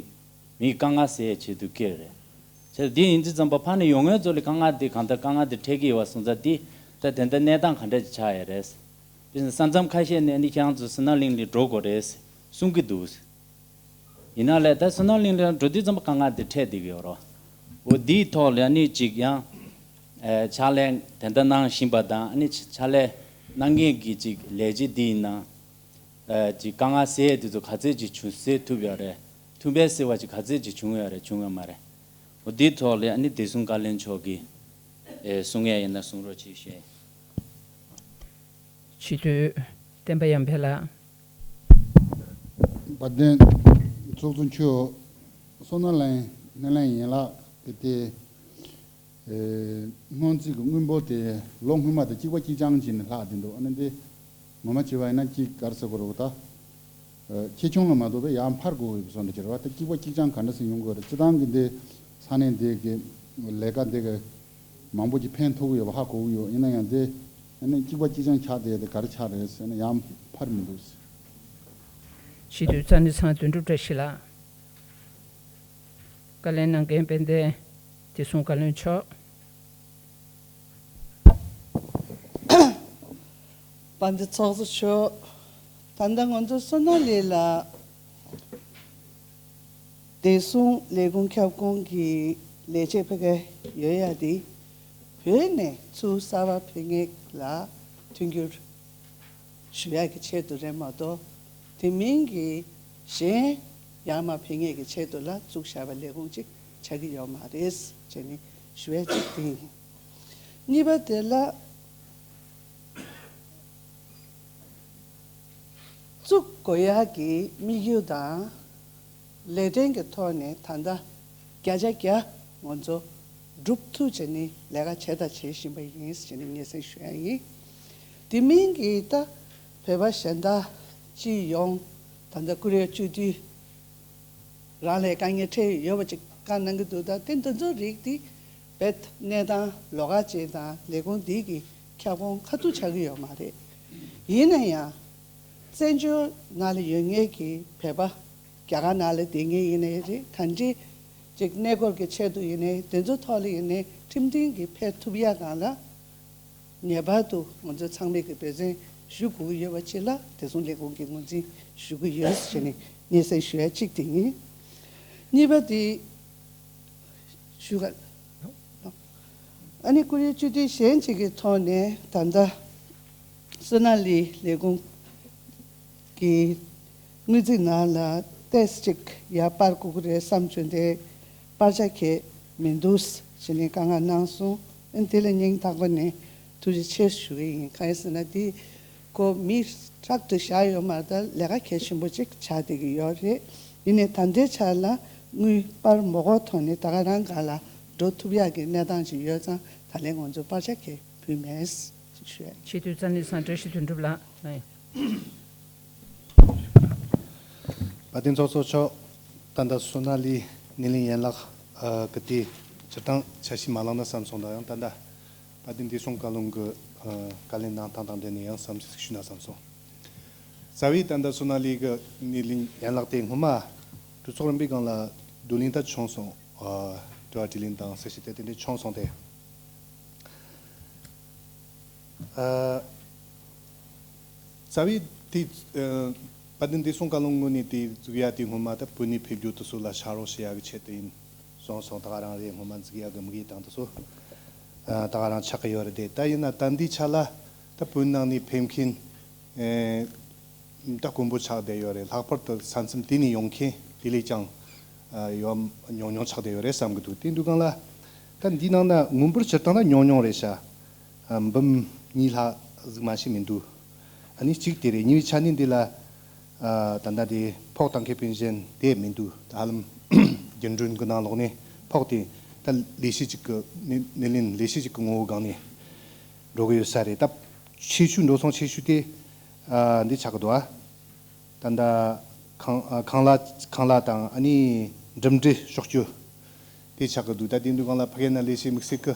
མིའི་དཀའ་ངལ་སེལ་ཆེད་དུ་བསྐོས་རེད། བྱས་ཙང་འདི་ཡིན་དུས་ཙམ་པ་ཕར་ནས་ཡོང་མཁན་ཚོ་ལ་དཀའ་ངལ་དེ་གང་ལྟར་དཀའ་ངལ་དེ་འཕྲད་ཀྱི་ཡོད་པ་སོང་ཙང་འདི་ད་དེ་འདྲ་གནས་སྟངས་ག་འདྲ་ཅིག་ཆགས་ཡོད་རེད། དེ་བཞིན་ས་མཚམས་ཁ་ཤས་ནས་ནི་ཁྱེད་རང་ཚོ་བསོད་ནམས་གླིང་ལ་འགྲོ་དགོས་རེད་གསུང་གི་འདུག། ཡིན་ན་ལས་ད་བསོད་ནམས་གླིང་ལ་འགྲོ་དུས་ཙམ་པ་དཀའ་ངལ་དེ་འཕྲད་བསྡད་ཀྱི་ཡོད་རེད། འོ་འདིའི་ཐོག་ལ་ནི་ཅིག་ཡང་ཨེ་ཕྱག་ལས་དེ་འདྲ་གནང་བཞིན་པ་དང་ནི་ཕྱག་ལས་གནང་མཁན་གྱི་ཅིག་ལས་བྱེད་འདི་ཡིན་ན། ཨ་ཅིག་དཀའ་ངལ་སེལ་དེ་ཚོ་ག་ཚད་ཅིག་བྱུང་སེལ་ཐུབ་ཡོད་རེད། ཐུབ་པའི་སེལ་བ་ཅིག་ག་ཚད་ཅིག་བྱུང་ཡོད་རེད་བྱུང་ཡོད་མ་རེད། འོ་དེའི་ཐོག་ལ་ཨ་ནི་བདེ་སྲུང་བཀའ་བློན་མཆོག་གིས་ཨེ་གསུང་ཡས་ཡིན་ན་གསུང་རོགས་གྱིས་ཞུ། སྤྱི་འཐུས་བསྟན་པ་ཡར་འཕེལ་ལགས། དཔལ་ལྡན་ཚོགས་གཙོ་མཆོག་བསོད་ནམས་གླིང་སྣེ་ལེན་ཡན་ལག་གི་དེ། ཨེ་སྔོན་རྩིས་ཀྱི་དངུལ་འབོར་དེ་ལོ་སྔོན་མ་དང་གཅིག་པ་གཅིག་རྐྱང་བྱས་ནས་ལྷག་བསྡད་འདུག། ཨ་ནི་འདི་ངོ་མ་བྱས་པ་ཡིན་ན་གཅིག་ག་རེ་ཟེར་དགོས་རེད་ད། ཨེ་ཆེ་ཆུང་ལ་མ་ལྟོས་པའི་ཡར་འཕར་དགོས་ཡོད་པའི་བཟོ་འདྲ་ཅིག་རེད་བ། ད་གཅིག་པ་གཅིག་རྐྱང་ག་འདྲ་ཟེར་ཡོང་དགོས་རེད། སྤྱིར་བཏང་གི་འདི་ས་གནས་འདི་གི་ལས་ཀ་འདི་གི་མང་པོ་ཅིག་ཕན་ཐོགས་ཀྱི་ཡོད་པ་ཧ་གོ་གི་ཡོད། ཡིན་ན་ཡང་འདི་ཨ་ནི་གཅིག་པ་གཅིག་རྐྱང་ཆགས་བསྡད་དེ་ག་རེ་ཆགས་རེད་ཟེར་ན་ཡར་འཕར་མི་འདུག། སྤྱི་འཐུས་རྩ་འཛིན་ཚང་དོན་གྲུབ་བཀྲ་ཤིས་ལགས། བཀའ་ལན་གནང་མཁན་དཔལ་ལྡན་བདེ་སྲུང་བཀའ་བློན་མཆོག། དཔལ་ལྡན་ཚོགས་གཙོ་མཆོག། ད་ལྟ་ང་ཚོ་བསོད་ནམས་གླིང་ལ་བདེ་སྲུང་ལས་ཁུངས་ཁྱབ་ཁོངས་ཀྱི་ལས་བྱེད་ཕ་གི་ཡོད་ཡ་དེ་བོད་ནས་ཚུར་གསར་པ་ཕེབས་མཁན་ལ་མཐུན་འགྱུར་ཞུ་ཡག་གི་ཆེད་དུ་རེད་མ་གཏོགས། དེ་མིན་གྱི་གཞན་ཡར་མར་ཕེབས་མཁན་གྱི་ཆེད་དུ་ལ་བཙུགས་བཞག་པའི་ལས་ཁུངས་ཅིག་ཆགས་ཀྱི་ཡོད་མ་རེད་ཅེས་ནི་ཞུ་ཡག་ཅིག་དེ་ཡིན། གཉིས་པ་དེ་ལ་བཙུགས་དགོས་ཡག་གི་དམིགས་ཡུལ་དང་། ལས་དོན་གྱི་ཐོག་ནས་ད་ལྟ་བརྒྱ་ཆ་བརྒྱ་ང་ཚོ་སྒྲུབ་ཐུབ་བྱས་ནས་ལས་ཀ་བྱས་དང་བྱེད་བཞིན་པ་ཡིན་ཞེས་ནས་སྙན་སེང་ཞུ་ཡ་ཡིན། དེ་མིན་གྱི་ད་བོད་པ་གཞན་དག་སྤྱི་ཡོངས་ད་ལྟ་ཀུ་རེ་སྤྱི་འཐུས་རང་ལ་དཀའ་ངལ་འཕྲད་ཡོད་པ་ཅིག་བཀའ་གནང་གི་འདུག། ད་དེ་འདི་ཚོ་རིགས་དེ་བེད་གནས་སྟངས་ལོགས་ཀ་ཅིག་དང་ལས་ཁུངས་འདི་གི་ཁྱབ་ཁོངས་ཁ་ཐུག་ཆགས་ཀྱི་ཡོད་མ་རེད། ཡིན་ན་ཡང་། བཙན་བྱོལ་ནང་ལ་ཡོད་མཁན་གྱི་བོད་པ་རྒྱ་གར་ནང་ལ་བསྡད་མཁན་ཡིན་ནའི་རེད། ག་འདྲའི་ཅིག་གནས་སྐོར་གྱི་ཆེད་དུ་ཡིན་ནའི་དེ་ཚོ་ཐོག་ལ་ཡིན་ནའི་ཁྲིམས་མཐུན་གྱི་ཕེབས་ཐུབ་ཡ་སྒང་ལ་ངེས་པར་དུ་ང་ཚོ་ཚང་མས་ཀྱི་འབད་བརྩོན་ཞུ་དགོས་ཀྱི་ཡོད་པ་ཅིག་ལ་བདེ་སྲུང་ལས་ཁུངས་ཀྱིས་ངོས་འཛིན་ཞུ་གི་ཡོད་ཟེར་ནས་སྙན་སེང་ཞུ་ཡ་གཅིག་དེ་ཡིན། གཉིས་པ་དེ་ཞུ་ག་ཨ་ནི་ཀུ་རེ་སྤྱི་འཐུས་གཞན་གཅིག་གི་ཐོག་ནས་ད་ལྟ་བསོད་ནམས་གླིང་ལས་ཁུངས་ཀྱི་དངུལ་རྩིས་ནང་ལ་ཏོག་ཙམ་ཅིག་ཡར་སྤར་དགོས་ཀྱི་རེད་བསམ་བྱུང་སྟེ་སྤར་ཆ་གང་ཡང་མི་འདུག་ཟེར་ནས་བཀའ་མངགས་གནང་སོང་། ཨ་ནི་དེ་ལ་སྙིང་ཐག་པ་ནས་ཐུགས་རྗེ་ཆེ་ཞུ་གི་ཡིན། གང་ཡིན་ཟེར་ན་དེ་ཁོ་མི་དྲག་ཏུ་བཞག་ཡོད་མ་རེད། ད་ལས་ཀ་གལ་ཆེན་པོ་ཅིག་ཆགས་བསྡད་ཀྱི་ཡོད་རེད། ཡིན་ནའི་ད་ལྟའི་ཆ་ལ་དངུལ་སྤར་མ་དགོས་ཐོག་ནས་ད་ག་རང་སྒང་ལ་འགྲོ་ཐུབ་ཡག་གི་གནས་སྟངས་ཅིག་ཡོད་ཙང་ད་ལན་ང་ཚོ་སྤར་ཆ་གང་ཡང་ཕུལ་མེད་ཞུ་ཡ། སྤྱི་འཐུས་རྩ་འཛིན་ཚང་བཀྲ་ཤིས་དོན་གྲུབ་ལགས་ལ་ཡིན། དཔལ་ལྡན་ཚོགས་གཙོ་མཆོག། ད་ལྟ་བསོད་ནམས་གླིང་སྣེ་ལེན་ཡན་ལག་ཨ་གི་དེ་ སྤྱིར་བཏང་འཆར་གཞི་མ་བླངས་ན་བསམ་སོང་། ད་ཡང་ད་ལྟ་དཔལ་ལྡན་བདེ་སྲུང་བཀའ་བློན་གྱི་ཨ་བཀའ་ལན་གནང་སྟངས་དང་འབྲེལ་ནས་ཡང་བསམ་ཚུལ་ཞིག་ཞུས་ན་བསམ་སོང་། རྩ་བའི་ད་ལྟ་སོ་ན་ལི་གི་སྣེ་ལེན་ཡན་ལག་དེ་སྔོན་མ་གྲོས་ཚོགས་རིམ་པའི་སྒང་ལ་བསྡུ་ལེན་ད་བྱུང་སོང་། ཨ་དྲི་བ་དྲིས་ལན་དང་གསལ་བཤད་དེ་དེ་འདྲས་བྱུང་སོང་སྟེ། ཨ་རྩ་བའི་དེ་ཨ་དཔལ་ལྡན་བདེ་སྲུང་བཀའ་བློན་ངོས་ནས་དེ་བཙུགས་ཡ་དེ་སྔོན་མ་ད་བོད་ནས་ཕེབས་རྒྱུ་དེ་ཚོ་ལ་ཕྱག་རོགས་བྱེད་ཡ་གི་ཆེད་དུ་ཡིན་གསུངས་སོང་། ད་ག་རང་རེད། སྔོན་མ་འཛུགས་ཡ་གི་དམིགས་ཡུལ་དང་དེ་ཚོ་ཨ་ད་ག་རང་ཆགས་ཀྱི་ཡོད་རེད་དེ། ད་ཡིན་ན་ད་འདི་ཆ་ལ་ད་བོད་ནང་ནས་ཕེབས་མཁན་ཨེ་ད་དཀོན་པོ་ཆགས་བསྡད་ཡོད་རེད། ལྷག་པར་དུ་ས་མཚམས་དེ་ནས་ཡོང་མཁན་དེ་ལས་ཀྱང་ཨ་ཡོད་ཉུང་ཉུང་ཆགས་བསྡད་ཡོད་རེད་བསམ་གྱི་འདུག་དེ་འདུག་གང་ལ་ད་འདི་ནང་ན་མངོན་པར་སྤྱིར་བཏང་ད་ཉུང་ཉུང་རེད་ཤག་ཨ་འབུམ་གཉིས་ལྷག་ཟིག་མ་ཤེས་མི་འདུག་ཨ་ནི་གཅིག་དེ་རེད། གཉིས་པའི་ཆ་ནས་འདི་ལ་ཨ་ད་ལྟ་དེ་ཕོགས་གཏོང་མཁན་པེན་ཤན་དེ་མི་འདུག་ད་ཧ་ལམ་རྒྱུན་གྲོན་གྱི་ནང་ལོགས་ནས་ཕོགས་དེ་ད་ལས་བྱེད་ཅིག་གི་སྣེ་སྣེ་ལེན་ལས་བྱེད་ཅིག་གི་ངོ་བོའི་སྒང་ནས་འགྲོ་གི་ཡོད་ས་རེད། ད་ཆེ་ཤོས་འགྲོ་སོང་ཆེ་ཤོས་དེ་ཨ་འདི་ཆགས་ཀྱི་འདུག་ཨ་ད་ལྟ་ཁང་ཨ་ཁང་གླ་ཁང་གླ་དང་ཨ་ནི་འགྲིམ་འགྲུལ་གཤོག་སྐྱོད་དེ་ཆགས་ཀྱི་འདུག་ད་དེ་འདུག་གང་ལ་ཕ་གི་ན་ལས་བྱེད་དམིགས་བསལ་གྱི་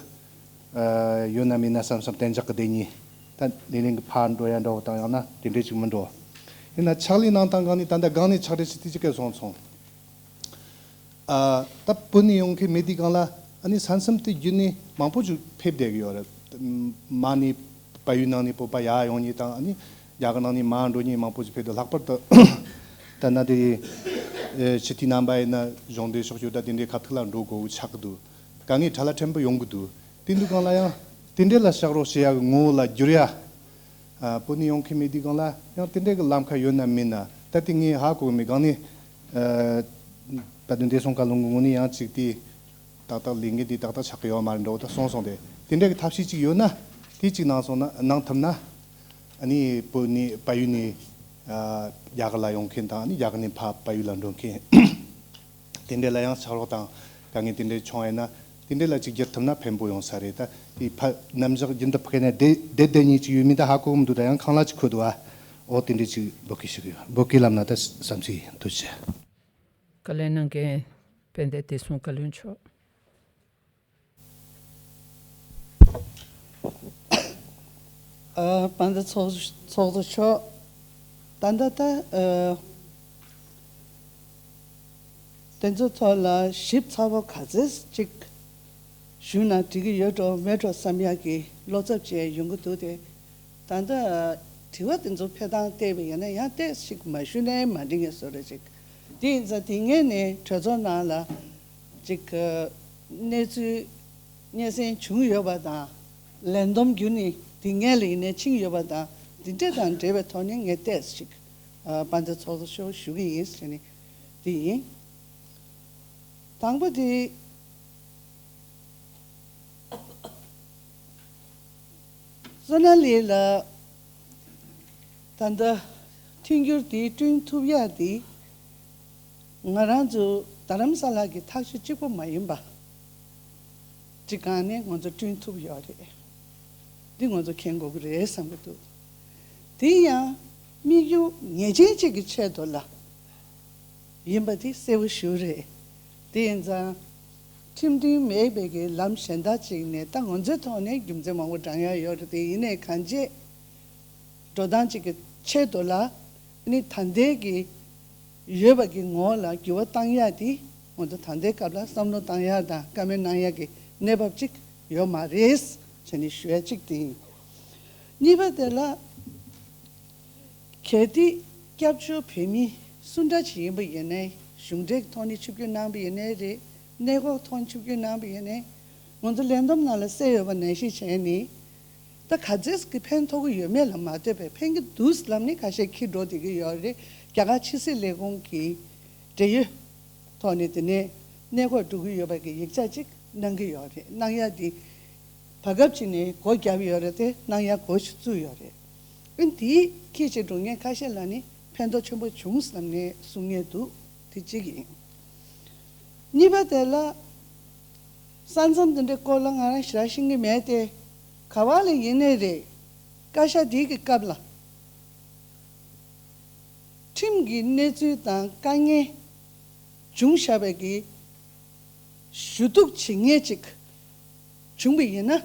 ཨ་ཡོད་ན་མེད་ན་བསམ་བསམ་གཏན་འཇགས་ཀྱི་བསྡད་ཉེ་ད་ལས་རིང་གི་ཕར་འགྲོ་ཡ་འདྲ་བོ་དང་ཡང་ན་དེ་འདྲས་ཅིག་མི་འགྲོ། ཡིན་ན་ཕྱག་ལས་གནང་སྟངས་སྒང་ནས་ད་ལྟ་སྒང་ནས་ཕྱག་བྲིས་ཞིག་དེ་ཅིག་གས་སོང་སོང་། ཨ་ད་བོད་ནས་ཡོང་མཁན་མི་དེ་སྒང་ལ་ཨ་ནི་ས་མཚམས་དེ་བརྒྱུད་ནས་མང་པོ་ཅིག་ཕེབས་བསྡད་ཀྱི་ཡོད་རེད། མ་ནས་བལ་ཡུལ་ནང་ནས་བོད་པ་ཡར་ཡོང་མཁན་དང་ཨ་ནི་རྒྱ་གར་ནང་ནས་མར་འགྲོ་མཁན་མང་པོ་ཅིག་ཕེབས་འདུག་ལྷག་པར་དུ་ད་ལྟ་དེ་ཨེ་ཕྱི་དེ་ནང་པ་ཡིན་ན་གཞུང་འབྲེལ་ཕྱོགས་བསྐྱོད་ད་དེ་འདྲའི་ཁ་ཐུག་ལ་འགྲོ་དགོས་ཆགས་ཀྱི་འདུག་དཀའ་ངལ་ཕྲ་ལ་ཕྲན་བུ་ཡོང་གི་འདུག་དེ་འདུག་གང་ལ་ཡང་དེ་འདྲའི་ལ་ཕྱག་རོགས་བྱེད་ཡ་གི་ངོ་བོ་ལ་བསྒྱུར་ཡ། ཨ་བོད་ནས་ཡོང་མཁན་མི་དེ་སྒང་ལ་ཡང་དེ་འདྲའི་གི་ལམ་ཁ་ཡོད་ན་མེད་ན་ད་དེ་ངས་ཧ་གོ་གི་མེད། སྒང་ནས་ཨ་དཔལ་ལྡན་བདེ་སྲུང་བཀའ་བློན་གྱི་ངོས་ནས་ཡང་ཅིག་དེ་ཏག་ཏག་ལས་འགན་དེ་ཏག་ཏག་ཆགས་ཀྱི་ཡོད་མ་རེད་འདྲ་བོ་ད་གསུངས་སོང་སྟེ། དེ་འདྲའི་གི་ཐབས་ཤེས་ཅིག་ཡོད་ན་དེ་ཅིག་གནང་སོང་ན་གནང་ཐུབ་ན་ཨ་ནི་བོད་ནས་བལ་ཡུལ་ནས་ཨ་རྒྱ་གར་ལ་ཡོང་མཁན་དང་ཨ་ནི་རྒྱ་གར་ནས་ཕར་བལ་ཡུལ་ལ་འགྲོ་མཁན། དེ་འདྲ་ལ་ཡང་ཕྱག་རོགས་དང་དཀའ་ངལ་དེ་འདྲ་བྱུང་ཡོད་ན་དེ་འདྲ་ལ་ཅིག་བསྒྱུར་ཐུབ་ན་ཕན་པོ་ཡོང་ས་རེད། ད་དེ་ཕ་རྣམ་གཞག་རྒྱུན་དུ་ཕ་གི་ནས་བསྡད་བསྡད་བསྡད་མཁན་ཅིག་ཡོད་མིན་ད་ཧ་གོ་གི་མི་འདུག་ད་ཡང་ཁང་གླ་ཅིག་ཁུར་འདུག་ཨ། འོ་དེ་འདྲ་ཅིག་འབོད་སྐུལ་ཞུ་གི་ཡོད། འབོད་སྐུལ་ལམ་ན་ད་བསམ་ཚུལ་ཡིན། ཐུགས་རྗེ་ཆེ། བཀའ་ལན་གནང་མཁན་དཔལ་ལྡན་བདེ་སྲུང་བཀའ་བློན་མཆོག་ཨ་དཔལ་ལྡན་ཚོགས་ཚོགས་གཙོ་མཆོག་ད་ལྟ་ད་ཨ་དེ་ཚོའི་ཐོག་ལ་ཞིབ་ཚགས་པོ་ག་ཚོད་ཅིག་ཞུས་ན་འགྲིག་གི་ཡོད་འགྲོ་མེད་འགྲོ་བསམ་ཡག་གི་བློ་འཚབ་བྱས་ཡོང་གི་འདུག་སྟེ། ད་ལྟ་དྲི་བ་དེ་ཚོ་ཕེབས་སྟངས་བལྟས་པ་ཡིན་ན་ཡང་ཏོག་ཙམ་ཞིག་མ་ཞུས་ན་མ་འགྲིག་ངེས་བཟོ་འདྲ་ཅིག་དེ་ཡིན་ཙང་དེ་སྔོན་ནས་གྲོས་ཚོགས་ནང་ལ་ཅིག་གནས་ཚུལ་སྙན་སེང་བྱུང་ཡོད་པ་དང་། ལས་བསྡོམས་བརྒྱུད་ནས་དེ་སྔོན་ལ་ཡིན་ནའི་ཕྱིན་ཡོད་པ་དང་། འདི་འདྲ་དང་འབྲེལ་བའི་ཐོག་ནས་ངས་ཏོག་ཙམ་ཞིག་དཔལ་ལྡན་ཚོགས་གཙོ་མཆོག་ཞུ་གི་ཡིན་ཟེར་ནས་དེ་ཡིན། དང་པོ་དེ། སོ་ན་ལི་ལ་ད་ལྟ་མཐུན་འགྱུར་དེ་བསྐྲུན་ཐུབ་ཡག་དེ་ང་རང་ཚོ་རྡ་རམ་ས་ལ་གི་ཐག་གཅོད་གཅིག་པོ་མ་ཡིན་པ་ཅིག་སྒང་ནས་ང་ཚོ་བསྐྲུན་ཐུབ་ཡོད་རེད། འདི་ང་ཚོ་མཁྱེན་དགོས་ཀྱི་རེད་བསམ་གྱི་འདུག་དེ་ཡང་དམིགས་ཡུལ་ངེས་ཅན་ཅིག་གི་ཆེད་དུ་ལ། ཡིན་པ་དེ་གསལ་པོ་ཞེ་པོ་རེད། དེ་ཡིན་ཙང་། ཁྲིམས་མཐུན་མེད་པའི་གི་ལམ་གཞན་དག་ཅིག་ནས་ད་ང་ཚོའི་ཐོག་ནས་རྒྱུ་མཚན་མང་པོ་བགྲང་ཡག་ཡོད་རེད་དེ། ཡིན་ནའི་གང་བྱེད་འགྲོ་སྟངས་ཅིག་གི་ཆེད་དུ་ལ་ནི་ད་ལྟའི་གི་ཡོད་པ་གི་ངོ་ལ་འགྱུར་བ་བཏང་ཡག་དེ་ང་ཚོ་ད་ལྟའི་སྐབས་ལ་བསམ་བློ་བཏང་ཡག་དང་བཀའ་མོལ་གནང་ཡག་གི་གནས་བབ་ཅིག་ཡོད་མ་རེད་ཟེར་ནས་ཞུ་ཡག་ཅིག་དེ་ཡིན། གཉིས་པ་དེ་ལ། གལ་ཏེ་སྐྱབས་བཅོལ་བོད་མི་སུ་འདྲ་ཞིག་ཡིན་པ་ཡིན་ནའི། གཞུང་འབྲེལ་གྱི་ཐོག་ནས་ཆིབས་བསྒྱུར་གནང་པ་ཡིན་ནའི་རེད། གནས་སྐོར་ཐོག་ནས་ཆིབས་བསྒྱུར་གནང་པ་ཡིན་ནའི། ང་ཚོ་ལས་བསྡོམས་ནང་ལ་གསལ་ཡོད་པ་ནང་བཞིན་བྱས་ནས། ད་ག་ཚོད་ཀྱི་ཕན་ཐོགས་ཀྱི་ཡོད་མེད་ལ་མ་ལྟོས་པའི་ཕན་གྱི་འདུག་ལབ་ནས་ཁ་ཤས་འཁྱེར་འགྲོ་བསྡད་ཀྱི་ཡོད་རེད། རྒྱ་གར་ཕྱི་སྲིད་ལས་ཁུངས་ཀྱི་འབྲེལ་ཡོད་ཐོག་ནས་དེ་ནས་གནས་སྐོར་འགྲོ་གི་ཡོད་པ་གི་ཡིག་ཆ་ཅིག་གནང་གི་ཡོད་རེད། གནང་ཡ་དེ་བར་སྐབས་ཅིག་ནས་སྒོ་བརྒྱབ་ཡོད་རེད་དེ། གནང་ཡ་འགོ་ཞིག་བཙུགས་ཡོད་རེད། ཨ་ནི་དེའི་ཁྱི་ཆེ་འགྲོ་མཁན་ཁ་ཤས་ལ་ནི་ཕན་ཐོགས་ཆེན་པོ་བྱུང་བསམ་ནས་གསུང་མཁན་འདུག་དེ་གཅིག་ཡིན། གཉིས་པ་དེ་ལ། ས་མཚམས་དེ་འདྲའི་སྐོར་ལ་ང་རང་ཞེ་དྲག་ཤེས་ཀྱི་མེད་དེ། ག་བ་ལ་ཡིན་ནའི་རེད། བཀའ་ཤག་འདི་གི་སྐབས་ལ། ཁྲིམས་ཀྱི་གནས་ཚུལ་དང་དཀའ་ངལ་བྱུང་བཞག་པའི་གི་ ཞུ་གཏུག་བྱེད་མཁན་ཅིག་བྱུང་བ་ཡིན་ན།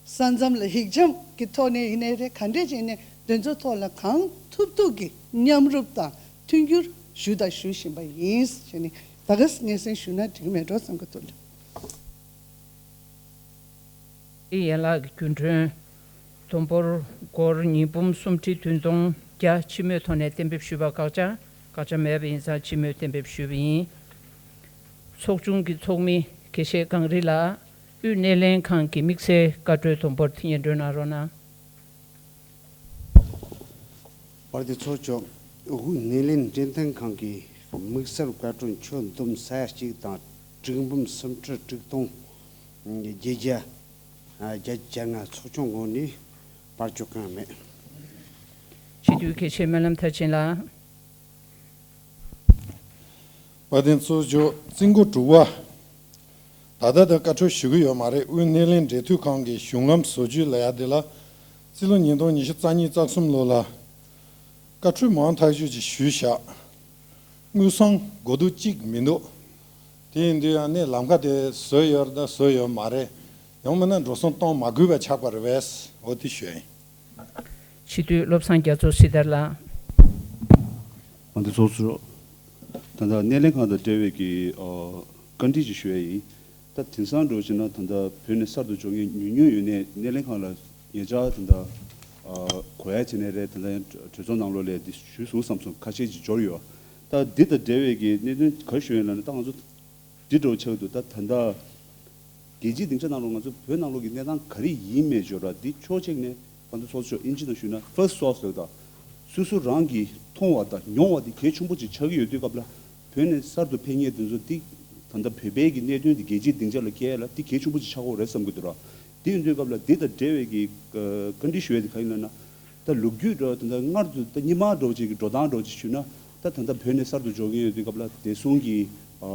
ས་མཚམས་ལ་ཧིག་འཇམ་གྱི་ཐོག་ནས་ཡིན་ནའི་རེད། ག་འདྲས་ཅིག་ནས་དེ་ཚོའི་ཐོག་ལ་གང་ཐུབ་ཐུབ་ཀྱིས་མཉམ་རུབ་དང་མཐུན་འགྱུར་ཞུ་དང་ཞུ་བཞིན་པ་ཡིན་ཞེས་ནས་ད་ག་སྙན་སེང་ཞུ་ན་འགྲིག་མེད་འགྲོ་བསམ་གྱི་འདུག། ཡན་ལག་གི་རྒྱུན་གྲོན་བསྡོམས་འབོར་སྒོར་ཉིས་འབུམ་སུམ་ཁྲི་བདུན་སྟོང་བརྒྱ་སྤྱི་མོས་ཐོག་ནས་གཏན་འབེབས་ཞུས་པ་བཀག་ཆ། བཀག་ཆ་མེད་པ་ཡིན་ཙང་སྤྱི་མོས་གཏན་འབེབས་ཞུས་པ་ཡིན། ཚོགས་ཆུང་གི་ཚོགས་མི་དགེ་བཤེས་གངས་རི་ལགས། དབུས་སྣེ་ལེན་ཁང་གི་དམིགས་བསལ་བཀའ་འཁྲོལ་བསྡོམས་འབོར་དེ་སྙན་སྒྲོན་གནང་རོགས་གནང་། དཔལ་ལྡན་ཚོགས་གཙོ། དབུས་སྣེ་ལེན་འབྲེལ་མཐུད་ཁང་གི་དམིགས་བསལ་བཀའ་འཁྲོལ་ཁྱོན་བསྡོམས་ས་ཡ་གཅིག་དང་དྲུག་འབུམ་སུམ་ཁྲི་དྲུག་སྟོང་བརྒྱད་བརྒྱ་བརྒྱད་ཅུ་གྱ་ལྔ། ཚོགས་ཆུང་ངོས་ནས་པར་བཅུག་གི་མེད། སྤྱི་འཐུས་དགེ་བཤེས་སྨོན་ལམ་མཐར་ཕྱིན་ལགས། དཔལ་ལྡན་ཚོགས་གཙོ། རྩིས་འགོ་དྲུག་པ། ད་ལྟ་དང་བཀའ་འཁྲོལ་ཞུ་གི་ཡོད་མ་རེད། དབུས་སྣེ་ལེན་འབྲེལ་མཐུད་ཁང་གི་གཞུང་ལམ་བཟོ་བཅོས་ལབ་ཡ་དེ་ལ། རྩིས་ལོ་ཉིས་སྟོང་ཉི་ཤུ་རྩ་གཉིས་རྩ་གསུམ་ལོ་ལ། བཀའ་འཁྲོལ་མང་ཐག་ཆོད་ཅིག་ཞུས་བཞག། དངུལ་སྲང་དགོས་དུས་གཅིག་མི་འདུག། དེ་ཡིན་དུས་ཡང་ནས་ལམ་ཁ་དེ་བཟོས་ཡོད་རེད་ད་བཟོས་ཡོད་མ་རེད། ཡང་མིན་ན་འགྲོ་སོང་གཏོང་མ་དགོས་པ་ཆགས་པ་རེད་པས། འོ་དེ་ཞུ་ཡ་ཡིན། སྤྱི་འཐུས་བློ་བཟང་རྒྱ་མཚོ་སྲི་ཐར་ལགས། དཔལ་ལྡན་ཚོགས་གཙོ། ད་ལྟ་སྣེ་ལེན་ཁང་དང་འབྲེལ་བའི་གི་ཨ་བཀའ་འདྲི་ཅིག་ཞུ་ཡ་ཡིན། ད་དེང་སང་འགྲོ་བྱས་ན་ད་ལྟ་བོད་ནས་གསར་དུ་འབྱོར་མཁན་ཉུང་ཉུང་ཡོད་ནའི་སྣེ་ལེན་ཁང་ལ་ཉེ་ཆར་ད་ལྟ་ཨ་གོ་ཡ་བྱས་ནའི་རེད། ད་ལྟ་ཡང་གྲོས་ཚོགས་ནང་ལོགས་ལ་འདི་ཞུས་སོང་བསམ་སོང་། ཁ་ཤས་ཅིག་འབྱོར་ཡོད། ད་འདི་དང་འབྲེལ་བའི་གི་གནད་དོན་ག་རེ་ཞུ་ཡིན་ལབ་ན། ད་ང་ཚོ་འདི་འདྲ་བོ་ཆགས་འདུག། ད་ད་ལྟ་རྒྱལ་སྤྱིའི་སྡིངས་ཆ་ནང་ལོགས་ང་ཚོ་བོད་ནང་ལོགས་ཀྱི་གནས་སྟངས་ག་རེ་ཡིན་མེད་འབྱོར་ར་འདི་ཕྱོགས་གཅིག་ནས་ང་ཚོ་ཚོགས་གཙོ་མཆོག་ཨིན་ཇི་ནང་ཞུས་ན་first source་ལབ་ད། སོ་སོ་རང་གིས་མཐོང་བ་དང་མྱོང་བ་དེ་གལ་ཆེན་པོ་ཅིག་ཆགས་ཀྱི་ཡོད་དུས་སྐབས་ལ། བོད་ནས་གསར་དུ་ཕེབས་མཁན་དེ་ཚོ་འདི་ད་ལྟ་བོད་པའི་གི་གནད་དོན་དེ་རྒྱལ་སྤྱིའི་སྡིངས་ཆ་ལ་སྐྱེལ་ཡ་ལ་འདི་གལ་ཆེན་པོ་ཅིག་ཆགས་ཀྱི་ཡོད་རེད་བསམ་གྱི་འདུག་ར། དེ་ཡིན་དུས་སྐབས་ལ་འདི་དང་འབྲེལ་བའི་གི་ཨ་བཀའ་འདྲི་ཞུ་ཡ་དེ་ག་ཡིན་ལབ་ན། ད་ལོ་རྒྱུས་འདྲ་ད་ལྟ་སྔར་དུ་ད་སྔོན་མ་འདྲ་བོ་ཅིག་གི་འགྲོ་སྟངས་འདྲ་བོ་ཅིག་ཞུས་ན། ད་ད་ལྟ་བོད་ནས་གསར་དུ་འབྱོར་མཁན་ཡོད་དུས་སྐབས་ལ་བདེ་སྲུང་གི་ཨ་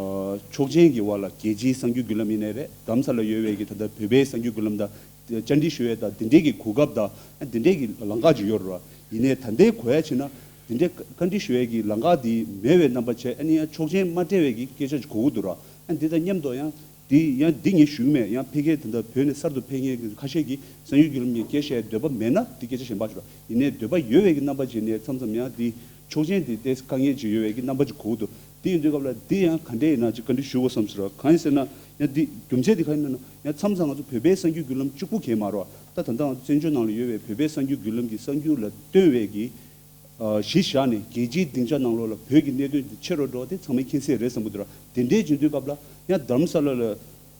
ཆོག་མཆན་གྱི་དབང་ལ་རྒྱལ་སྤྱིའི་གསར་འགྱུར་བརྒྱུད་ལམ་ཡིན་ནའི་རེད། རྡ་རམ་ས་ལ་ཡོད་པའི་གི་ད་ལྟ་བོད་པའི་གསར་འགྱུར་བརྒྱུད་ལམ་དང་བཅར་འདྲི་ཞུ་ཡས་དང་དེ་འདྲའི་གི་གོ་སྐབས་དང་དེ་འདྲའི་གི་ལམ་ཁ་ཅིག་ཡོད་རེད་བ། ཡིན་ནའི་ད་ལྟའི་གོ་ཡ་བྱས་ན་དེ་འདྲའི་བཀའ་འདྲི་ཞུ་ཡས་ཀྱི་ལམ་ཁ་དེ་མེད་པའི་རྣམ་པ་བྱས། ཨ་ནི་ཡང་ཆོག་མཆན་མ་སྤྲད་པའི་གི་སྐད་ཆ་ཅིག་གོ་གི་འདུག་ར། ཨ་འདི་དང་མཉམ་དུ་ཡང་། འདི་ཡང་འདི་ངས་ཞུ་གི་མེད། ཡང་ཕལ་སྐད་ད་ལྟ་བོད་ནས་གསར་དུ་ཕེབས་མཁན་གྱི་ཁ་ཤས་ཀྱིས་གསར་འགྱུར་བརྒྱུད་ལམ་ངས་སྐད་བཤད་འདོད་པ་མེད་ན་འདི་སྐད་ཆ་གཞན་པ་ཞིག་རེད། ཡིན་ནའི་འདོད་པ་ཡོད་པའི་གི་རྣམ་པ་ཅིག་ནས་མཚམས་མཚམས་ཡང་འདི་ཆོག་མཆན་འདི་ཏོག་ཙམ་དཀའ་ངལ་ཅིག་ཡོད་པའི་གི་རྣམ་པ་ཅིག་གོ་གི་འདུག། འདི་ཡིན་དུས་སྐབས་ལ་འདི་ཡང་ག་འདྲས་ཡིན་ན་ཅིག་བཀའ་འདྲི་ཞུ་དགོས་བསམ་ཟེར་བ་གང་ཡིན་ཟེར་ན། ཡང་འདི་རྒྱུ་མཚན་འདི་ག་ཡིན་ན་ན་ཡང་མཚམས་མཚམས་ང་ཚོ་བོད་པའི་གསར་འགྱུར་བརྒྱུད་ལམ་གཅིག་པུ་གས་མ་རེད་བ། ད་ད་ལྟ་ང་ཚོ་བཙན་བྱོལ་ནང་ལ་ཡོད་པའི་བོད་པའི་གསར་འགྱུར་བརྒྱུད་ལམ་གྱི་གསར་འགྱུར་ལ་བསྟུན་པའི་གི་གཞི་བཞག་ནས་རྒྱལ་སྤྱིའི་སྡིངས་ཆ་ནང་ལོགས་ལ་བོད་ཀྱི་གནད་དོན་དེ་ཆེ་རུ་འགྲོ་བ་དེ་ཚང་མས་མཁྱེན་གསལ་རེད་བསམ་གྱི་འདུག་ར། དེ་འདྲའི་བྱེད་དུས་སྐབས་ལ་ཡང་རྡ་རམ་ས་ལ་ལ་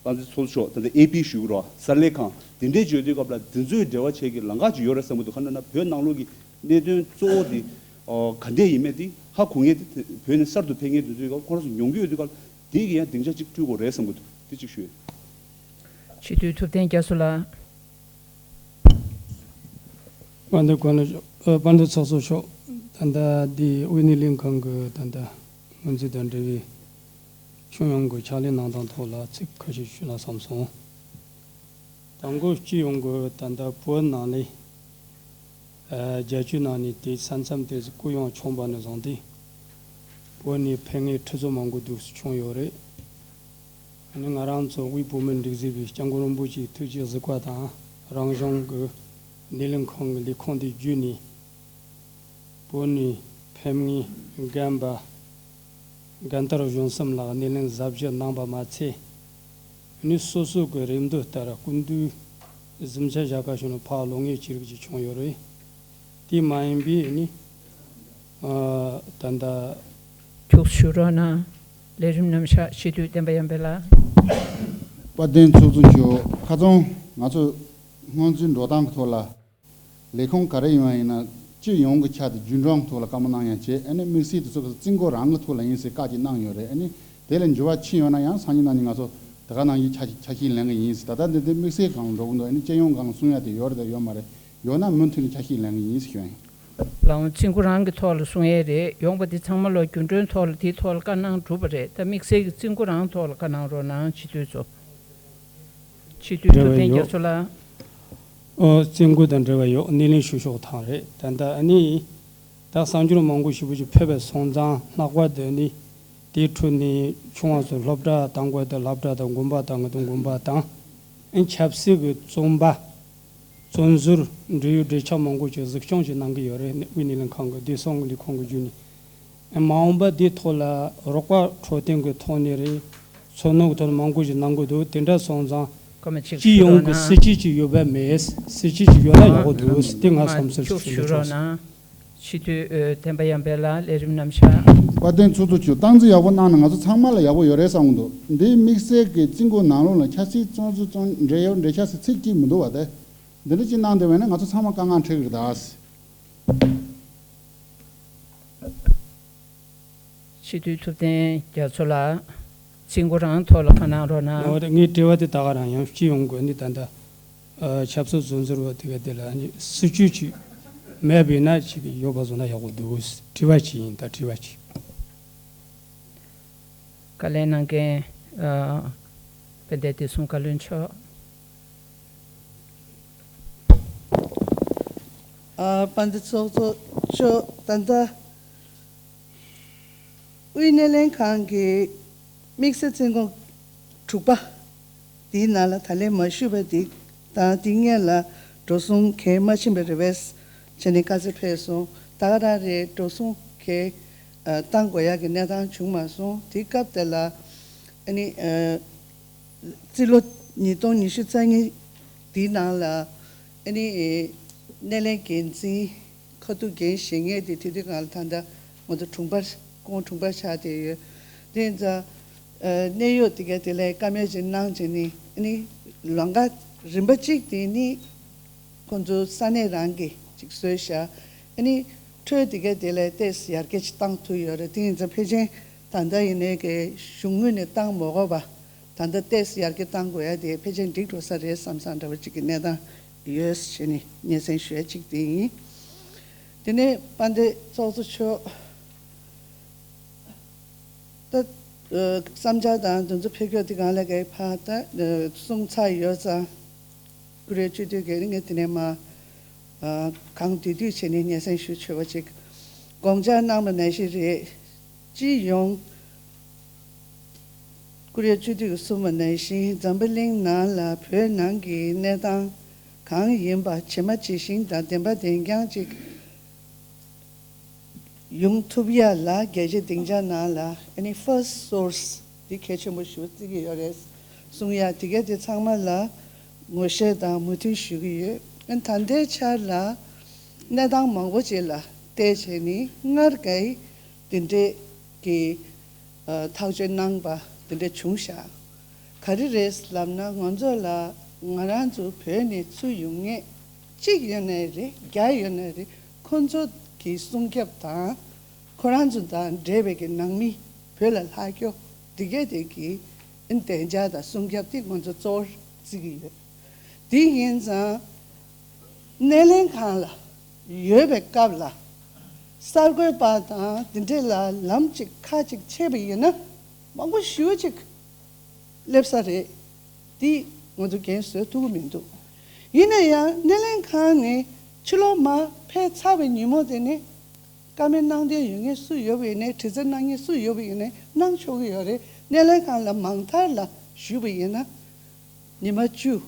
ང་ཚོའི་ཚོགས་གཙོ་མཆོག་ད་ལྟ་ཨེ་པི་ཞུ་གི་རེད་བ། གསར་ལས་ཁང་དེ་འདྲའི་བྱེད་དུས་སྐབས་ལ་དེ་ཚོའི་འབྲེལ་བ་བྱེད་ཀྱི་ལམ་ཁ་ཅིག་ཡོད་རེད་བསམ་གྱི་འདུག། ག་རེ་ན་བོད་ནང་ལོགས་ཀྱི་གནད་དོན་གཙོ་བོ་དེ་ག་འདྲས་ཡིན་མིན་དེ་ཧ་གོ་མཁན་དེ་བོད་ནས་གསར་དུ་ཕེབས་མཁན་དེ་ཚོའི་སྐབས་ཁོ་རང་ཚོ་མྱོང་གི་ཡོད་དུས་སྐབས་ལ་དེ་གི་ཡང་སྡིངས་ཆ་ཅིག་སྤྲོད་དགོས་རེད་བསམ་གྱི་འདུག། དེ་གཅིག་ཞུ་ཡ། སྤྱི་འཐུས་ཐུབ་བསྟན་རྒྱ་མཚོ་ལགས། དཔལ་ལྡན་གོང་ལ་ཨ་དཔལ་ལྡན་ཚོགས་གཙོ་མཆོག། ད་ལྟ་འདི་དབུས་སྣེ་ལེན་ཁང་གི་ད་ལྟ་སྔོན་རྩིས་དང་འབྲེལ་བའི་ཁྱོན་ཡོངས་ཀྱི་ཕྱག་ལས་གནང་སྟངས་ཐོག་ལ་ཚིག་ཁ་ཤས་ཞུ་ན་བསམ་སོང་། དང་པོ་སྤྱི་ཡོངས་ཀྱི་ད་ལྟ་བོད་ནང་ལས་ཨ་རྒྱལ་སྤྱིའི་ནང་ནས་དེ་ས་མཚམས་དེ་ཚོ་གུ་ཡངས་བྱུང་བ་ནས་བཟུང་སྟེ་བོད་ནས་ཕེབས་མཁན་ཁྲི་ཚོ་མང་པོ་འདུག་སེ་བྱུང་ཡོད་རེད། ཨ་ནི་ང་རང་ཚོ་དབུས་བོད་མིའི་སྒྲིག་འཛུགས་པའི་སྐྱབས་མགོན་རིན་པོ་ཆེའི་ཐུགས་ཀྱི་གཟིགས་པ་དང་རང་གཞུང་གི་སྣེ་ལེན་ཁང་གི་ལས་ཁུངས་དེ་བརྒྱུད་ནས་བོད་ནས་ཕེབས་མཁན་རྒན་པ་རྒན་དར་གཞོན་གསུམ་ལ་སྣེ་ལེན་གཟབ་རྒྱས་གནང་པ་མ་ཚད། ཨ་ནི་སོ་སོ་གི་རེ་འདོད་ལྟར་སྐུ་མདུན་གཟིམ་ཆ་བཞག་ག་བྱུང་ནས་ཕར་ལོག་མཁན་ཅིག་ཅིག་བྱུང་ཡོད་རེད། དེ་མ་ཡིན་པའི་ནི་ཨ་ད་ལྟ་ཐུགས་ཞུ་རོགས་གནང་། ལས་རིམ་རྣམ་གཞག་སྤྱི་འཐུས་བསྟན་པ་ཡར་འཕེལ་ལགས། དཔལ་ལྡན་ཚོགས་གཙོ་མཆོག། ཁ་སང་ང་ཚོ་སྔོན་རྩིས་འགྲོ་སྟངས་ཀྱི་ཐོག་ལ་ལས་ཁུངས་ག་རེ་ཡིན་པ་ཡིན་ན་སྤྱི་ཡོངས་ཀྱི་ཆ་དེ་རྒྱུན་གྲོན་ཐོག་ལ་བཀའ་མོལ་གནང་ཡ་བྱས། ཨ་ནི་དམིགས་བསལ་དེ་ཚོ་གི་རྩིས་འགོ་རང་གི་ཐོག་ལ་ཡིན་ཟེར་བཀའ་ཅིག་གནང་ཡོད་རེད། ཨ་ནི་དེ་ལ་འགྱུར་བ་ཕྱིན་ཡོད་ན་ཡང་སང་ཉིན་གནངས་ཉིན་ང་ཚོ་དེ་ག་ནང་བཞིན་ཆ་ཆ་ཤས་ལེན་གི་ཡིན་ཟེར། ད་ལྟ་འདི་འདི་དམིགས་བསལ་སྒང་ལ་འགྲོ་གི་འདུག། ཨ་ནི་སྤྱི་ཡོངས་སྒང་ལ་གསུང་ཡ་དེ་ཡོད་རེད་དང་ཡོད་མ་རེད། ཡོད་ན་མུ་མཐུད་ནས་ཆ་ཤས་ལེན་གི་ཡིན་ཟེར་ཞུ་ཡ་ཡིན། ལགས་འོང་། རྩིས་འགོ་རང་གི་ཐོག་ལ་གསུང་ཡས་རེད། ཡོང་བ་འདི་ཚང་མ་ལོ་རྒྱུན་གྲོན་ཐོག་ལ་དེའི་ཐོག་ལ་བཀའ་གནང་གྲུབ་པ་རེད། ད་དམིགས་བསལ་གྱི་རྩིས་འགོ་རང་ཐོག་ལ་བཀའ་གནང་རོགས་གནང་། སྤྱི་འཐུས་ཚོ། སྤྱི་འཐུས་འབྲེལ་ཐུབ་བསྟན་བ་རྒྱ་ཡོད། མཚོ་ལགས། ཨོ་རྩིས་འགོ་དང་འབྲེལ་བ་ཡོད། སྣེ་ལེན་ཞུ་ཕྱོགས་ཐང་རེད། ད་ལྟ་ཨ་ནི་ད་གསར་འགྱུར་མང་པོ་ཞེ་པོ་ཅིག་ཕེབས་པའི་སོང་ཙང་ལྷག་པར་དུ་ནི་ དེའི་ཁྲོད་ནས་ཆུང་བ་ཚོ་སློབ་གྲྭ་དང་པོ་དང་སློབ་གྲྭ་དང་དགོན་པ་དང་ངེས་དོན་དགོན་པ་དང་། ཨེ་ཆབ་སྲིད་ཀྱི་བཙོན་པ། བཙོན་ཟུར་འབྲེལ་ཡོད་འབྲེལ་ཆགས་མང་པོ་ཅིག་གཟིགས་སྐྱོང་ཅིག་གནང་གི་ཡོད་རེད། དབུས་སྣེ་ལེན་ཁང་གི་བདེ་སྲུང་གི་ལས་ཁུངས་ཀྱི་བརྒྱུད་ནས། ཨེ་མ་འོངས་པ་འདིའི་ཐོག་ལ་རོགས་པ་འཕྲོད་བསྟེན་གྱི་ཐོག་ནས་རེད། འཚོ་སྣོན་གྱི་ཐོག་ནས་མང་པོ་ཞིག་གནང་དགོས་འདུག་དེ་འདྲ་སོང་ཙང་། སྤྱི་ཡོངས་ཀྱི་སྲིད་ཇུས་ཅིག་ཡོད་པ་མེད། སྲིད་ཇུས་ཅིག་ཡོད་ན་ཡག་པོ་འདུག་དེ་ང་བསམ་ཚུལ་ཞིག་ཞུ་འདོད་བྱུང་། སྤྱི་འཐུས་ཨ་བསྟན་པ་ཡར་འཕེལ་ལགས་ལས་རིམ་རྣམ་གཞག་བཀའ་བསྟན་ཚོགས་གཙོ་མཆོག་སྟངས་འཛིན་ཡག་པོ་གནང་ན་ང་ཚོ་ཚང་མ་ལ་ཡག་པོ་ཡོད་རེད་བསམ་གྱི་འདུག་འདིའི་དམིགས་བསལ་གྱི་རྩིས་འགོ་ནང་ལོགས་ལ་ཆབ་སྲིད་བཙོན་ཟུར་བཙོན་འབྲེལ་ཡོད་འབྲེལ་ཆགས་ཟེར་ཚིག་གཅིག་མི་འདུག་བ། དེ་འདི་འདྲ་ཅིག་གནང་བསྡད་པ་ཡིན་ན་ང་ཚོ་ཚང་མ་དཀའ་ངལ་འཕྲད་ཀྱི་རེད་ད། སྤྱི་འཐུས་ཐུབ་བསྟན་རྒྱ་མཚོ་ལགས། རྩིས་འགོ་རང་ཐོག་ལ་ཁ་གནང་རོགས་གནང་། ངས་དྲི་བ་དེ་ད་ག་རང་ཡང་སྤྱི་ཡོངས་ཀྱི་ནི་ད་ལྟ་ཨ་ཆབ་སྲིད་བཙོན་ཟུར་བ་དེ་ག་དེ་ལ་ནི་སྲིད་ཇུས་ཅིག་མེད་པ་ཡིན་ན་ཅིག་ཡོད་པ་བཟོ་ན་ཡག་པོ་འདུག་དྲི་བ་ཅིག་ཡིན་ད་དྲི་བ་ཅིག་བཀའ་ལན་གནང་མཁན་ཨ་དཔལ་ལྡན་བདེ་སྲུང་བཀའ་བློན་མཆོག་ཨ་དཔལ་ལྡན་ཚོགས་གཙོ་མཆོག་ད་ལྟ་དབུས་སྣེ་ལེན་ཁང་གི་དམིགས་བསལ་རྩིས་འགོ་དྲུག་པ་དེའི་ནང་ལ་ད་ལན་མ་ཞུས་པ་འདི་དང་དེ་སྔོན་ལ་འགྲོ་སོང་གང་མ་ཕྱིན་པ་རེད་པས་བྱས་ནས་དཀའ་ཚེགས་འཕྲད་སོང་། ད་ག་རང་རེད། འགྲོ་སོང་གང་ཨ་བཏང་དགོས་ཡག་གི་གནས་སྟངས་བྱུང་མ་སོང་། དེ་སྐབས་དེ་ལ་ཨ་ནི་ཨ་རྩིས་ལོ་ཉིས་སྟོང་ཉི་ཤུ་རྩ་གཉིས་འདིའི་ནང་ལ་ཨ་ནི་སྣེ་ལེན་འགན་འཛིན་ཁ་ཐུག་འགན་བཞེས་མཁན་དེ་དེ་དུས་སྒང་ལ་ད་ལྟ་ང་ཚོ་དྲུང་འཕར་ཁོང་དྲུང་འཕར་ཆགས་བསྡད་ཡོད། དེ་ཡིན་ཙང་ཨ་གནད་གཡོག་དེ་ག་དེ་ལ་བཀའ་མོལ་ཅིག་གནང་བྱས་ནས་ཨ་ནི་ལམ་ཁ་རིམ་པ་གཅིག་དེ་ནི་ཁོང་ཚོ་ས་གནས་རང་གིས་ཅིག་བཟོས་བཞག་ཨ་ནི་འཕྲོས་དེ་ག་དེ་ལ་ཏོག་ཙམ་ཡར་རྒྱས་ཅིག་བཏང་ཐུབ་ཡོད་རེད། དེ་ཡིན་ཙང་ཕལ་ཆེར་ད་ལྟ་ཡིན་ནའི་གི་གཞུང་ངོས་ནས་བཏང་མ་དགོས་པ། ད་ལྟ་ཏོག་ཙམ་ཡར་རྒྱས་བཏང་དགོས་ཡ་དེ་ཕལ་ཆེར་འགྲིག་འགྲོ་ས་རེད་བསམ་བསམ་འདྲ་བོ་ཅིག་གི་གནས་སྟངས་ཡོད་ཟེར་ནས་སྙན་སེང་ཞུ་ཡ་གཅིག་དེ་ཡིན། དེ་ནས་དཔལ་ལྡན་ཚོགས་གཙོ་མཆོག་ད་ཨ་བསམ་འཆར་དང་དེ་ཚོ་ཕེབས་སྐྱོར་དེ་གང་ལ་གའི་ཕ་ད་ཨ་གསུང་ཚར་ཡོད་ཙང་། ཀུ་རེ་བཅུ་དུས་དགེ་རིང་གི་དེ་ནས་མ་ཨ་གང་དུས་དུས་བྱས་ནས་སྙན་སེང་ཞུ་ཆོག་པ་ཅིག་དགོངས་འཆར་གནང་བ་ནང་བཞིན་རེད། སྤྱི་ཡོངས་ཀོ་རི་ཡ་སྤྱི་འཐུས་ཀྱིས་གསུངས་པ་ནང་བཞིན་འཛམ་བུ་གླིང་ནང་ལ་བོད་ནང་གི་གནས་སྟངས་གང་ཡིན་པ་ཇི་མ་ཇི་བཞིན་དང་བདེན་པ་བདེན་རྐྱང་ཅིག་ཡོང་ཐུབ་ཡ་ལ་རྒྱལ་སྤྱིའི་སྡིངས་ཆ་ནང་ལ་ཨ་ནི་ཕར་སི་སོར་སི་འདི་གལ་ཆེན་པོ་ཞིག་བརྩི་གི་ཡོད་རེད་གསུང་ཡ་དེ་ག་དེ་ཚང་མ་ལ་ངོ་ཤེས་དང་མོས་མཐུན་ཞུ་གི་ཡོད། ཨ་ནི་ད་ལྟའི་ཆར་ལ་གནས་སྟངས་མང་པོ་ཅིག་ལ་བལྟས་བྱས་ནི་སྔར་གའི་དེ་འདྲས་ཀྱི་ཨ་ཐག་གཅོད་གནང་པ་དེ་འདྲ་བྱུང་ཤག་ག་རེ་རེད་ལབ་ན་ང་ཚོ་ལ་ང་རང་ཚོ་བོད་ནས་ཚུར་ཡོང་མཁན་གཅིག་ཡོད་ནའི་རེད་བརྒྱ་ཡོད་ནའི་རེད་ཁོ་ཚོ་གི་སྲུང་སྐྱོབ་དང་ཁོ་རང་ཚོ་དང་འབྲེལ་བའི་གི་ནང་མི་བོད་ལ་ལྷག་སྐྱོ་འདི་གས་དེ་གི་བདེ་འཇགས་དང་སྲུང་སྐྱོབ་དེ་ང་ཚོ་གཙོ་བོར་བརྩི་གི་ཡོད། དེ་ཡིན་ཙང་། སྣེ་ལེན་ཁང་ལ་ཡོད་པའི་སྐབས་ལ་གསར་འགོད་པ་དང་དེ་འདྲས་ལ་ལམ་གཅིག་ཁ་གཅིག་ཕྱེ་བ་ཡིན་ན་མང་པོ་ཞེ་པོ་ཅིག་སླེབས་ས་རེད། འདི་ང་ཚོ་འགན་བཟོད་ཐུབ་ཀྱི་མི་འདུག་ཡིན་ན་ཡང་སྣེ་ལེན་ཁང་ནས་ཕྱི་ལོགས་མར་ཕེབས་ཚར་བའི་ཉིན་མོ་དེ་ནས་བཀའ་མོལ་གནང་འདོད་ཡོད་མཁན་སུ་ཡོད་པ་ཡིན་ནའི་དྲི་རྩད་གནང་མཁན་སུ་ཡོད་པ་ཡིན་ནའི་གནང་ཆོག་གི་ཡོད་རེད། སྣེ་ལེན་ཁང་ལ་མང་མཐར་ལ་ཞུས་པ་ཡིན་ན། ཉི་མ་བཅུ་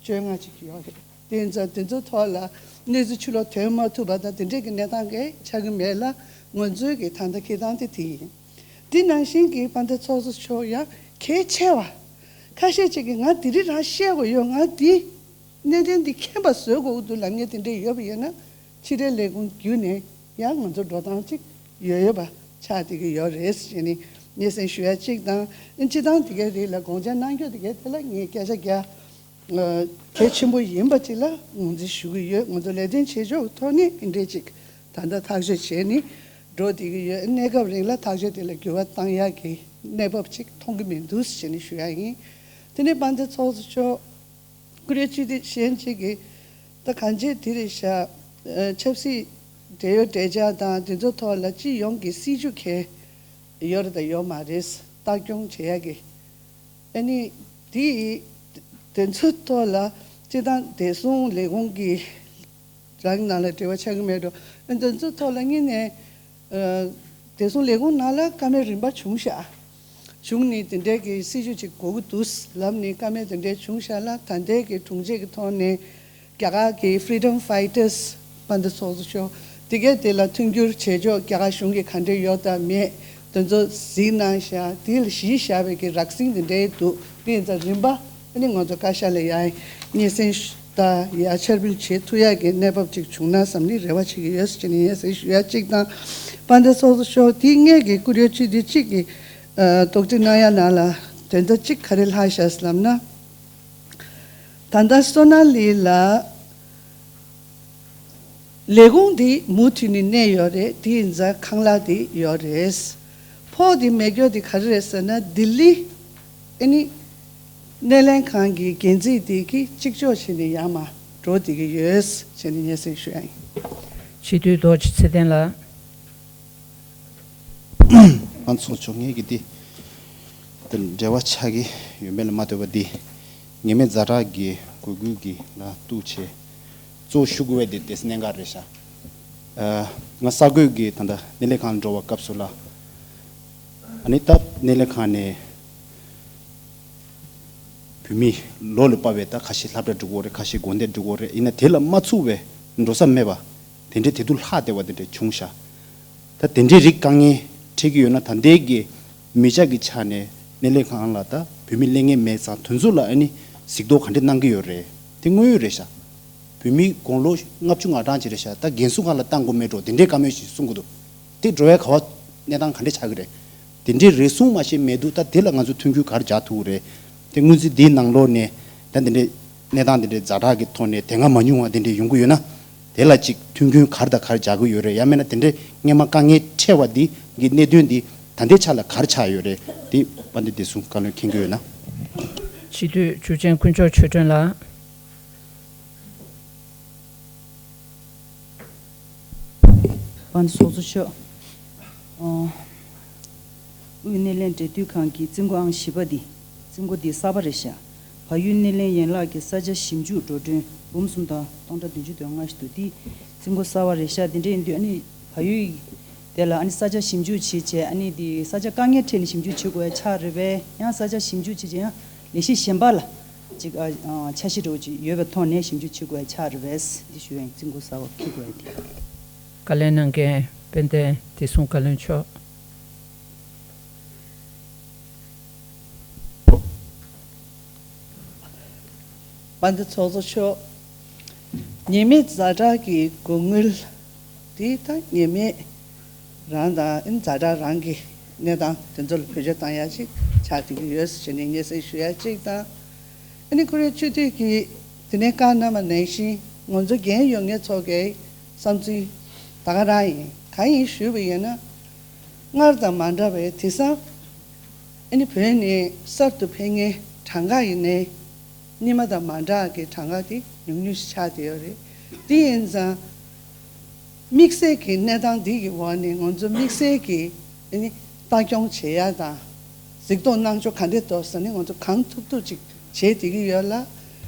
བཅོ་ལྔ་ཅིག་ཡོད་རེད། དེ་ཡིན་ཙང་དེ་ཚོའི་ཐོག་ལ་གནས་ཚུལ་ཕྱི་ལོགས་ཐོན་མ་ཐུབ་པ་དང་དེ་འདྲས་ཀྱི་གནས་སྟངས་གང་ཆགས་ཀྱི་མེད་ལ་ང་ཚོའི་གི་ད་ལྟ་འཁྱེར་སྟངས་དེ་དེ་ཡིན། དེ་ནང་བཞིན་གྱི་དཔལ་ལྡན་ཚོགས་གཙོ་མཆོག་ཡང་གལ་ཆེ་བ་ཁ་ཤས་ཅིག་གིས་ང་དེ་རིང་རང་བཤད་དགོས་ཡོད། ང་འདི་གནད་དོན་འདི་མཁྱེན་པ་བཟོ་དགོས་ཀྱི་འདུག་ལབ་མཁན་དེ་འདྲས་ཡོད་པ་ཡིན་ན་ཕྱི་དྲིལ་ལས་ཁུངས་བརྒྱུད་ནས་ཡང་ང་ཚོ་འགྲོ་སྟངས་ཅིག་ཡོད་ཡོད་པ་ཆགས་བསྡད་ཀྱི་ཡོད་རེད་ཟེར་ནས་སྙན་སེང་ཞུ་ཡ་གཅིག་དང་། སྤྱི་བཏང་དེ་གའི་རིགས་ལ་དགོངས་འཆར་གནང་རྒྱུ་དེ་གའི་དེ་ལ་ངས་སྐད་ཆ་རྒྱག་གལ་ཆེན་པོ་ཡིན་པ་ཅིག་ལ་ངོས་འཛིན་ཞུ་གི་ཡོད། ང་ཚོ་ལས་དོན་བྱེད་ཕྱོགས་ཐོག་ནས་འདི་འདྲས་ཅིག་ད་ལྟ་ཐག་གཅོད་བྱས་ནས་འགྲོ་བསྡད་ཀྱི་ཡོད། གནས་སྐབས་རིང་ལ་ཐག་གཅོད་དེ་ལ་འགྱུར་བ་བཏང་ཡག་གི་གནས་བབ་ཅིག་མཐོང་གི་མི་འདུག་ཟེར་ནས་ཞུ་ཡ་ཡིན། དེ་ནས་དཔལ་ལྡན་ཚོགས་གཙོ་མཆོག་ཀུ་རེ་སྤྱི་འཐུས་གཞན་གཅིག་གིས་ད་གང་ཅི་དེ་རེད་ཤག་ཨ་ཆབ་སྲིད་འབྲེལ་ཡོད་འབྲེལ་ཆགས་དང་དེ་ཚོ་ཐོག་ལ་སྤྱི་ཡོངས་ཀྱི་སྲིད་ཇུས་གང་ཡོད་རེད་དང་ཡོད་མ་རེད་ལྟ་སྐྱོང་བྱེད་ཡ་གི་ཨ་ནི་དེ་དེ་ཚོ་ཐོག་ལ་སྤྱི་བཏང་བདེ་སྲུང་ལས་ཁུངས་ཀྱི་རང་ནང་ལ་འབྲེལ་བ་ཆགས་ཀྱི་མེད་འགྲོ། ཨ་དེ་ཚོ་ཐོག་ལ་དངོས་གནས་ཨ་ བདེ་སྲུང་ལས་ཁུངས་ནང་ལ་བཀའ་མོལ་རིམ་པ་བྱུང་ཤག་བྱུང་ནས་དེ་འདྲའི་གི་སྲིད་ཇུས་ཅིག་དགོས་ཀྱི་འདུག་ལབ་ནས་བཀའ་མོལ་དེ་འདྲའི་བྱུང་ཤག་ལ། ད་ལྟའི་གི་དྲུང་ཆེ་གི་ཐོག་ནས་རྒྱ་གར་གི་Freedom Fighters དཔལ་ལྡན་ཚོགས་གཙོ་མཆོག་དེ་གས་དེ་ལ་མཐུན་འགྱུར་བྱེད་ཕྱོགས་རྒྱ་གར་གཞུང་གི་ག་འདྲ་ཡོད་དམ་མེད་དེ་ཚོ་གཟིགས་གནང་ཤག་དེ་ལ་གཞི་བཞག་པའི་གི་རགས་ཟིན་དེ་འདྲའི་འདུག་དེ་ཡིན་ཙང་རིམ་པ་ཨ་ནི་ང་ཚོ་བཀའ་ཤག་ལ་ཡ་སྙན་སེང་ད་ཡ་ཕྱར་འབུལ་བྱེད་ཐུབ་ཡག་གི་གནས་བབ་ཅིག་བྱུང་ན་བསམ་ནས་རེ་བ་བྱེད་ཀྱི་ཡོད་ཟེར་ནས་སྙན་སེང་ཞུ་ཡ་གཅིག་དང་། དཔལ་ལྡན་ཚོགས་གཙོ་མཆོག་དེ་སྔས་ཀྱི་བཀུར་འོས་སྤྱི་འཐུས་གཅིག་གིས་ཨ་དོགས་འདྲི་གནང་ཡ་ནང་ལ་དོན་དག་གཅིག་ག་རེ་ལྷག་ཤག་ལབ་ན། ད་ལྟ་སོ་ན་ལི་ལ་ལས་ཁུངས་འདི་མུ་མཐུད་ནས་གནས་ཡོད་རེད། དེ་ཡིན་ཙང་ཁང་གླ་དེ་ཡོད་རེད། ཕོགས་དེ་མེད་རྒྱུ་དེ་ག་རེ་རེད་ཟེར་ན། ལྡི་ལི་ཨ་ནི་སྣེ་ལེན་ཁང་གི་འགན་འཛིན་དེ་གིས་གཅིག་ལྕོགས་བྱས་ནས་ཡར་མར་འགྲོ་བསྡད་ཀྱི་ཡོད་ཟེར་ནས་སྙན་སེང་ཞུ་ཡ་ཡིན། སྤྱི་འཐུས་རྡོ་རྗེ་ཚེ་བརྟན་ལགས། ང་ཚོ་ཕྱོགས་ངེས་ཀྱི་འདི་འབྲེལ་བ་ཆགས་ཀྱི་ཡོད་མེད་ལ་མ་ལྟོས་པ། འདི་ཉེས་མེད་ཛ་དྲག་གི་འགོད་སྐུལ་གྱི་ལ་གཏུག་བྱས་གཙོ་བོ་ཞུ་དགོས་པ་འདི་དེ་གནད་འགག་རེད་ཤག་ཨ་ང་གསར་འགོད་ཀྱི་ད་ལྟ་སྣེ་ལེན་ཁང་འགྲོ་བ་སྐབས་སུ་ལ། ཨ་ནི་ད་སྣེ་ལེན་ཁང་ནས་བོད་མི་ལོ་ལ་དཔག་པའི་ད་ཁ་ཤས་སློབ་གྲྭ་འགྲོ་གི་ཡོད་རེད། ཁ་ཤས་དགོན་སྡེ་འགྲོ་གི་ཡོད་རེད། ཡིན་ན་དེ་ལ་མ་ཚུད་པའི་འགྲོ་ས་མེད་པ་དེ་འདྲའི་དེ་དུས་ལྷག་བསྡད་པ་དེ་འདྲ་བྱུང་ཤག་ད་དེ་འདྲའི་རིགས་དཀའ་ངལ་འཕྲད་ཀྱི་ཡོད་ན། ད་ལྟའི་གི་མི་སྐྱ་གི་ཆ་ནས་སྣེ་ལེན་ཁང་ལ་ད་བོད་མི་སླེབས་མཁན་མེད་ཙང་། དེ་ཚོ་ལ་ཨ་ནི་གཟིགས་རྟོག་ག་འདྲ་གནང་གི་ཡོད་རེད། དེ་དངོས་ཡོད་རེད་ཤག་བོད་མི་དགུང་ལོ་ལྔ་བཅུ་ང་གྲངས་ཅིག་རེད་ཤག་ད་རྒན་གསོ་ཁང་ལ་བཏང་དགོས་མེད་འགྲོ་དེ་འདྲའི་བཀའ་མོལ་ཞིག་གསུང་གི་འདུག་དེ་འགྲོ་བའི་ག་བ་གནས་སྟངས་ག་འདྲ་ཆགས་ཀྱི་རེད། དེ་འདྲའི་རེ་ཟུང་མ་ཤེས་མེད་འདུག་ད་དེ་ལ་ང་ཚོ་མཐུན་འགྱུར་ག་རེ་རྒྱག་ཐུབ་ཀྱི་རེད། དེ་སྔོན་རྩིས་འདིའི་ནང་ལོགས་ནས་ད་དེ་འདྲའི་གནས་སྟངས་དེ་འདྲའི་ཛ་དྲག་གི་ཐོག་ནས་དེ་སྔ་མ་མྱོང་བ་དེ་འདྲའི་ཡོང་གི་ཡོད་ན། དེ་ལ་ཅིག་མཐུན་རྐྱེན་ག་རེ་དང་ག་རེ་སྦྱར་གི་ཡོད་རེད། ཡང་མིན་ན་དེ་འདྲའི་སྔོན་མ་དཀའ་ངལ་འཕྲད་པ་འདི་གི་གནད་དོན་འདི་ད་ལྟའི་ཆ་ལ་ག་རེ་ཆགས་ཡོད་རེད། དེ་དཔལ་ལྡན་བདེ་སྲུང་བཀའ་བློན་མཁྱེན་གྱི་ཡོད་ན། སྤྱི་འཐུས་འཇུ་ཆེན་དཀོན་མཆོག་ཆོས་སྒྲོན་ལགས། དཔལ་ལྡན་ཚོགས་གཙོ་མཆོག་ཨ། དབུས་སྣེ་ལེན་འབྲེལ་མཐུད་ཁང་གི་རྩིས་འགོ་ཨང་བཞི་པ་འདི། རྩིས་འགོ་འདི་གསར་པ་རེད་ཤག་བལ་ཡུལ་སྣེ་ལེན་ཡན་ལག་གི་ས་ཆ་ཞིབ་འཇུག་འགྲོ་གྲོན་འབུམ་གསུམ་དང་སྟོང་ཕྲག་བདུན་ཅུ་དོན་ལྔ་ཞིག་འདུག་དེ་རྩིས་འགོ་གསར་པ་རེད་ཤག་དེ་འདྲ་ཡིན་དུས་ཨ་ནི་བལ་ཡུལ་དེ་ལ་ཨ་ནི་ས་ཆ་ཞིབ་འཇུག་བྱེད་བྱས། ཨ་ནི་དེ་ས་ཆ་དཀའ་ངལ་འཕྲད་ནས་ཞིབ་འཇུག་བྱེད་དགོས་ཡ་ཆགས་རེད་པས། ཡང་ས་ཆ་ཞིབ་འཇུག་བྱེད་བྱས་ཡང་ལས་གཞི་གཞན་པ་ལ་ཅིག་ཨ་ཨ་འཆར་གཞི་འདྲ་བོ་ཅིག་ཡོད་པའི་ཐོག་ནས་ཞིབ་འཇུག་བྱེད་དགོས་ཡ་ཆགས་རེད་པས། འདི་ཞུ་བ་ཡིན། རྩིས་འགོ་གསར་པ་འཁྱེར་དགོས་ཡ་དེ། བཀའ་ལན་གནང་མཁན་དཔལ་ལྡན་བདེ་སྲུང་བཀའ་བློན་མཆོག་དཔལ་ལྡན་ཚོགས་གཙོ་མཆོག་ཉེས་མེད་ཛ་དྲག་གི་སྒོ་དངུལ་དེ་ད་ཉེས་མེད་རང་དང་ཨིན་ཛ་དྲག་རང་གི་གནས་སྟངས་དེ་ཚོ་ལ་བེད་སྤྱོད་བཏང་ཡ་ཅིག་ཆགས་བསྡད་ཀྱི་ཡོད་ཟེར་ནས་སྙན་སེང་ཞུ་ཡ་གཅིག་དང་། ཨ་ནི་ཁོ་རའི་སྤྱི་འཐུས་ཀྱིས་དེ་ནས་བཀའ་གནང་བ་ནང་བཞིན་ང་ཚོ་འགན་ཡོད་མཁན་ཚོ་གི་བསམ་ཚུལ་ད་ག་རང་ཡིན། གང་ཡིན་ཞུས་པ་ཡིན་ན། སྔར་དང་མ་འདྲ་བའི་དེང་སང་ཨ་ནི་བོད་ནས་གསར་དུ་ཕེབས་མཁན་གྲངས་ཀ་ཡིན་ནའི་སྔོན་མ་དང་མ་འདྲ་བའི་གྲངས་ཀ་དེ་ཉུང་ཉུང་ཞིག་ཆགས་བསྡད་ཡོད་རེད། དེ་ཡིན་ཙང་དམིགས་བསལ་གྱི་གནས་སྟངས་འདི་གི་འོག་ནས་ང་ཚོ་དམིགས་བསལ་གྱི་ཨ་ནི་ལྟ་སྐྱོང་བྱེད་ཡ་དང་གཟིགས་རྟོག་གནང་ཕྱོགས་ག་འདྲ་འདུག་ཟེར་ནས་ང་ཚོ་གང་ཐུབ་ཐུབ་ཅིག་བྱེད་བསྡད་ཀྱི་ཡོད་ལ།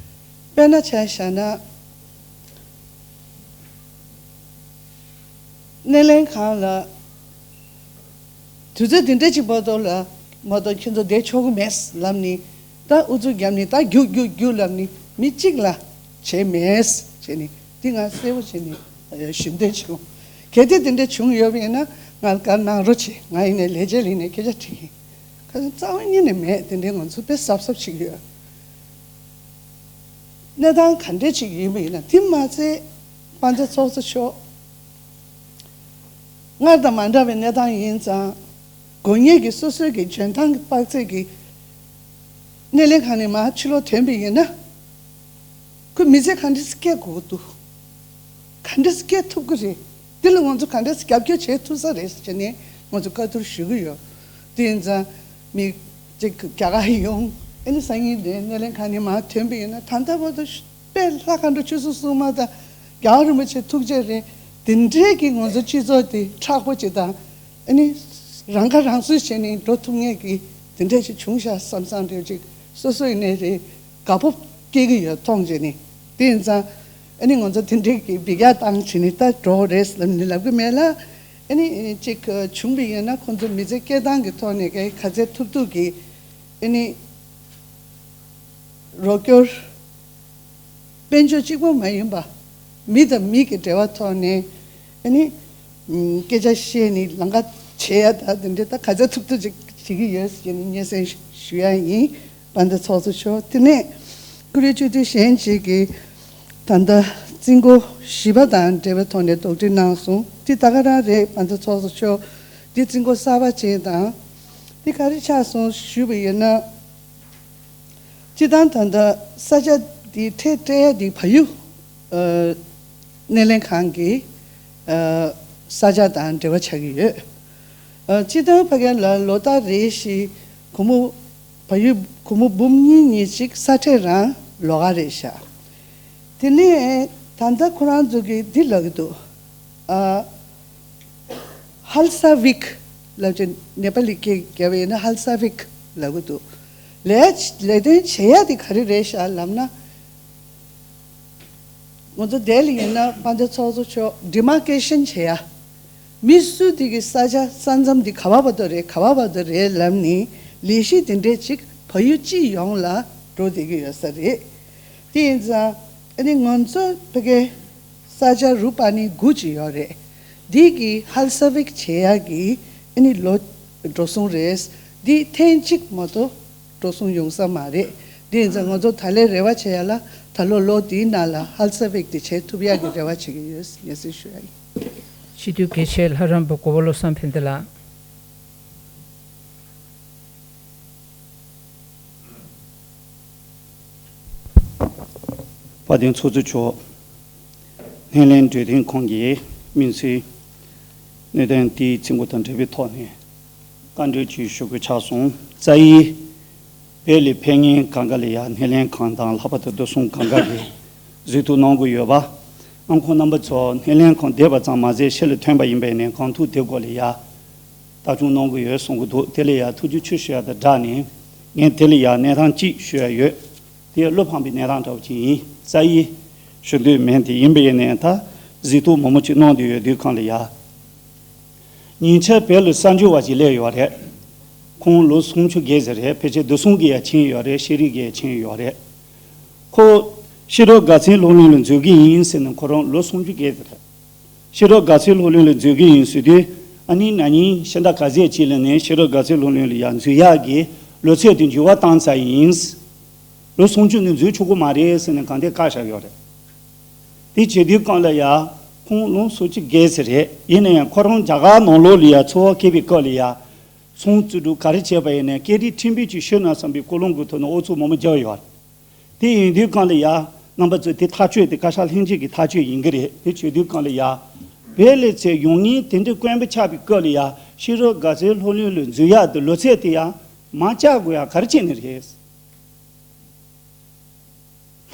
དཔེར་ན་ཆ་བཞག་ན། སྣེ་ལེན་ཁང་ལ་དུས་ཚོད་འདི་འདྲ་ཅིག་བར་དུ་ལ་མ་གཏོགས་ཁྱོད་ཚོ་བསྡད་ཆོག་གི་མེད་ལབ་ནས། ད་ཨུ་ཚུགས་བརྒྱབ་ནས་ད་རྒྱུགས་རྒྱུགས་རྒྱུགས་ལབ་ནས་མི་གཅིག་ལ་བྱས་མེད་བྱས་ནས། འདི་ང་གསལ་པོ་བྱས་ནས་ཞུ་འདོད་བྱུང་། གལ་ཏེ་འདི་འདྲ་བྱུང་ཡོད་པ་ཡིན་ན་ང་ལ་བཀའ་གནང་རོགས་བྱེད། ང་ཡིན་ནའི་ལས་བྱེད་ལ་ཡིན་ནའི་སྐད་ཆ་དྲིས་ཡིན། ཁ་སང་རྩ་བ་ཉིད་ནས་མེད། དེ་འདྲའི་ང་ཚོ་དཔེ་གཟབ་གཟབ་བྱེད་ཀྱི་ཡོད། གནས་སྟངས་ག་འདྲ་ཅིག་ཡིན་པ་ཡིན་ན། དེ་མ་ཚད་དཔལ་ལྡན་ཚོགས་གཙོ་མཆོག་སྔར་དང་མ་འདྲ་བའི་གནས་སྟངས་ཡིན་ཙང་། དགོས་ངེས་ཀྱི་སོ་སོའི་གི་འཇོན་ཐང་གི་དཔག་ཚད་ཀྱི་སྣེ་ལེན་ཁང་ནས་མར་ཕྱི་ལོགས་ཐོན་པ་ཡིན་ན། ཁོས་མི་ཚེ་ག་འདྲ་སེ་སྐྱེལ་དགོས་འདུག་ག་འདྲ་སེ་སྐྱེལ་ཐུབ་ཀྱི་རེད། འདི་ལ་ང་ཚོ་ག་འདྲ་སེ་རྒྱབ་སྐྱོར་བྱེད་ཐུབ་ས་རེད་ཟེར་ནས་ང་ཚོ་བཀའ་བསྡུར་ཞུ་གི་ཡོད། དེ་ཡིན་ཙང་མི་གཅིག་རྒྱ་གར་ཡོང་། ཨ་ནི་སང་ཉིན་དེ་སྣེ་ལེན་ཁང་ནས་མར་ཐོན་པ་ཡིན་ན། ད་ལྟ་བར་དུ་དཔེ་ལྷ་མཁའ་འགྲོ་ཆོས་སྲུང་སྲུང་མ་དང་རྒྱལ་བ་རིན་པོ་ཆེ་ཐུགས་རྗེ་རེད། དེ་འདྲའི་གི་ང་ཚོ་སྤྱི་ཚོགས་དེ་མཁྲེགས་པོ་ཅིག་དང་། ཨ་ནི་རང་ཁ་རང་གསོ་བྱས་ནས་འགྲོ་ཐུབ་མཁན་གྱི་དེ་འདྲ་ཞིག་བྱུང་ཤག་བསམ་བསམ་རེ་ཅིག་སོ་སོ་ཡིན་ནའི་རེད། དགའ་སྤོབས་སྐྱེ་གི་ཡོད། མཐོང་བྱས་ནས། དེ་ཡིན་ཙང་ཨ་ནི་ང་ཚོ་དེ་འདྲའི་གི་འབུད་རྒྱག་བཏང་བྱས་ནས་ད་འགྲོ་རེད་ལབ་ནས་ལབ་གི་མེད་ལ། ཨ་ནི་ཅིག་བྱུང་བ་ཡིན་ན་ཁོང་ཚོ་མི་ཚེ་སྐྱེལ་སྟངས་ཀྱི་ཐོག་ནས་ག་ག་ཚད་ཐུབ་ཐུབ་ཀྱི་ཨ་ནི་རོགས་སྐྱོར། དཔལ་འབྱོར་གཅིག་པོ་མ་ཡིན་པ། མི་དང་མི་གི་འབྲེལ་བ་ཐོག་ནས་ཨ་ནི་སྐད་ཆ་བཤད་ནས་ལམ་ཁ་བྱེད་ཡ་ད་དེ་འདྲ་ད་ག་ཚད་ཐུབ་ཐུབ་ཅིག་བྱེད་ཀྱི་ཡོད་ཟེར་ནས་སྙན་སེང་ཞུ་ཡ་ཡིན། དཔལ་ལྡན་ཚོགས་གཙོ་མཆོག་དེ་ནས་ཀུ་རེ་བཅུ་དུས་གཞན་ཅིག་གི་ད་ལྟ་རྩིས་འགོ་བཞི་པ་དང་འབྲེལ་བའི་ཐོག་ནས་དོགས་འདྲི་གནང་སོང་། དེ་ད་ག་རང་རེད། དཔལ་ལྡན་ཚོགས་གཙོ་མཆོག་དེ་རྩིས་འགོ་གསར་པ་ཅིག་དང་དེ་ག་རེ་ཆགས་སོང་ཞུས་པ་ཡིན་ན། སྤྱིར་བཏང་ད་ལྟ་ས་ཆ་འདི་ཁྲལ་སྤྲད་ཡ་འདི་བལ་ཡུལ་ཨ་སྣེ་ལེན་ཁང་གི་ཨ་ས་ཆ་དང་འབྲེལ་བ་ཆགས་ཀྱི་ཡོད། ཨ་སྤྱིར་བཏང་ཕ་གི་ལ་ལོ་ལྟར་རེ་བཞིན་སྒོར་མོ་བལ་ཡུལ་སྒོར་མོ་འབུམ་གཉིས་གཉིས་ཅིག་ས་ཁྲལ་རང་ལོགས་ཀ་རེད་ཤག་དེ་ནས་ད་ལྟ་ཁོ་རང་ཚོ་གིས་འདི་ལབ་ཀྱི་འདུག་ཨ། ཧལ་ས་བིག་ལབ་ཅིག་ནེ་པ་ལི་སྐད་བརྒྱབ་པ་ཡིན་ན་ཧལ་ས་བིག་ལབ་ཀྱི་འདུག་ལས་ལས་དོན་བྱེད་ཡ་དེ་ག་རེ་རེད་ཤག་ལབ་ན། ང་ཚོ་དེ་ལ་ཡིན་ན་དཔལ་ལྡན་ཚོགས་གཙོ་མཆོག་ཌི་མར་ཀེ་ཤན་བྱེད་ཡ། མི་སུ་དེ་གི་ས་ཆ་ས་མཚམས་དེ་ག་བ་བར་དུ་རེད་ག་བ་བར་དུ་རེད་ལབ་ནས་ལས་གཞི་དེ་འདྲས་ཅིག་བལ་ཡུལ་སྤྱི་ཡོངས་ལ་འགྲོ་བསྡད་ཀྱི་ཡོད་ས་རེད། དེ་ཡིན་ཙང་ཨ་ནི་ང་ཚོ་ཕ་གི་ས་ཆ་རུ་པ་ནི་དགུ་ཅིག་ཡོད་རེད། འདི་གི་ཧལ་ས་བིག་བྱེད་ཡག་གི་ཨ་ནི་ལོ་འགྲོ་སོང་རེད། འདི་ཐེངས་གཅིག་མ་གཏོགས་འགྲོ་སོང་ཡོང་ས་མ་རེད། འདི་ཡིན་ཙང་ང་ཚོ་ད་ལས་རེ་བ་བྱེད་ཡ་ལ་ད་ལོ་ལོ་འདིའི་ནང་ལ་ཧལ་ས་བིག་འདི་བྱེད་ཐུབ་ཡག་གི་རེ་བ་བྱེད་ཀྱི་ཡོད། ངས་ཟེར་ཞུ་ཡ་ཡིན། སྤྱི་འཐུས་དགེ་བཤེས་ལྷ་རམས་པ་གོ་བོ་བློ་བཟང་ཕན་བདེ་ལགས། དཔལ་ལྡན་ཚོགས་གཙོ་མཆོག་སྣེ་ལེན་འབྲེལ་མཐུད་ཁང་གི་དམིགས་བསལ་གནད་དོན་དེའི་རྩིས་འགོ་དང་འབྲེལ་བའི་ཐོག་ནས་བཀའ་འདྲི་ཅིག་ཞུ་དགོས་ཆགས་སོང་། རྩ་ཡི་བོད་ལ་ཕེབས་མཁན་གང་ག་ལ་ཡ་སྣེ་ལེན་ཁང་དང་ལྷག་པར་དུ་བདེ་སྲུང་སྒང་ག་གི་གཟིགས་རྟོག་གནང་དགོས་ཡོད་པ། ཨང་ཁོང་རྣམ་པ་ཚོ་སྣེ་ལེན་ཁང་བསྡད་པ་ཙམ་མ་ཟད་ཕྱི་ལ་ཐོན་པ་ཡིན་པས་ནས་གང་ཐུབ་དེ་སྐོར་ལ་ཡ་ལྟ་སྐྱོང་གནང་དགོས་ཡོད་གསུང་གི་འདུག་དེ་ལ་ཡ་ཐུགས་རྗེ་ཆེ་ཞུ་ཡ་དང་སྦྲགས་ནས་ངས་དེ་ལ་ཡ་གནས་སྟངས་གཅིག་ཞུ་ཡ་ཡོད། དེ་བློ་ཕངས་པའི་གནས་སྟངས་འདྲ་བོ་ཅིག་ཡིན། རྩ་ཡི་ཞུ་འདོད་མེད་དེ་ཡིན་པ་ཡིན་ནའི་ད་གཟིགས་རྟོག་མང་པོ་ཅིག་གནང་བསྡད་ཡོད་དུས་གང་ལ་ཡ། ཉེ་ཆར་བོད་ལ་གསར་འབྱོར་བ་ཅིག་སླེབས་ཡོད་རེད། ཁོང་ལོ་སུམ་ཅུ་བརྒལ་ཟིན་རེད། ཕལ་ཆེར་བདེ་སྲུང་གི་ཡ་ཕྱིན་ཡོད་རེད། ཤེས་རིག་གི་ཡ་ཕྱིན་ཡོད་རེད། ཁོ་ཤེས་རབ་དགའ་ཚལ་སློབ་གླིང་ལ་འཛུལ་གི་ཡིན་ཟེར་ནས་ཁོ་རང་ལོ་སུམ་ཅུ་བརྒལ་ཟིན་རེད། ཤེས་རབ་དགའ་ཚལ་སློབ་གླིང་ལ་འཛུལ་གི་ཡིན་ཟེར་དུས་ཨ་ནི་ན་ནིང་ཕྱི་ཟླ་ག་ཚོད་ཅིག་ལ་ནས་ཤེས་རབ་དགའ་ཚལ་སློབ་གླིང་ལ་ཡ་འཛུལ་ཡག་གི་ལོ་ཚད་དེ་འགྱུར་བ་བཏང་ཚར་ཡིན། ལོ་སུམ་ཅུ་ནས་འཛུལ་ཆོག་གི་མ་རེད་ཟེར་ནས་གང་ལྟར་བཀག་བཞག་ཡོད་རེད། དེ་བྱེད་དུས་གང་ལ་ཡ་ཁོང་ལོ་སུམ་ཅུ་བརྒལ་ཟིན་རེད། ཡིན་ན་ཡང་ཁོ་རང་རྒྱ་གར་ནང་ལོགས་ལ་ཡ་འཚོ་བ་སྐྱེལ་བའི་སྐབས་ལ་ཡ་ཚོང་བཙོན་འགྲུལ་ག་རེ་བྱས་པ་ཡིན་ནའི་སྐད་རིགས་ཕྲན་བུ་ཅིག་ཤེས་ན་བསམ་པའི་ཀུན་སློང་གི་ཐོག་ནས་ཨུ་ཚུགས་མང་པོ་བརྒྱབ་ཡོད་རེད། དེ་ཡིན་དུས་གང་ལ་ཡ་རྣམ་པ་ཚོས་དེ་ཐག་གཅོད་དེ་བཀའ་ཤག་ལྷན་རྒྱས་ཀྱི་ཐག་གཅོད་ཡིན་གྱི་རེད། དེ་བྱེད་དུས་གང་ལ་ཡ་བོད་ལ་ཚད་ཡོང་མཁན་དེ་འདྲའི་དཀོན་པོ་ཆགས་པའི་སྐབས་ལ་ཡ་ཤེས་རབ་དགའ་ཚལ་སློབ་གླིང་ལ་འཛུལ་ཡག་དེ་ལོ་ཚད་དེ་ཡ་མར་བཅག་དགོས་ཡ་ག་རེ་བྱས་ནས་རེད།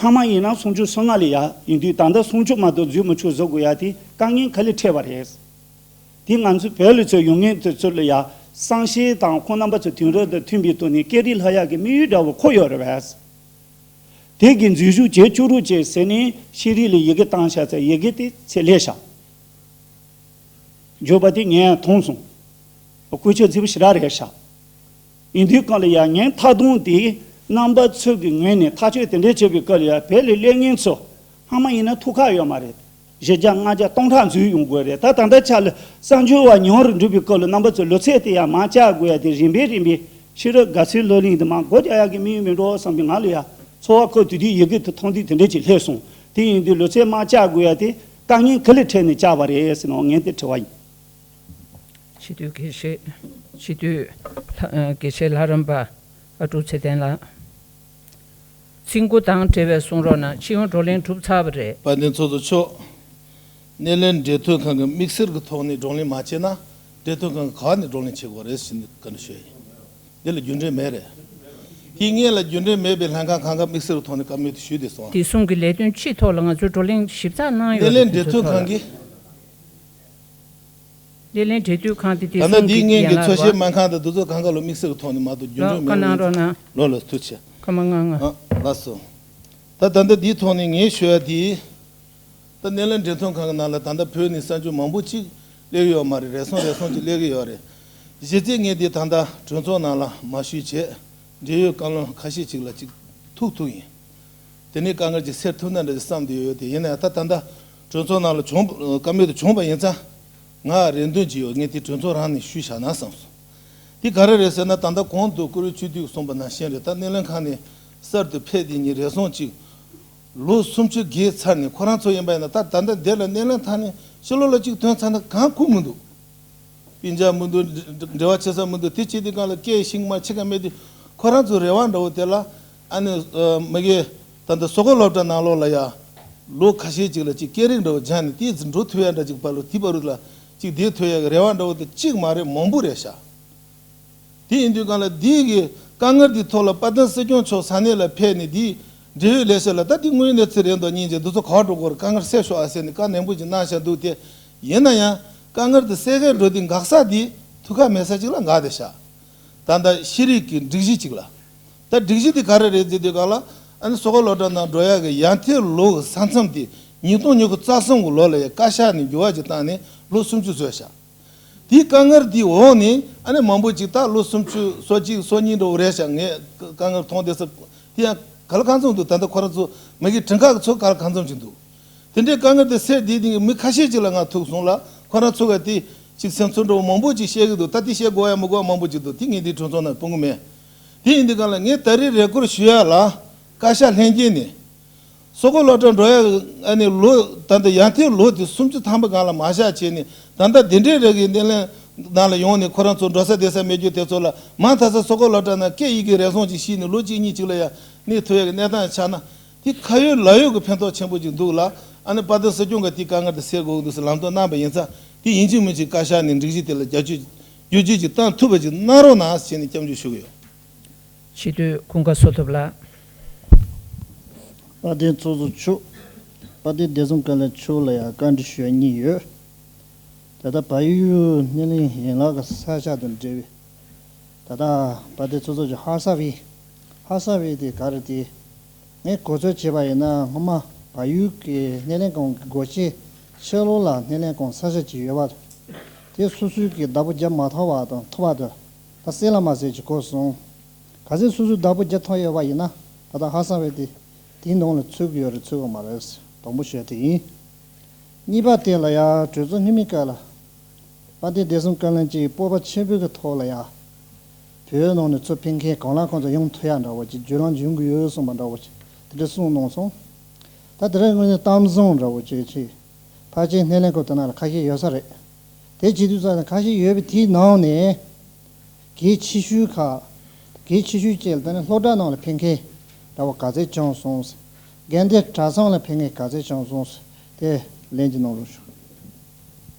སྔ་མ་ཡིན་ན་སུམ་ཅུ་སོ་ལྔ་ལ་ཡ་ཡིན་དུས་ད་ལྟ་སུམ་ཅུ་མ་གཏོགས་འཛུལ་མི་ཆོག་བཟོ་དགོས་ཡ་དེ་དཀའ་ངལ་ག་ལ་འཕྲད་པ་རེད། དེ་ང་ཚོ་བོད་ལ་ཚོ་ཡོང་མཁན་དེ་ཚོ་ལ་ཡ་བསམ་ཤེས་དང་ཁོང་རྣམ་པ་ཚོ་དུས་རབས་དང་མཐུན་པའི་ཐོག་ནས་སྐད་རིགས་སློབ་ཡག་གི་དམིགས་ཡུལ་འདྲ་བོ་འཁོར་ཡོད་རེད་པས། དེ་གི་འཛུལ་ཞུགས་བྱེད་བཅུག་རོགས་བྱེད་ཟེར་ནས་ཤེས་རིག་ལ་ཡི་གེ་བཏང་བཞག་ཚེ་ཡི་གེ་དེ་ཚེ་ལས་བཞག་བརྗོད་པ་དེ་ངས་མཐོང་སོང་། སྐུ་ཆོས་ཚིག་པ་ཞེ་དྲག་རེད་ཤག་ཡིན་དུས་གང་ལ་ཡང་ངས་མཐའ་སྡོམ་དེ་རྣམ་པ་ཚོ་གི་ངོས་ནས་ཐག་གཅོད་དེ་འདྲ་བྱེད་པའི་སྐབས་ལ་ཡང་བོད་ལ་སླེབས་མཁན་ཚོ་སྔ་མ་ཡིན་ན་ཐུགས་ཁག་ཡོད་མ་རེད། བཞི་བརྒྱ་ལྔ་བརྒྱ་སྟོང་ཕྲག་འཛུལ་ཡོང་དགོས་རེད། ད་ད་ལྟ་ཆ་ལ་གསར་འབྱོར་བ་ཉུང་རུ་འགྲོ་བའི་སྐབས་ལ་རྣམ་པ་ཚོ་ལོ་ཚད་དེ་ཡང་མར་བཅག་དགོས་ཡ་དེ་རིམ་པས་རིམ་པས་ཤེས་རབ་དགའ་ཚལ་སློབ་གླིང་དེ་མར་སྒོ་རྒྱག་ཡག་གི་དམིགས་ཡུལ་མིན་འགྲོ་བསམ་པའི་ང་ལ་ཡ་ཚོར་བ་ཁོ་དེ་དུས་ཡི་གེ་དེ་མཐོང་དུས་དེ་འདྲ་ཅིག་སླེབས་སོང་། དེ་ཡིན་དུས་ལོ་ཚད་མར་བཅག་དགོས་ཡ་དེ་དཀའ་ངལ་ག་ལ་འཕྲད་ནས་བཅག་པ་རེད་ཟེར་ནས་ངས་དེ་དྲི་བ་ཡིན། སྤྱི་འཐུས་དགེ་བཤེས། སྤྱི་འཐུས་ལྷ་ཨ་དགེ་བཤེས་ལྷ་རམས་པ་ཨ་ཀྲུག་ཚེ་བརྟན་ལགས། རྩིས་འགོ་དང་འབྲེལ་བའི་གསུང་རོགས་གནང་། སྤྱི་ཡོངས་བགྲོ་གླེང་གྲུབ་ཚར་བ་རེད། དཔལ་ལྡན་ཚོགས་གཙོ་མཆོག་སྣེ་ལེན་འབྲེལ་མཐུད་ཁང་གི་དམིགས་བསལ་གྱི་ཐོག་ནས་བགྲོ་གླེང་མ་བྱས་ན་འབྲེལ་མཐུད་ཁང་གི་ག་བ་ནས་བགྲོ་གླེང་བྱེད་དགོས་རེད་ཟེར་ནས་བཀའ་འདྲི་ཞུ་ཡ་ཡིན། འདི་ལ་རྒྱུ་འབྲས་མེད་རེད། དེ་སྔོན་ལ་རྒྱུ་འབྲས་མེད་པའི་ལྷན་ཁང་གང་ག་དམིགས་བསལ་གྱི་ཐོག་ནས་བཀའ་མོལ་དེ་ཞུས་བསྡད་སོང་། དེ་གསུང་གི་ལས་དོན་སྤྱིའི་ཐོག་ལ་ང་ཚོས་བགྲོ་གླེང་ཞིབ་ཚགས་གནང་ཡོད་རེད། སྣེ་ལེན་འབྲེལ་མཐུད་ཁང་གིས། སྣེ་ལེན་འབྲེལ་མཐུད་ཁང་དེ་དེ་ད་ལྟ་གསུང་འདིའི་གི་སྔོན་གྱི་ཡན་ལག་འཚོ་བཤད་རེད་པ། སྨན་ཁང་དང་དུས་ཚོད་གང་ག་ལ་དམིགས་བསལ་གྱི་ཐོག་ནས་མ་གཏོགས་རྒྱུ་འབྲས་མེད་པ་ཡིན། ལོ་ལ་ཐུགས་ཆེ། ཁ་མ་ང་ང་། ཨ་ལགས་སོ། ད་ད་ལྟ་འདིའི་ཐོག་ནས་ངས་ཞུ་ཡ་དེ། ད་སྣེ་ལེན་འབྲེལ་མཐུད་ཁང་གི་ནང་ལ་ད་ལྟ་བོད་ནས་གསར་འབྱོར་མང་པོ་ཅིག་ སླེབས་ཡོད་མ་རེད། རེ་ཟུང་རེ་ཟུང་ཅིག་སླེབས་ཀྱི་ཡོད་རེད། གཞི་རྩའི་ངས་འདི་ད་ལྟ་གྲོས་ཚོགས་ནང་ལ་མ་ཞུས་བྱས། འབྲེལ་ཡོད་བཀའ་བློན་ཁ་ཤས་ཅིག་ལ་ཅིག་ཐུག་ཐུག་ཡིན། དེ་ནས་དཀའ་ངལ་ཅིག་སེལ་ཐུབ་ན་འདྲ་ཅིག་བསམ་བསྡད་ཡོད་དེ། ཡིན་ན་ཡང་ད་ད་ལྟ་གྲོས་ཚོགས་ནང་ལ་བྱུང་བཀའ་མོལ་དུ་བྱུང་བ་ཡིན་ཙང་། ང་རེ་འདུན་ཅིག་ཡོད། ངས་དེ་གྲོས་ཚོགས་རང་ནས་ཞུས་བཞག་ན་བསམ་སོང་། དེ་ག་རེ་རེད་ཟེར་ན། ད་ལྟ་གོང་དུ་བཀུར་འོས་ཆོས་སྡུད་གསུངས་པ་ནང་བཞིན་རེད། ད་སྣེ་ལེན་ཁང་ནས་གསར་དུ་ཕེབས་དེ་ཉིད་རེ་ཟུང་ཅིག་ལོ་སུམ་ཅུ་བརྒལ་ཚར་ནས། ཁོ་རང་ཚོ་ཡིན་པ་ཡིན་ན་ད་ད་ལྟ་འདིར་ལ་སྣེ་ལེན་ཐང་ནས་ཕྱི་ལོགས་ལ་གཅིག་ཐོན་ཚར་ན་གང་ཁུག་མི་འདུག། སྤུན་ཀྱག་མི་འདུག། འབྲེལ་བ་བྱེད་ས་མི་འདུག། དེ་བྱེད་དུས་སྒང་ལ་སྐད་ཤིང་མ་ཕྱེད་ཀ་མེད་དུས། ཁོ་རང་ཚོའི་རེ་བ་འདྲ་བོ་དེ་ལ། ཨ་ནི་མ་གི་ད་ལྟ་སོག་པོ་སློབ་གྲྭ་ནང་ལོགས་ལ་ཡ་ལོ་ཁ་ཤས་ཅིག་ལ་ཅིག་སྐད་རིགས་འདྲ་བོ་སྦྱངས་ནས་དེ་ཚོ་འགྲོ་ཐུབ་ཡ་འདྲ་ཅིག་བར་ལོ་དེ་བར་ལ་ཅིག་བསྡད་ཐུབ་ཡ་གི་རེ་བ་འདྲ་བོ་དེ་གཅིག་མ་རེད། མང་པོ་རེད་ཤག། དེ་ཡིན་དུས་སྒང་ལ་འདི་གི་དཀའ་ངལ་འདི་ཐོག་ལ་དཔལ་ལྡན་སྲིད་སྐྱོང་མཆོག་ས་གནས་ལ་ཕེབས་ནས། འདིའི་འབྲེལ་ཡོད་ལས་བྱེད་ལ་ད་འདི་དངོས་ཡོད་གནས་ཚུལ་རེད་འདུག། སྙིང་རྗེ། འདི་ཚོ་ག་པར་འགྲོ་དགོས་རེད། དཀའ་ངལ་སེལ་ཤོག་ཨ་ཟེར་ནས་བཀའ་གནང་པོ་ཅིག་གནང་བཞག་འདུག་སྟེ། ཡིན་ན་ཡང་དཀའ་ངལ་འདི་སེལ་ག་འགྲོ་དུས་འགག་ས་འདི་ཐུག་ཁ་མེད་ས་ཅིག་ལ་འགག་བསྡད་ཤག། ད་ལྟ་ཤེས་རིག་གི་སྒྲིག་གཞི་ཅིག་ལ། ད་སྒྲིག་གཞི་འདི་ག་རེ་རེད་ཟེར་དུས་སྒང་ལ། ཨ་ནི་སོག་པོ་སློབ་གྲྭ་ནང་འགྲོ་ཡག་གི་ཡར་ཐོན་ལོ་གི་ས་མཚམས་དེ་ཉིས་སྟོང་ཉི་ཤུ་རྩ་གསུམ་གི་ལོ་ལ་ཡ་བཀའ་ཤག་ནས་འགྱུར་བ་ཅིག་བཏང་ནས་ལོ་སུམ་ཅུ་བཟོས་ཤག། དེའི་དཀའ་ངལ་དེའི་འོག་ནས་ཨ་ནི་མང་པོ་ཅིག་ད་ལོ་སུམ་ཅུ་སོ་གཅིག་སོ་གཉིས་འགྲོ་གི་རེད་ཤག། ངས་དཀའ་ངལ་མཐོང་བསྡད་ས་དེ་ཡང་ག་ལ་གང་འཚམ་འདུག། ད་ལྟ་ཁོ་རང་ཚོ་མ་གི་དྲིན་ཁག་གི་ཚོ་ག་ལ་གང་འཚམ་ཅིག་འདུག། དེ་འདྲའི་དཀའ་ངལ་དེ་སེལ་དེ་དེ་མི་ཁ་ཤས་ཅིག་ལ་ང་ཐུག་སོང་ལ། ཁོ་རང་ཚོ་ག་དེ་ཅིག་སེམས་ཚོར་འདྲ་བོ་མང་པོ་ཅིག་བཤད་གི་འདུག། ད་དེ་བཤད་དགོས་ཡ་མི་དགོས་ཡ་མང་པོ་ཅིག་འདུག། དེ་ངས་དེ་གྲོས་ཚོགས་ནང་སྤུང་གི་མེད། དེ་ཡིན་དུས་སྒང་ལ་ངས་ད་རེས་རེ་སྐུལ་ཞུ་ཡ་ལ། བཀའ་ཤག་ལྷན་རྒྱས་ནས། སོག་པོ་སློབ་གྲྭ་འགྲོ་ཡ་ཨ་ནི་ལོ་ད་ལྟ་ཡར་ཐོན་ལོ་དེ་སུམ་ཅུ་ཐམ་པ་སྒང་ལ་མ་བཞག་བྱས་ནས། ད་ལྟ་དེ་འདྲའི་རིགས་ཀྱི་སྣེ་ལེན་ནང་ལ་ཡོང་ནས་ཁོ་རང་ཚོ་འགྲོ་ས་བསྡད་ས་མེད་རྒྱུ་དེ་ཚོ་ལ། མ་མཐའ་ས་སོག་པོ་སློབ་གྲྭ་ནང་སྐད་ཡིག་གི་རེ་ཟུང་ཅིག་ཤེས་ནས་ལོ་གཅིག་གཉིས་ཅིག་ལ་ཡ་གནས་ཐུབ་ཡ་གི་གནས་སྟངས་ཆགས་ན། དེ་ཁ་ཡོད་ལག་ཡོད་ཀྱི་ཕན་ཐོགས་ཆེན་པོ་ཅིག་འདུག་ལ། ཨ་ནི་དཔལ་ལྡན་སྲིད་སྐྱོང་གིས་དེའི་དཀའ་ངལ་དེ་སེལ་དགོས་ཀྱི་འདུག་ཟེར་ལམ་སྟོན་གནང་པ་ཡིན་ཙང་། དེ་ཡིན་གཅིག་མིན་གཅིག་བཀའ་ཤག་ནས་སྒྲིག་གཞི་དེ་ལ་བསྒྱུར་བཅོས་བསྒྱུར་བཅོས་ཅིག་བཏང་ཐུབ་པ་ཅིག་གནང་རོགས་གནང་ཟེར་ནས་སྐྱབས་འཇུག་ཞུ་གི་ཡོད། སྤྱི་འཐུས་ཀུན་དགའ་བསོད་སྟོབས་ལགས། དཔལ་ལྡན་ཚོགས་གཙོ་མཆོག། དཔལ་ལྡན་བདེ་སྲུང་བཀའ་བློན་མཆོག་ལ་ཡང་བཀའ་འདྲི་ཞུ་ཡ་གཉིས་ཡོད། ད་ལྟ་བལ་ཡུལ་སྣེ་ལེན་ཡན་ལག་གི་ས་ཆ་དང་འབྲེལ་བའི། ད་ལྟ་དཔལ་ལྡན་ཚོགས་གཙོ་མཆོག་ཧ་སག་བྷི། ཧ་སག་བྷི་དེ་ག་རེ་དེ། ངས་གོ་ཚོད་བྱས་པ་ཡིན་ན། སྔོན་མ་བལ་ཡུལ་གྱི་སྣེ་ལེན་ཁང་གི་སྒོ་ཕྱེ་ཕྱི་ལོགས་ལ་སྣེ་ལེན་ཁང་ས་ཆ་ཅིག་ཡོད་པ་དང་། དེ་སོ་སོའི་གི་བདག་པོ་རྒྱབ་མ་ཐུབ་པ་དང་ཐུབ་པ་དང་། ད་གསལ་ལ་མ་གསལ་ཅིག་གོ་སོང་། གལ་སྲིད་སོ་སོའི་བདག་པོ་རྒྱབ་ཐུབ་ཡོད་པ་ཡིན་ན། ད་ལྟ་ཧ་སག་བྷི་དེ་དེའི་ནང་ལ་ཚུད་ཀྱི་ཡོད་རེད་ཚུད་ཀྱི་མ་རེད། དང་པོ་ཞུ་ཡ་དེ་ཡིན། གཉིས་པ་དེ་ལ་ཡ་གྲོས་ཚོགས་སྔོན་མའི་སྐབས་ལ། དཔལ་ལྡན་བདེ་སྲུང་བཀའ་བློན་གྱིས་སྤོབས་པ་ཆེན་པོའི་གི་ཐོག་ལ་ཡ། བོད་ནང་ནས་ཚུར་ཕེབས་མཁན་གང་ལ་གང་འཚམ་ཡོང་ཐུབ་ཡ་འདྲ་བོ་ཅིག་བརྒྱུད་ལམ་འབྱུང་གི་ཡོད་གསུངས་པ་འདྲ་བོ་ཅིག་དེ་འདྲ་གསུངས་གནང་སོང་། ད་དེ་རིང་དངོས་གནས་གཏམ་བཟང་འདྲ་བོ་ཅིག་ཅིག་ཕལ་ཆེར་སྣེ་ལེན་ཁང་དེ་ནང་ལ་ཁ་ཤས་ཡོད་ས་རེད། དེ་བྱེད་དུས་ཙང་ནས་ཁ་ཤས་ཡོད་པའི་དེའི་ནང་ནས། གལ་ཆེ་ཤོས་ཁག་གལ་ཆེ་ཤོས་བཅས་ལ་ད་ནི་སློབ་གྲྭ་ནང་ལ་ཕེབས་མཁན་འདྲ་བོ་ག་ཚད་བྱུང་སོང་། དགེ་འདུན་གྲྭ་ཚང་ལ་ཕེབས་མཁན་ག་ཚད་བྱུང་སོང་། དེ་ལན་གཅིག་གནང་རོགས་ཞུ།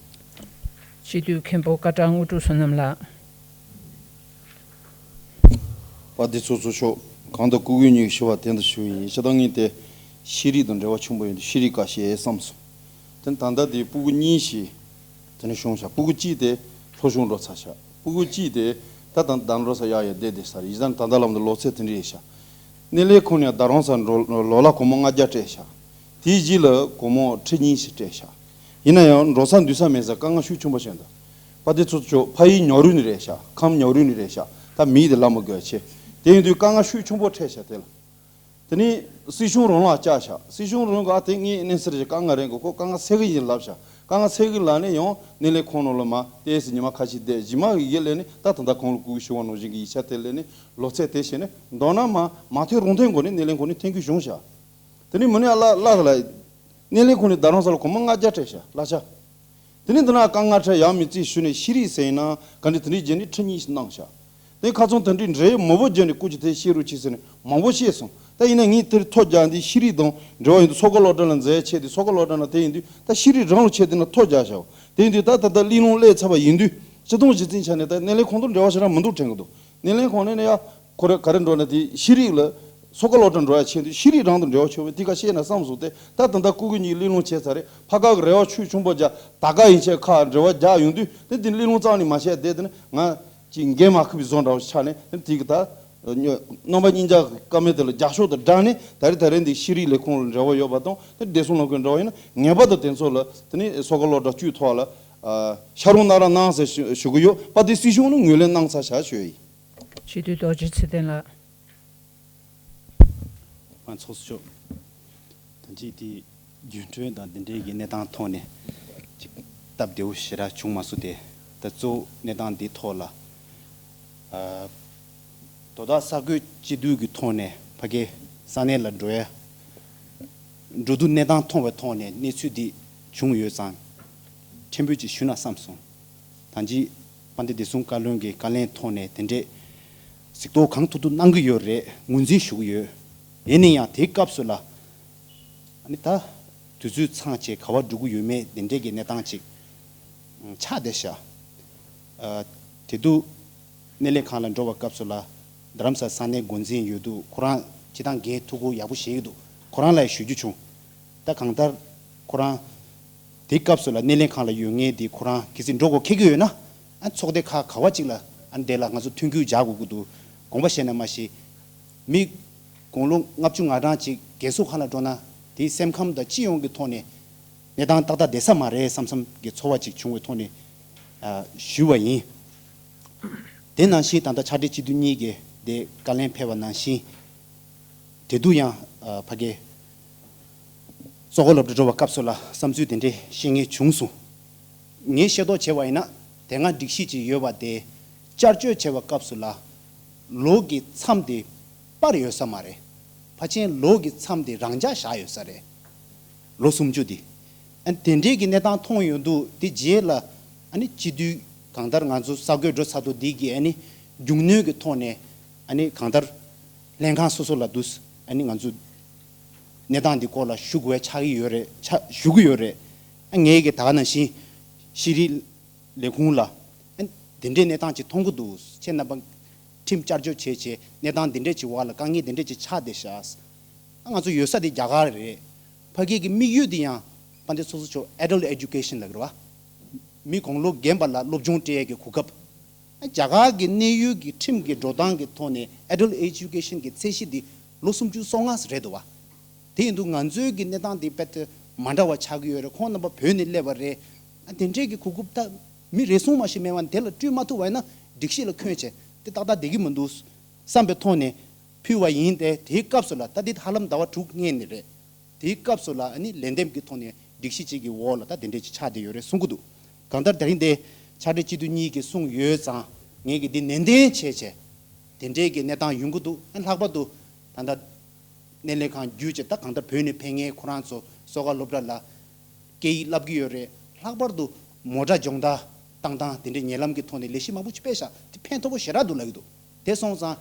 སྤྱི་འཐུས་མཁན་པོ་སྐད་གྲགས་དངོས་གྲུབ་བསོད་ནམས་ལགས། དཔལ་ལྡན་ཚོགས་གཙོ་མཆོག། གང་ལྟར་སྐུ་སྒེར་གཉིས་ཀྱི་ཞུ་བ་དེ་འདྲ་ཞུ་ཡིན། སྤྱིར་བཏང་ངས་དེ་ཤེས་རིག་དང་འབྲེལ་བ་ཆེན་པོ་ཡོད་དུས་ཤེས་རིག་བཀའ་བཤད་བསམ་སོང་། དེ་ནི་ད་ལྟ་དེ་སྤུ་གུ་གཉིས་ཤིག་དེ་ནས་བྱུང་ཤག། སྤུ་གུ་གཅིག་དེ་སློབ་སྦྱོང་འགྲོ་ཚར་ཤག། སྤུ་གུ་གཅིག་དེ་ད་ད་ད་འགྲོ་ས་ཡག་ཡག་བསྡད་བསྡད་ས་རེད། ཡིན་ཙང་ད་ལྟ་ལམ་དུ་ལོ་ཚད་དེ་འདྲ་ཡིན་ཤག། སྣེ་ལེན་ཁང་ནས་ད་རུང་ས་འགྲོ་ལོ་ལ་སྒོར་མོ་ལྔ་བརྒྱ་སྤྲད་ཤག། དེའི་རྗེས་ལ་སྒོར་མོ་ཁྲི་གཉིས་ཤིག་སྤྲད་ཤག། ཡིན་ན་ཡང་འགྲོ་ས་འདུག་ས་མེད་ས་དཀའ་ངལ་ཤུགས་ཆེན་པོ་བྱུང་འདུག། དཔལ་ལྡན་ཚོགས་གཙོ། ཕ་ཡུལ་ཉག་རུ་ནས་རེད་ཤག། ཁམས་ཉག་རུ་ནས་རེད་ཤག། ད་མིང་དེ་ལབ་མི་དགོས་ཡ་ཆེ། དེ་ཡིན་དུས་དཀའ་ངལ་ཤུགས་ཆེན་པོ་འཕྲད་ཤག་དེ་ལ། དེ་ནས་སྲིད་གཞུང་རང་ལ་བཅར་ཤག། སྲིད་གཞུང་རང་གིས་ཨ་དེ་ངའི་གནས་ཚུལ་རེད། དཀའ་ངལ་རེད་གོ། ཁོ་དཀའ་ངལ་སེལ་གི་ཡིན་ལབ་ཤག། དཀའ་ངལ་སེལ་གི་ལབ་ནས་ཡང་སྣེ་ལེན་ཁང་ནང་ལ་མར་ཏོག་ཙམ་ཉི་མ་ཁ་ཤས་བསྡད། རྗེས་མ་གི་ཡིད་ལས་ནས་ད་ད་ལྟ་གོང་ལ་སྐུ་ཞུ་བ་ནང་བཞིན་གྱི་ཡིག་ཆ་དེ་ལས་ནས་ལོ་ཚད་དེ་བྱས་ནས་མདོར་ན་མ་མ་ཐོན་རུང་ཐོན་སྒོ་ནས་སྣེ་ལེན་ཁང་ནས་ཐོན་རྒྱུ་བྱུང་ཤག། དེ་ནས་མི་ནས་ཨ་ལ་ལ་ལ་སྣེ་ལེན་ཁང་ནས་ད་རུང་ས་ལ་སྒོར་མོ་ལྔ་བརྒྱ་སྤྲད་ཤག་གླ་ཆ། དེ་ནས་འདི་ན་དཀའ་ངལ་འཕྲད་ཡག་མེད་རྩིས་ཞུས་ནས་ཤེས་རིག་ཟེར་ན་ག་འདྲ་དེ་འདྲའི་རྗེས་ནས་ཁྲི་གཉིས་ཤིག་གནང་ཤག། དེ་ཁ་ཚང་དེ་འདྲའི་འདྲའི་མང་པོ་བརྒྱབ་ནས་སྐུ་མཁྱེན་དེ་བཤད་རོགས་བྱེད་ཟེར་ནས་མང་པོ་བཤད་སོང་། ད་ཡིན་ན་ངས་དེར་ཐོ་རྒྱག་འདི་ཤེས་རིག་དང་འབྲེལ་བ་ཡིན་དུས་སོག་པོ་སློབ་གྲྭ་ལ་མཛད་ཆེད་དེ་སོག་པོ་སློབ་གྲྭ་ན་དེ་ཡིན་དུས་ད་ཤེས་རིག་རང་ལ་ཆེད་དེ་ན་ཐོ་རྒྱག་བྱའོ། དེ་ཡིན་དུས་ད་ད་ལྟ་གླེང་སློང་སླེབས་ཚར་བ་ཡིན་དུས་སྤྱི་སྟངས་གཞི་རྩའི་ཆ་ནས་ད་སྣེ་ལེན་ཁང་དང་འབྲེལ་བ་ཞེ་དྲག་མི་འདུག་དྲན་གི་འདུག། སྣེ་ལེན་ཁང་ནས་ནི་ཡ། ཁོ་རེ་ག་རེ་འགྲོ་ན་དེ་ཤེས་རིག་ལ། སོག་པོ་སློབ་གྲྭ་འགྲོ་ཡ་ཆེད་དུ་ཤེས་རིག་རང་དང་འབྲེལ་བ་ཆོད་པས་དེ་ག་བཤད་ན་བསམ་སོང་སྟེ། ད་ད་ལྟ་སྐུ་སྒེར་གཉིས་གླེང་སློང་བྱས་ཚར་རེད། ཕ་ག་གི་རེ་བ་ཆོད་ཆུང་པོ་རྒྱག་ད་ག་ཡིན་ཆད་ཁ་འབྲེལ་བ་རྒྱག་ཡོང་དུས་དེ་དེ་གླེང་སློང་རྩ་ནས་མ་བྱས་བསྡད་དེ་ནི་ང་ཅིག་འགན་མ་འཁུར་བའི་བཟོ་འདྲ་བོ་ཆགས་ནས་དེ་དེ་གི་ད། རྣམ་པ་གཉིས་ཆ་གི་བཀའ་མོལ་དེ་ལ་རྒྱབ་ཕྱོགས་དང་སྦྲགས་ནས་ད་རེས་ད་རེས་འདི་ཤེས་རིག་ལས་ཁུངས་ལ་འབྲེལ་བ་ཡོད་པ་དང་དེ་བདེ་སྲུང་ལས་ཁུངས་འབྲེལ་བ་ཡིན་ན་ངེས་པར་དུ་དེ་ཚོ་ལ་དེ་ནི་སོག་པོ་སློབ་གྲྭ་བཅུའི་ཐོག་ལ། ཨ། ཤ་རོགས་གནང་ར་གནང་ཟེར་ཞུ་ཞུ་གི་ཡོད་པ། དེ་སྲིད་གཞུང་ནས་ངོས་ལེན་གནང་ཚར་བཞག་ཞུ་ཡི། སྤྱི་འཐུས་རྡོ་རྗེ་ཚེ་བརྟན་ལགས། ང་ཚོགས་གཙོ་མཆོག་ད་ཅིག་དེ་རྒྱུན་གྲོན་དང་དེ་འབྲེལ་གྱི་གནས་སྟངས་ཐོག་ནས་ཅིག་སྟབས་བདེ་བོ་ཞེ་དྲག་བྱུང་མ་སོང་སྟེ། ད་གཙོ་བོ་གནས་སྟངས་འདི་ཐོག་ལ། ཨ། དོ་བདག་གསར་འགོད་སྤྱི་འཐུས་ཀྱི་ཐོག་ནས་ཕ་གི་ས་གནས་ལ་འགྲོ་ཡ། འགྲོ་དུས་གནས་སྟངས་མཐོང་བའི་ཐོག་ནས་གནས་ཚུལ་འདི་བྱུང་ཡོད་ཙང་། ཕྲན་བུ་ཅིག་ཞུ་ན་བསམ་སོང་། ད་ཅི་དཔལ་ལྡན་བདེ་སྲུང་བཀའ་བློན་གྱི་བཀའ་ལན་ཐོག་ནས་དེ་འདྲས་གཟིགས་རྟོག་གང་ཐུབ་ཐུབ་གནང་གི་ཡོད་རེད། ངོས་འཛིན་ཞུ་གི་ཡོད། ཡིན་ན་ཡང་དེའི་སྐབས་སུ་ལ། ཨ་ནི་ད་དུས་ཚོད་ཚང་བྱས་ག་བ་འགྲོ་གི་ཡོད་མེད་དེ་འདྲས་ཀྱི་གནས་སྟངས་ཅིག་ཆགས་བསྡད་ཤག་ཨ། དེ་དུས་སྣེ་ལེན་ཁང་ལ་འགྲོ་བའི་སྐབས་སུ་ལ། རྡ་རམ་ས་ལ་ས་གནས་འགོ་འཛིན་ཡོད་དུས་ཁོ་རང་སྤྱི་བཏང་འགན་ཐུགས་ཁུར་ཡག་པོ་བཞེས་ཀྱི་འདུག་ཁོ་རང་ལ་ཡང་ཞུ་རྒྱུ་བྱུང་། ད་གང་ལྟར་ཁོ་རང་དེའི་སྐབས་སུ་ལ་སྣེ་ལེན་ཁང་ལ་ཡོད་མཁན་དེ་ཁོ་རང་གལ་སྲིད་འགྲོ་དགོས་འཁེལ་གྱི་ཡོད་ན། ཨ། ཚོགས་སྡེ་ཁག་ག་བ་ཅིག་ལ་ཨ་ནི་དེ་ལ་ང་ཚོ་མཐུན་འགྱུར་སྦྱར་དགོས་ཀྱི་འདུག་དགོངས་པ་བཞེས་ན་མ་གཞི། མི་དགུང་ལོ་ལྔ་བཅུ་ང་གྲངས་ཅིག་རྒས་གསོ་ཁང་ལ་འགྲོ་ན་དེའི་སེམས་ཁམས་དང་སྤྱི་ཡོངས་ཀྱི་ཐོག་ནས་གནས་སྟངས་ཏག་ཏག་བསྡད་ས་མ་རེད་བསམ་བསམ་གྱི་ཚོར་བ་ཅིག་བྱུང་བའི་ཐོག་ནས། ཨ། ཞུས་པ་ཡིན། དེ་ནང་བཞིན་ད་ལྟ་ཕྱག་སྦྲེལ་སྤྱི་འཐུས་གཉིས་ཀྱིས་དེ་བཀའ་ལན་ཕེབས་པ་ནང་བཞིན། དེ་དུས་ཡང་། ཨ། ཕ་གི་གཙོ་འགོ་སློབ་གྲྭ་འགྲོ་བའི་སྐབས་སུ་ལ་བསམ་ཚུལ་དེ་འདྲས་བཤད་མཁན་བྱུང་སོང་། ངས་ཤེས་རྟོགས་བྱས་པ་ཡིན་ན། དེ་སྔ་སྒྲིག་གཞི་ཅིག་ཡོད་པ་དེ་བསྐྱར་བཅོས་བྱས་པའི་སྐབས་སུ་ལ། ལོ་གི་མཚམས་དེ་སྤར་ཡོད་ས་མ་རེད། ཕལ་ཆེར་ལོ་གི་མཚམས་དེ་རང་འཇགས་བཞག་ཡོད་ས་རེད། ལོ་སུམ་ཅུ་དེ། ཨ་ནི་དེ་འདྲའི་གི་གནས་སྟངས་མཐོང་ཡོང་དུས་དེ་རྗེས་ལ། ཨ་ནི་སྤྱི་འཐུས་གང་ལྟར་ང་ཚོ་གསར་འགོད་འགྲོ་ཚར་དུས་འདི་གི་ཨ་ནི་རྒྱུགས་སྣོན་གྱི་ཐོག་ནས་ཨ་ནི་གང་ལྟར་ལྷན་ཁང་སོ་སོ་ལ་འདུག་ཨ་ནི་ང་ཚོ་གནས་སྟངས་འདི་སྐོར་ལ་ཞུ་དགོས་ཆགས་ཀྱི་ཡོད་རེད། ཆ་ཞུ་གི་ཡོད་རེད། ཨ། ངས་གི་ད་ག་ནང་བཞིན་ཤེས་རིག་ལས་ཁུངས་ལ། ཨ། དེ་འདྲའི་གནས་སྟངས་ཅིག་མཐོང་གི་འདུག་ཁྱེད་རྣམ་པ་ཁྲིམས་བསྐྱར་བཅོས་བྱས་བྱས་གནས་སྟངས་འདི་འདྲས་ཅིག་འོག་ལ་དཀའ་ངལ་འདི་འདྲས་ཅིག་ཆགས་བསྡད་ཤག་ཨ། ང་ཚོ་ཡོད་ས་དེ་རྒྱ་གར་རེད། ཕ་གི་གི་དམིགས་ཡུལ་དེ་ཡང་དཔལ་ལྡན་ཚོགས་གཙོ་མཆོག་Adult Education ལབ་ཀྱི་རེད་བ། མི་དགུང་ལོ་རྒན་པ་ལ་སློབ་སྦྱོང་སྤྲད་ཡས་ཀྱི་གོ་སྐབས། ཨ། རྒྱ་གར་གྱི་གནས་ཡུལ་གྱི་ཁྲིམས་ཀྱི་འགྲོ་སྟངས་ཀྱི་ཐོག་ནས་Adult Education གྱི་ཚད་གཞི་འདི་ལོ་སུམ་ཅུ་སོ་ལྔ་རེད་འདུག་བ། དེ་ཡིན་དུས་ང་ཚོའི་གི་གནས་སྟངས་འདི་དཔེ་དེ་མ་འདྲ་བ་ཆགས་ཀྱི་ཡོད་རེད། ཁོང་རྣམ་པ་བོད་ནས་སླེབས་པ་རེད། ཨ། དེ་འདྲས་ཀྱི་གོ་སྐབས་ད་མི་རེ་ཟུང་མ་ཞིག་མེད་པ་དེ་ལ་སྤྲོད་མ་ཐུབ་པ་ཡིན་ན་སྒྲིག་གཞི་ལ་འཁོན་བྱས་དེ་ཏག་ཏག་བསྡད་ཀྱི་མི་འདུག་བསམ་པའི་ཐོག་ནས་ཕུལ་བ་ཡིན་ཏེ། དེའི་སྐབས་སུ་ལ་ད་འདི་ཧ་ལམ་ཟླ་བ་དྲུག་སྔོན་ནས་རེད། དེའི་སྐབས་སུ་ལ་ཨ་ནི་ལན་འདེབས་ཀྱི་ཐོག་ནས་སྒྲིག་གཞི་གཅིག་གི་འོག་ལ་ད་དེ་འདྲས་ཅིག་ཆགས་བསྡད་ཡོད་རེད་གསུང་གི་འདུག་གང་ལྟར་དེ་རིང་འདི་ཕྱག་སྦྲེལ་སྤྱི་འཐུས་གཉིས་ཀྱིས་གསུངས་ཡོད་ཙང་། ངས་ཀྱི་འདི་ནན་ཏན་བྱས་བྱས། དེ་འདྲས་ཀྱི་གནས་སྟངས་ཡོང་གི་འདུག་ཨ། ལྷག་པར་དུ་ད་ལྟ་སྣེ་ལེན་ཁང་བརྒྱུད་བྱས་ད་གང་ལྟར་བོད་ནས་ཕེབས་མཁན་ཁོ་རང་ཚོ་གསོ་དཀའ་སློབ་གྲྭ་ལ་སྐད་ཡིག་བསླབ་ཀྱི་ཡོད་རེད། ལྷག་པར་དུ་མོ་ཊ་སྦྱོང་བརྡར་བཏང་སྟངས་དེ་འདྲའི་ཉེ་ལམ་གྱི་ཐོག་ནས་ལས་གཞི་མང་པོ་ཅིག་སྤེལ་ཤག་དེ་ཕན་ཐོགས་པོ་ཞེ་དྲག་འདུག་ལབ་ཀྱི་འདུག་དེ་སོང་ཙང་།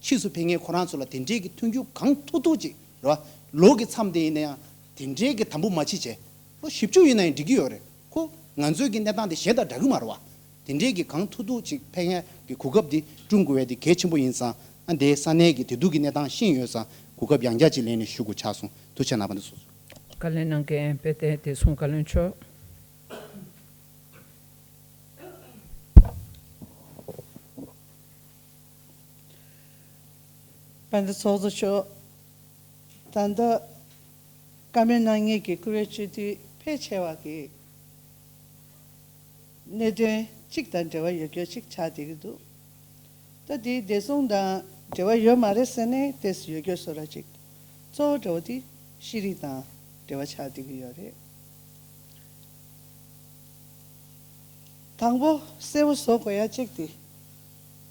ཕྱིས་སུ་ཕེབས་མཁན་ཁོ་རང་ཚོ་ལ་དེ་འདྲའི་གི་མཐུན་འགྱུར་གང་ཐུབ་ཐུབ་ཅིག་རེད་བ། ལོ་གི་མཚམས་དེ་ཡིན་ན་ཡང་དེ་འདྲའི་གི་དམ་པོ་མ་བྱེད་བྱས། ལོ་བཞི་བཅུ་ཡིན་ན་ཡང་འགྲིག་གི་ཡོད་རེད། ཁོ་ང་ཚོའི་གི་གནས་སྟངས་དེ་གཞན་དང་འདྲ་གི་མ་རེད་བ། དེ་འདྲའི་གི་གང་ཐུབ་ཐུབ་ཅིག་ཕེབས་མཁན་གི་གོ་སྐབས་དེ་བསྐྲུན་དགོས་པ་དེ་གལ་ཆེན་པོ་ཡིན་ཙང་། ཨ། འདིའི་ས་གནས་ཀྱི་དེ་དུས་ཀྱི་གནས་སྟངས་ཤེས་ཡོད་ཙང་གོ་སྐབས་ཡང་བསྐྱར་ཅིག་ལེན་ནས་ཞུ་དགོས་ཆགས་སོང་། ཐུགས་རྗེ་གནང་བ་འདི་སོ་སོ། བཀའ་ལན་གནང་མཁན་དཔལ་ལྡན་བདེ་སྲུང་བཀའ་བློན་མཆོག་དཔལ་ལྡན་ཚོགས་གཙོ་མཆོག་ད་ལྟ་བཀའ་མོལ་གནང་མཁན་གྱི་བཀུར་འོས་སྤྱི་འཐུས་ཕལ་ཆེ་བ་གིས་གནད་དོན་གཅིག་དང་འབྲེལ་བ་ཡོད་རྒྱུ་གཅིག་ཆགས་བསྡད་ཀྱི་འདུག་ད་དེའི་བདེ་སྲུང་དང་འབྲེལ་བ་ཡོད་མ་རེད་ཟེར་ནའི་ཏོག་ཙམ་ཡོད་རྒྱུ་བཟོ་འདྲ་ཅིག་གཙོ་བོ་འདྲ་བོ་དེ་ཤེས་རིག་དང་འབྲེལ་བ་ཆགས་བསྡད་ཀྱི་ཡོད་རེད། དང་པོ་གསལ་པོ་བཟོ་དགོས་ཡ་གཅིག་དེ།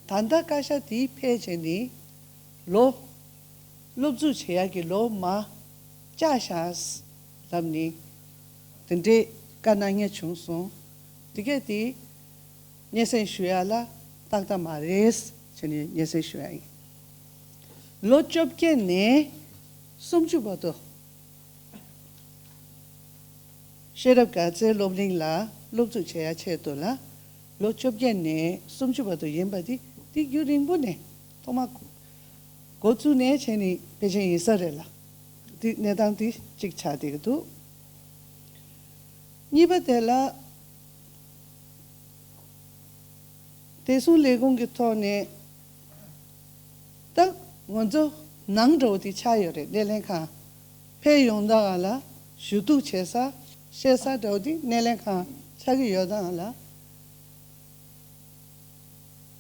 ད་ལྟ་བཀའ་ཤག་དེའི་ཕལ་ཆེར་ནི་ལོ། སློབ་འཛུགས་བྱེད་ཡ་གི་ལོ་མ་བཅག་ཤག་ལབ་ནི་དེ་འདྲའི་བཀའ་གནང་མཁན་བྱུང་སོང་། དེ་གས་དེ་སྙན་སེང་ཞུ་ཡ་ལ་ཏག་ཏག་མ་རེད་བྱས་ནས་སྙན་སེང་ཞུ་ཡ་ཡིན། ལོ་བཅོ་བརྒྱད་ནས་སུམ་ཅུ་བར་དུ། ཤེས་རབ་དགའ་ཚལ་སློབ་གླིང་ལ་སློབ་འཛུགས་བྱེད་ཡ་ཆེད་དུ་ལ་ལོ་བཅོ་བརྒྱད་ནས་སུམ་ཅུ་བར་དུ་ཡིན་པ་འདི་འདི་རྒྱུན་རིང་པོ་ནས་ཐོག་མ་འགོ་བཙུགས་ནས་བྱས་ནས་ཕལ་ཆེར་ཡིན་ས་རེད་ལ། འདི་གནས་སྟངས་འདི་གཅིག་ཆགས་བསྡད་ཀྱི་འདུག་གཉིས་པ་དེ་ལ། བདེ་སྲུང་ལས་ཁུངས་ཀྱི་ཐོག་ནས་ད་ང་ཚོ་ནང་འདྲ་བོ་དེ་ཆགས་ཡོད་རེད། སྣེ་ལེན་ཁང་ཕེབས་ཡོང་ད་ག་ལ་ཞུ་གཏུག་བྱེད་ས་བཤད་ས་འདྲ་བོ་དེ་སྣེ་ལེན་ཁང་ ཆགས་ཀྱི་ཡོད་དང་ལ།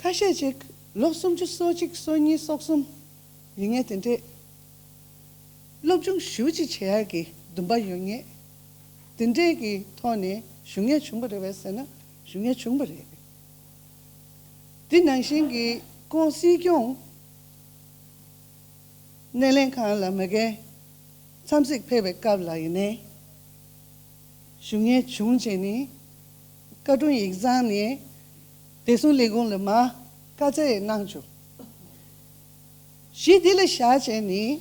ཁ་ཤས་ཅིག་ལོ་སུམ་ཅུ་སོ་གཅིག་སོ་གཉིས་སོ་གསུམ་ཡིན་ངེས་དེ་འདྲས། སློབ་སྦྱོང་ཞེ་པོ་ཅིག་བྱེད་ཡག་གི་འདུན་པ་ཡོད་ངེས། དེ་འདྲས་ཀྱི་ཐོག་ནས་ཞུ་ངེས་བྱུང་བ་རེད་པས་ཟེར་ན་ཞུ་ངེས་བྱུང་བ་རེད། དེ་ནང་བཞིན་གྱི་ཁོང་སྲིད་སྐྱོང་སྣེ་ལེན་ཁང་ལ་མ་གི་འཚམས་གཟིགས་ཕེབས་པའི་སྐབས་ལ་ཡིན་ནའི་ཞུ་ངེས་བྱུང་བྱས་ནས་བཀའ་དྲུང་ཡིག་ཚང་ནས་བདེ་སྲུང་ལས་ཁུངས་ལ་མ་བཀའ་སྩལ་གནང་བྱུང་། གཞི་འདི་ལ་བཞག་བྱས་ནས་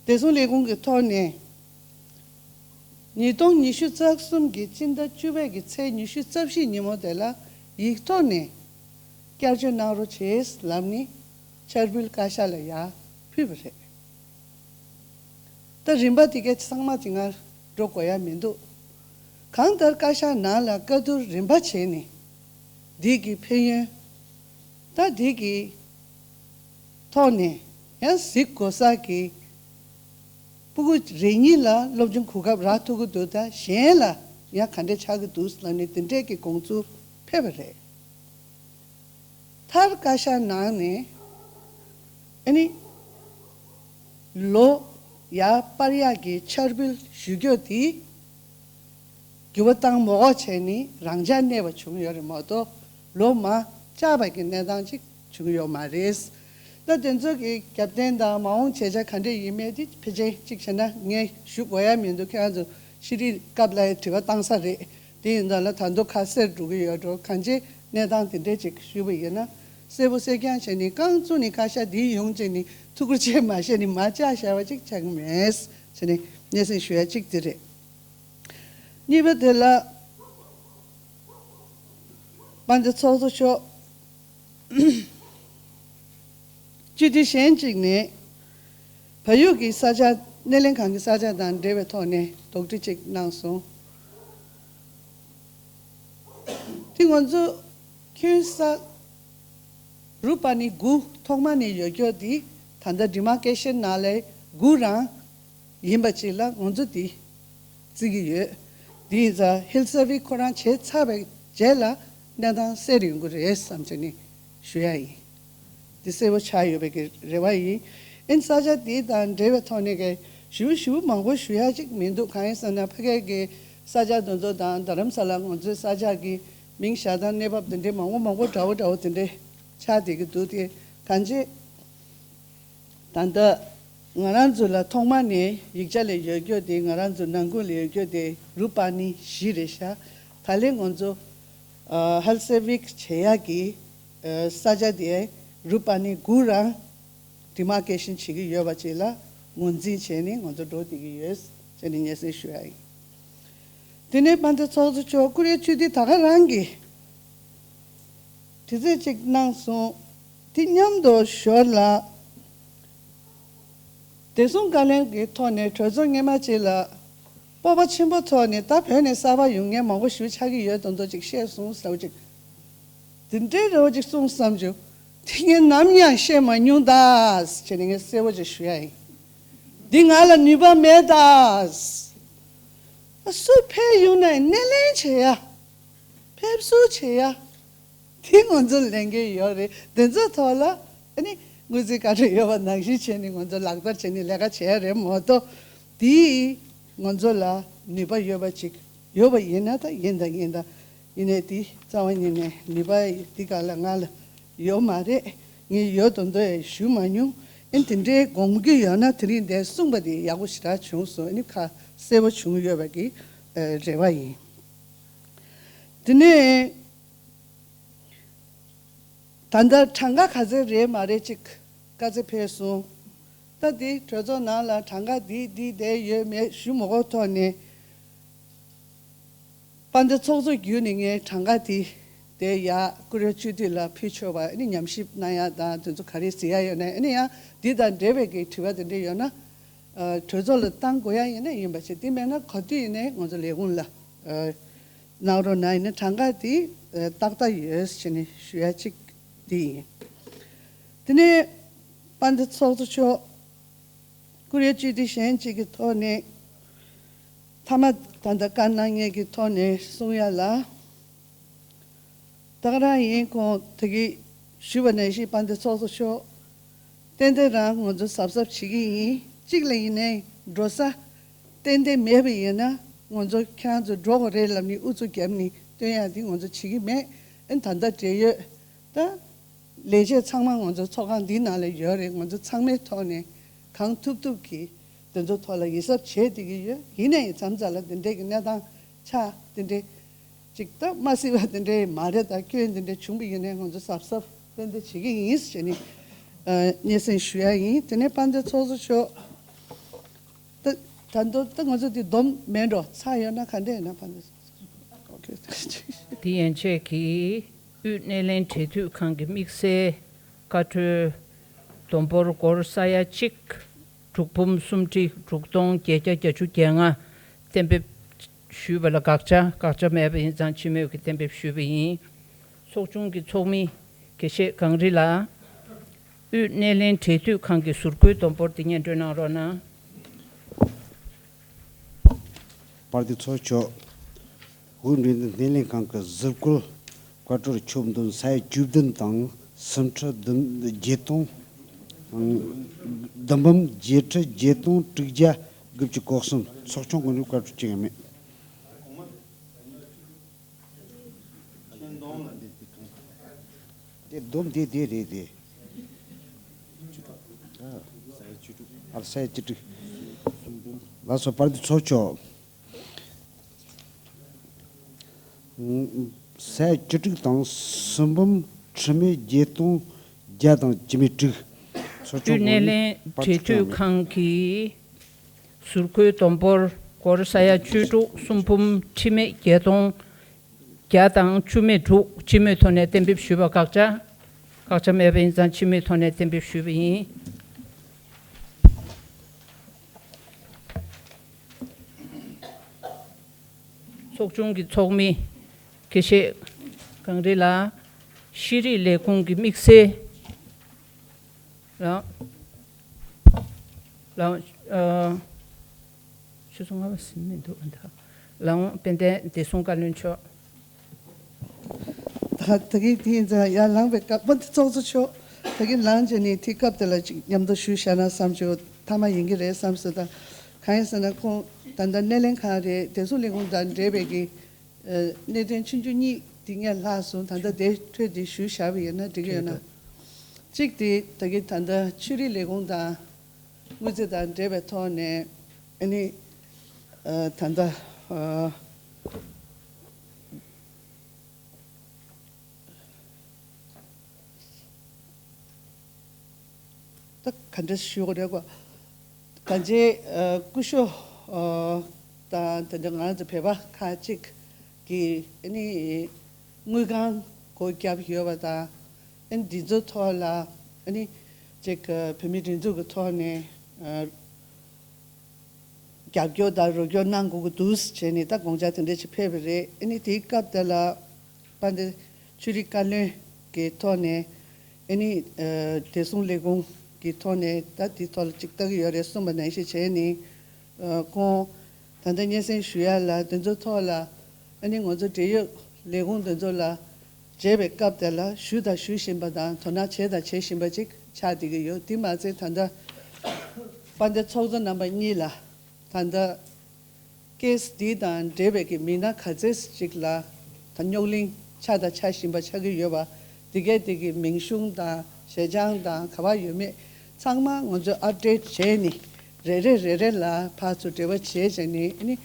བདེ་སྲུང་ལས་ཁུངས་ཀྱི་ཐོག་ནས་ཉིས་སྟོང་ཉི་ཤུ་རྩ་གསུམ་གྱི་སྤྱི་ཟླ་བཅུ་པའི་གི་ཚེས་ཉི་ཤུ་རྩ་བཞི་ཉིན་མོ་དེ་ལ་ཡིག་ཐོག་ནས་བསྐྱར་བཅོས་གནང་རོགས་བྱེད་ལབ་ནས་འཆར་འབུལ་བཀའ་ཤག་ལ་ཡར་ཕུལ་བ་རེད། ད་རིམ་པ་དེ་གའི་ཚང་མ་དེ་སྔར་འགྲོ་དགོས་ཡ་མི་འདུག་གང་ལྟར་བཀའ་ཤག་ནང་ལ་བཀའ་བསྡུར་རིམ་པ་བྱས་ནས་འདི་གི་ཕན་ཡོན་ད་འདི་གི་ཐོག་ནས་ཡང་གཟིགས་དགོས་ས་གི་ཕྲུ་གུ་རེ་གཉིས་ལ་སློབ་སྦྱོང་གོ་སྐབས་རག་ཐུབ་ཀྱི་འདུག་ད་གཞན་ལ་ཡང་ག་འདྲ་ཆགས་ཀྱི་འདུག་ལབ་ནས་དེ་འདྲས་ཀྱི་དགོངས་ཚུལ་ཕེབས་པ་རེད། མཐར་བཀའ་ཤག་ནང་ནས་ཨ་ནི་ལོ་ཡར་སྤར་ཡག་གི་འཆར་འབུལ་ཞུ་རྒྱུ་དེ་འགྱུར་བ་བཏང་མ་དགོས་བྱས་ནས་རང་འཇགས་གནས་པ་བྱུང་ཡོད་རེད་མ་གཏོགས་ལོ་མ་བཅག་པ་གི་གནས་སྟངས་ཅིག་བྱུང་ཡོད་མ་རེད། ད་དེ་ཚོ་གི་རྒྱབ་རྟེན་དང་མ་འོངས་བྱེད་བྱ་ག་འདྲས་ཡིན་མིན་དེ་ཕལ་ཆེར་གཅིག་བྱས་ན་ངས་ཞུ་དགོས་ཡ་མི་འདུག་ཁྱེད་རང་ཚོ་ཤེས་རིག་སྐབས་ལ་དྲི་བ་བཏང་ས་རེད། དེ་ཡིན་ཙང་ལ་ད་དུང་ཁ་གསལ་འགྲོ་གི་ཡོད་འགྲོ། གང་ཅི་གནས་སྟངས་དེ་འདྲས་ཅིག་ཞུས་པ་ཡིན་ན་གསལ་པོ་གསལ་རྐྱང་བྱས་ནས་རྐང་བཙུགས་ནས་བཀའ་ཤག་འདིའི་ཡོང་བྱས་ནས་ཐུགས་ཁུར་ཆེ་མ་བཞེས་ནས་མ་བཅག་བཞག་པ་ཅིག་ཆགས་ཀྱི་མེད་བྱས་ནས་སྙན་སེང་ཞུ་ཡ་གཅིག་དེ་རེད། གཉིས་པ་དེ་ལ་དཔལ་ལྡན་ཚོགས་གཙོ་མཆོག་སྤྱི་འཐུས་གཞན་གཅིག་ནས་བལ་ཡུལ་གྱི་ས་ཆ་སྣེ་ལེན་ཁང་གི་ས་ཆ་དང་འབྲེལ་བའི་ཐོག་ནས་དོགས་འདྲི་གཅིག་གནང་སོང་། དེ་ང་ཚོ་ཁྱོན་ས་རུ་པ་ནི་དགུ་ཐོག་མ་ནས་ཡོད་རྒྱུ་དེ་ད་ལྟ་ཌི་མར་ཀེ་ཤན་ནང་ལ་དགུ་རང་ཡིན་པ་ཅིག་ལ་ང་ཚོ་དེ་བརྩི་གི་ཡོད། དེ་ཡིན་ཙང་ཧིལ་སར་ཝེ་ཁོ་རང་བྱས་ཚར་བའི་རྗེས་ལ་གནས་སྟངས་གསལ་ཡོང་གི་རེད་བསམ་བྱས་ནས་ཞུ་ཡ་ཡིན། དེ་གསལ་པོ་ཆགས་ཡོད་པའི་གི་རེ་བ་ཡིན། ཨིན་ས་ཆ་དེ་དང་འབྲེལ་བའི་ཐོག་ནས་གི་ཞུ་ཞུ་མང་པོ་ཞུ་ཡ་ཅིག་མི་འདུག་གང་ཡིན་ཟེར་ན་ཕ་གི་གི་ས་ཆ་དེ་ཚོ་དང་རྡ་རམ་ས་ལ་ང་ཚོའི་ས་ཆ་གི་མིང་བཞག་སྟངས་གནས་བབ་དེ་འདྲའི་མང་པོ་མང་པོ་འདྲ་བོ་འདྲ་བོ་དེ་འདྲའི་ཆགས་བསྡད་ཀྱི་འདུག་དེ་གང་ཅི། ད་ལྟ་ང་རང་ཚོ་ལ་ཐོག་མ་ནས་ཡིག་ཆ་ལ་ཡོད་རྒྱུ་དེ་ང་རང་ཚོ་ནང་ཁུལ་ལ་ཡོད་རྒྱུ་དེ་རུ་པ་ནི་བཞི་རེད་ཤག་ད་ལན་ང་ཚོ་ཨ་ཧལ་སེ་ཝིག་བྱེད་ཡག་གི་ཨ་ས་ཆ་དེ་རུ་པ་ནི་དགུ་རང་ཌི་མར་ཀེ་ཤན་བྱེད་ཀྱི་ཡོད་པ་ཅིག་ལ་ངོས་འཛིན་བྱས་ནས་ང་ཚོ་འགྲོ་བསྡད་ཀྱི་ཡོད་ཟེར་ནས་སྙན་སེང་ཞུ་ཡ་ཡིན། དེ་ནས་དཔལ་ལྡན་ཚོགས་གཙོ་མཆོག་ཀུ་རེ་སྤྱི་འཐུས་ད་ག་རང་གིས་དྲི་རྩད་ཅིག་གནང་སོང་། དེ་མཉམ་དུ་ཞོར་ལ་བདེ་སྲུང་བཀའ་བློན་གྱི་ཐོག་ནས་གྲོས་ཚོགས་སྔོན་མ་ཅིག་ལ་སྤོབས་པ་ཆེན་པོ་ཐོག་ནས་ད་བོད་ནས་གསར་པ་ཡོང་མཁན་མང་པོ་ཞིག་ཆགས་ཀྱི་ཡོད་དོན་དོ་ཅིག་བཤད་སོང་ཟེར་བ་ཅིག་དེ་འདྲའི་རེ་བ་ཅིག་གསུངས་བསམ་བྱུང་། དེ་ངས་ནམ་ཡང་བཤད་མ་མྱོང་ད་ཟེར་ནས་ངས་གསལ་པོ་ཅིག་ཞུ་ཡ་ཡིན། འདི་ང་ལ་ནུས་པ་མེད་ད། སུ་ཕེབས་ཡོང་ན་སྣེ་ལེན་བྱེད་ཡ། ཕེབས་བསུ་བྱེད་ཡ། དེ་ང་ཚོ་ལས་འགན་ཡོད་རེད། དེ་ཚོའི་ཐོག་ལ་ཨ་ནི་དངུལ་རྩིས་བཀའ་འཁྲོལ་ཡོད་པ་ནང་བཞིན་བྱས་ནས་ང་ཚོ་ལག་བསྟར་བྱས་ནས་ལས་ཀ་བྱས་རེད་མ་གཏོགས། དེས་ང་ཚོ་ལ་ནུས་པ་ཡོད་པ་ཅིག་ཡོད་པ་ཡིན་ན་ད་ཡིན་དང་ཡིན་དང་ཡིན་ནའི་དེ་རྩ་བ་ཉིད་ནས་ནུས་པ་དེ་ག་ལ་ང་ལ་ཡོད་མ་རེད། ངས་ཡོད་དོ་འདོད་ཞུ་མ་མྱོང་། ཨ་ནི་དེ་འདྲའི་དགོངས་ཀྱི་ཡོད་ན་དེ་རིང་འདིར་གསུངས་པ་དེ་ཡག་པོ་ཞེ་དྲག་བྱུང་སོང་། ཨ་ནི་ཁ་གསལ་པོ་བྱུང་ཡོད་པ་གི་ཨ་རེ་བ་ཡིན། དེ་ནས་ད་ལྟ་གྲངས་ཀ་ག་ཚོད་རེད་མ་རེད་ཅིག་བཀའ་ཚོད་ཕེབས་སོང་། ད་འདི་གྲོས་ཚོགས་ནང་ལ་གྲངས་ཀ་འདི་འདི་བསྡད་ཡོད་མེད་ཞུ་མ་དགོས་ཐོག་ནས། དཔལ་ལྡན་ཚོགས་གཙོ་བརྒྱུད་ནས་ངས་གྲངས་ཀ་དེ་དེ་ཡ་ཀུ་རེ་སྤྱི་འཐུས་ལ་ཕུལ་ཆོག་པ་ཨ་ནི་ཉམས་ཞིབ་གནང་ཡ་དང་དེ་ཚོ་ག་རེ་ཟེར་ཡ་ཡོད་ན་ཨ་ནི་ཡང་འདི་དང་འབྲེལ་བའི་གི་དྲི་བ་དེ་འདྲ་ཡོད་ན་ཨ་གྲོས་ཚོགས་ལ་བཏང་དགོས་ཡ་ཡིན་ན་ཡིན་པ་བྱས། དེ་མེད་ན་ག་དུས་ཡིན་ནའི་ང་ཚོ་ལས་ཁུངས་ལ་ཨ་གནང་རོགས་གནང་། ཡིན་ན་གྲངས་ཀ་དེ་ཨ་ཏག་ཏག་ཡོད་ཟེར་ནས་ཞུ་ཡ་གཅིག་དེ་ཡིན། དེ་ནས་དཔལ་ལྡན་ཚོགས་གཙོ་མཆོག་ཀུ་རེ་སྤྱི་འཐུས་གཞན་གཅིག་གི་ཐོག་ནས་མཐའ་མ་ད་ལྟ་བཀའ་གནང་མཁན་གྱི་ཐོག་ནས་གསུང་ཡ་ལ། ད་ག་རང་ཡིན། ཁོང་ད་གིན་ཞུས་པ་ནང་བཞིན་དཔལ་ལྡན་ཚོགས་གཙོ་མཆོག་ཏན་ཏན་རང་ང་ཚོ་གཟབ་གཟབ་བྱེད་ཀྱི་ཡིན། གཅིག་ལ་ཡིན་ནའི་འགྲོ་ས་ཏན་ཏན་མེད་པ་ཡིན་ན་ང་ཚོ་ཁྱེད་རང་ཚོ་འགྲོ་དགོས་རེད་ལབ་ནས་ཨུ་ཚུགས་བརྒྱབ་ནས་སྟོན་ཡག་འདི་ང་ཚོ་བྱེད་ཀྱི་མེད། ཨ་ནི་ད་ལྟ་འབྲེལ་ཡོད་ད་ལས་བྱེད་ཚང་མ་ང་ཚོ་ཚོགས་ཁང་འདི་ནང་ལ་ཡོད་རེད། ང་ཚོ་ཚང་མའི་ཐོག་ནས་གང་ཐུབ་ཐུབ་ཀྱིས་དེ་ཚོ་ཐོག་ལ་ཡིད་གཟབ་བྱས་བསྡད་ཀྱི་ཡོད། ཡིན་ནའི་མཚམས་མཚམས་ལ་དེ་འདྲའི་གི་གནས་སྟངས་ཆགས་དེ་འདྲའི་ཅིག་ད་མ་སྲིད་པ་དེ་འདྲའི་མ་རེད། ད་སྐྱོན་དེ་འདྲ་བྱུང་བ་ཡིན་ནའི་ང་ཚོ་གཟབ་གཟབ་ཏན་ཏན་བྱེད་ཀྱི་ཡིན་ཟེར་ནས་ཨ་སྙན་སེང་ཞུ་ཡ་ཡིན། དེ་ནས་དཔལ་ལྡན་ཚོགས་གཙོ་མཆོག་ད་ད་དུང་ད་ང་ཚོ་འདི་སྡོམ་མེད་འགྲོ། ཚར་ཡོད་ན་ག་འདྲ་ཡིན་ན་དཔལ་ལྡན་ཚོགས་གཙོ་མཆོག་དེ་ཡན་ཆད་ཀྱིས་དབུས་སྣེ་ལེན་འབྲེལ་མཐུད་ཁང་གི་དམིགས་བསལ་བཀའ་འཁྲོལ་བསྡོམས་འབོར་སྒོར་ས་ཡ་གཅིག་དྲུག་འབུམ་སུམ་ཁྲི་དྲུག་སྟོང་བརྒྱད་བརྒྱ་གྱ་བརྒྱད་ཅུ་གྱ་ལྔ་གཏན་འབེབས་ཞུས་པ་ལ་དགག་བྱ་དགག་བྱ་མེད་པ་ཡིན་ཙང་སྤྱི་མོས་ཀྱིས་གཏན་འབེབས་ཞུས་པ་ཡིན། ཚོགས་ཆུང་གི་ཚོགས་མི་དགེ་བཤེས་གངས་རི་ལགས། དབུས་སྣེ་ལེན་འབྲེལ་མཐུད་ཁང་གི་ཟུར་བཀོལ་བསྡོམས་འབོར་དེ་སྙན་སྒྲོན་གནང་རོགས་གནང་། དཔལ་ལྡན་ཚོགས་གཙོ་མཆོག་དབུས་འབྲེལ་མཐུད་སྣེ་ལེན་ཁང་གི་ཟུར་བཀོལ་བཀའ་འཁྲོལ་ཆོད་དོན་ས་ཡ་བཅུ་བདུན་དང་སུམ་ཁྲི་བདུན་བརྒྱད་སྟོང་བདུན་འབུམ་བརྒྱད་ཁྲི་བརྒྱད་སྟོང་དྲུག་བརྒྱ་དགུ་བཅུ་གོ་གསུམ། ཚོགས་ཆུང་གི་བཀའ་འཁྲོལ་ཅི་ཡང་མེད། དེ་བསྡོམས་དེ་དེ་རེད་དེ། ཨ་ས་ཡ་བཅུ་དྲུག་ལགས་སོ། དཔལ་ལྡན་ཚོགས་གཙོ། ས་ཡ་བཅུ་དྲུག་དང་སུམ་འབུམ་ཁྲི་མེད་བརྒྱད་སྟོང་བརྒྱ་དང་བཅུ་མེད་དྲུག་ཚོགས་ཆུང་དབུས་སྣེ་ལེན་འབྲེལ་མཐུད་ཁང་གི་ཟུར་བཀོལ་བསྡོམས་འབོར་སྒོར་ས་ཡ་བཅུ་དྲུག་སུམ་འབུམ་ཁྲི་མེད་བརྒྱད་སྟོང་བརྒྱ་དང་བཅུ་མེད་དྲུག་སྤྱི་མོས་ཐོག་ནས་གཏན་འབེབས་ཞུས་པ་དགག་བྱ། དགག་བྱ་མེད་པ་ཡིན་ཙང་སྤྱི་མོས་ཐོག་ནས་གཏན་འབེབས་ཞུས་པ་ཡིན། ཚོགས་ཆུང་གི་ཚོགས་མི་དགེ་བཤེས་གངས་རི་ལགས། ཤེས་རིག་ལས་ཁུངས་ཀྱི་དམིགས་བསལ་ལགས། ལགས། ཨ། ཆུ་ཚོད་ལྔ་པ་ཟིན་མི་འདུག་ཨ་ད། ལགས་འོང་དཔལ་ལྡན་བདེ་སྲུང་བཀའ་བློན་མཆོག་ད་ད་གིན་དེ་ཡིན་ཙང་ཡར་ལངས་པའི་སྐབས་པ་འདི་ཚོགས་གཙོ་མཆོག་ད་གིན་ལངས་བྱས་ནས་དེ་སྐབས་དེ་ལ་ཅིག་མཉམ་དུ་ཞུས་བཞག་ན་བསམ་བྱུང་། མཐའ་མ་ཡིན་གྱི་རེད་བསམ་སོང་། ད་གང་ཡིན་ཟེར་ན་ཁོང་ད་ལྟ་སྣེ་ལེན་ཁང་རེད། བདེ་སྲུང་ལས་ཁུངས་དང་འབྲེལ་བའི་གི་ཨ་གནད་དོན་ཆུང་ཆུང་གཉིས་དེ་ངས་ལྷག་སོང་། ད་ལྟ་དེ་འཕྲོས་དེ་ཞུས་བཞག་པ་ཡིན་ན་འགྲིག་གི་ཡོད་ན། གཅིག་དེ་ད་གིན་ད་ལྟ་ཆོས་རིག་ལས་ཁུངས་དང་དངུལ་རྩིས་དང་འབྲེལ་བའི་ཐོག་ནས་ཨ་ནི་ཨ་ད་ལྟ་ཨ་ད་ག་འདྲ་ཞུ་དགོས་རེད་གོ། གང་ཅི་ཨ་སྐུ་ཞབས་ཨ་དང་དེ་འདྲ་ང་ཚོ་བོད་པ་ཁག་ཅིག་གིས་ཨ་ནི་དངུལ་ཁང་སྒོ་བརྒྱབ་ཡོད་པ་དང་། ཨ་ནི་འདི་ཚོ་ཐོག་ལ་ཨ་ནི་ཅིག་ཨ་བོད་མིའི་སྒྲིག་འཛུགས་ཀྱི་ཐོག་ནས་ཨ་རྒྱབ་སྐྱོར་དང་རོགས་སྐྱོར་གནང་དགོས་ཀྱི་འདུག་ཟེར་ནས་ད་དགོངས་འཆར་དེ་འདྲ་ཞིག་ཕེབས་པ་རེད། ཨ་ནི་དེའི་སྐབས་དེ་ལ་དཔལ་ལྡན་ཆོས་རིག་བཀའ་བློན་གྱི་ཐོག་ནས་ཨ་ནི་ཨ་བདེ་སྲུང་ལས་ཁུངས་ཀྱི་ཐོག་ནས་ད་དེའི་ཐོག་ལ་ཅིག་ལྟ་གི་ཡོད་རེད་གསུངས་པ་ནང་བཞིན་བྱས་ནས་ཨ་ཁོང་ད་ལྟ་སྙན་སེང་ཞུ་ཡ་ལ་དེ་ཚོའི་ཐོག་ལ་ཨ་ནི་ང་ཚོ་འབྲེལ་ཡོད་ལས་ཁུངས་དེ་ཚོ་ལ་མཇལ་བའི་སྐབས་དེ་ལ་ཞུས་དང་ཞུ་བཞིན་པ་དང་དོ་སྣང་བྱས་དང་བྱེད་བཞིན་པ་ཅིག་ཆགས་བསྡད་ཀྱི་ཡོད། དེ་མ་ཚད་ད་ལྟ་དཔལ་ལྡན་ཚོགས་གཙོ་རྣམ་པ་གཉིས་ལ་ད་ལྟ་ཀེ་སི་འདི་དང་འབྲེལ་བའི་གི་མི་སྣ་ག་ཚད་ཅིག་ལ་ད་རྙོག་གླེང་ཆགས་དང་ཆགས་བཞིན་པ་ཆགས་ཀྱི་ཡོད་པ། དེ་གའི་དེ་གི་མིང་གཞུང་དང་ཞལ་བྱང་དང་ག་པར་ཡོད་མེད་ཚང་མ་ང་ཚོས་ཨབ་ཌེཊ་བྱས་ནས་རེ་རེ་རེ་རེ་ལ་ཕར་ཚུར་འབྲེལ་བ་བྱས་བྱས་ནས་ཨ་ནི་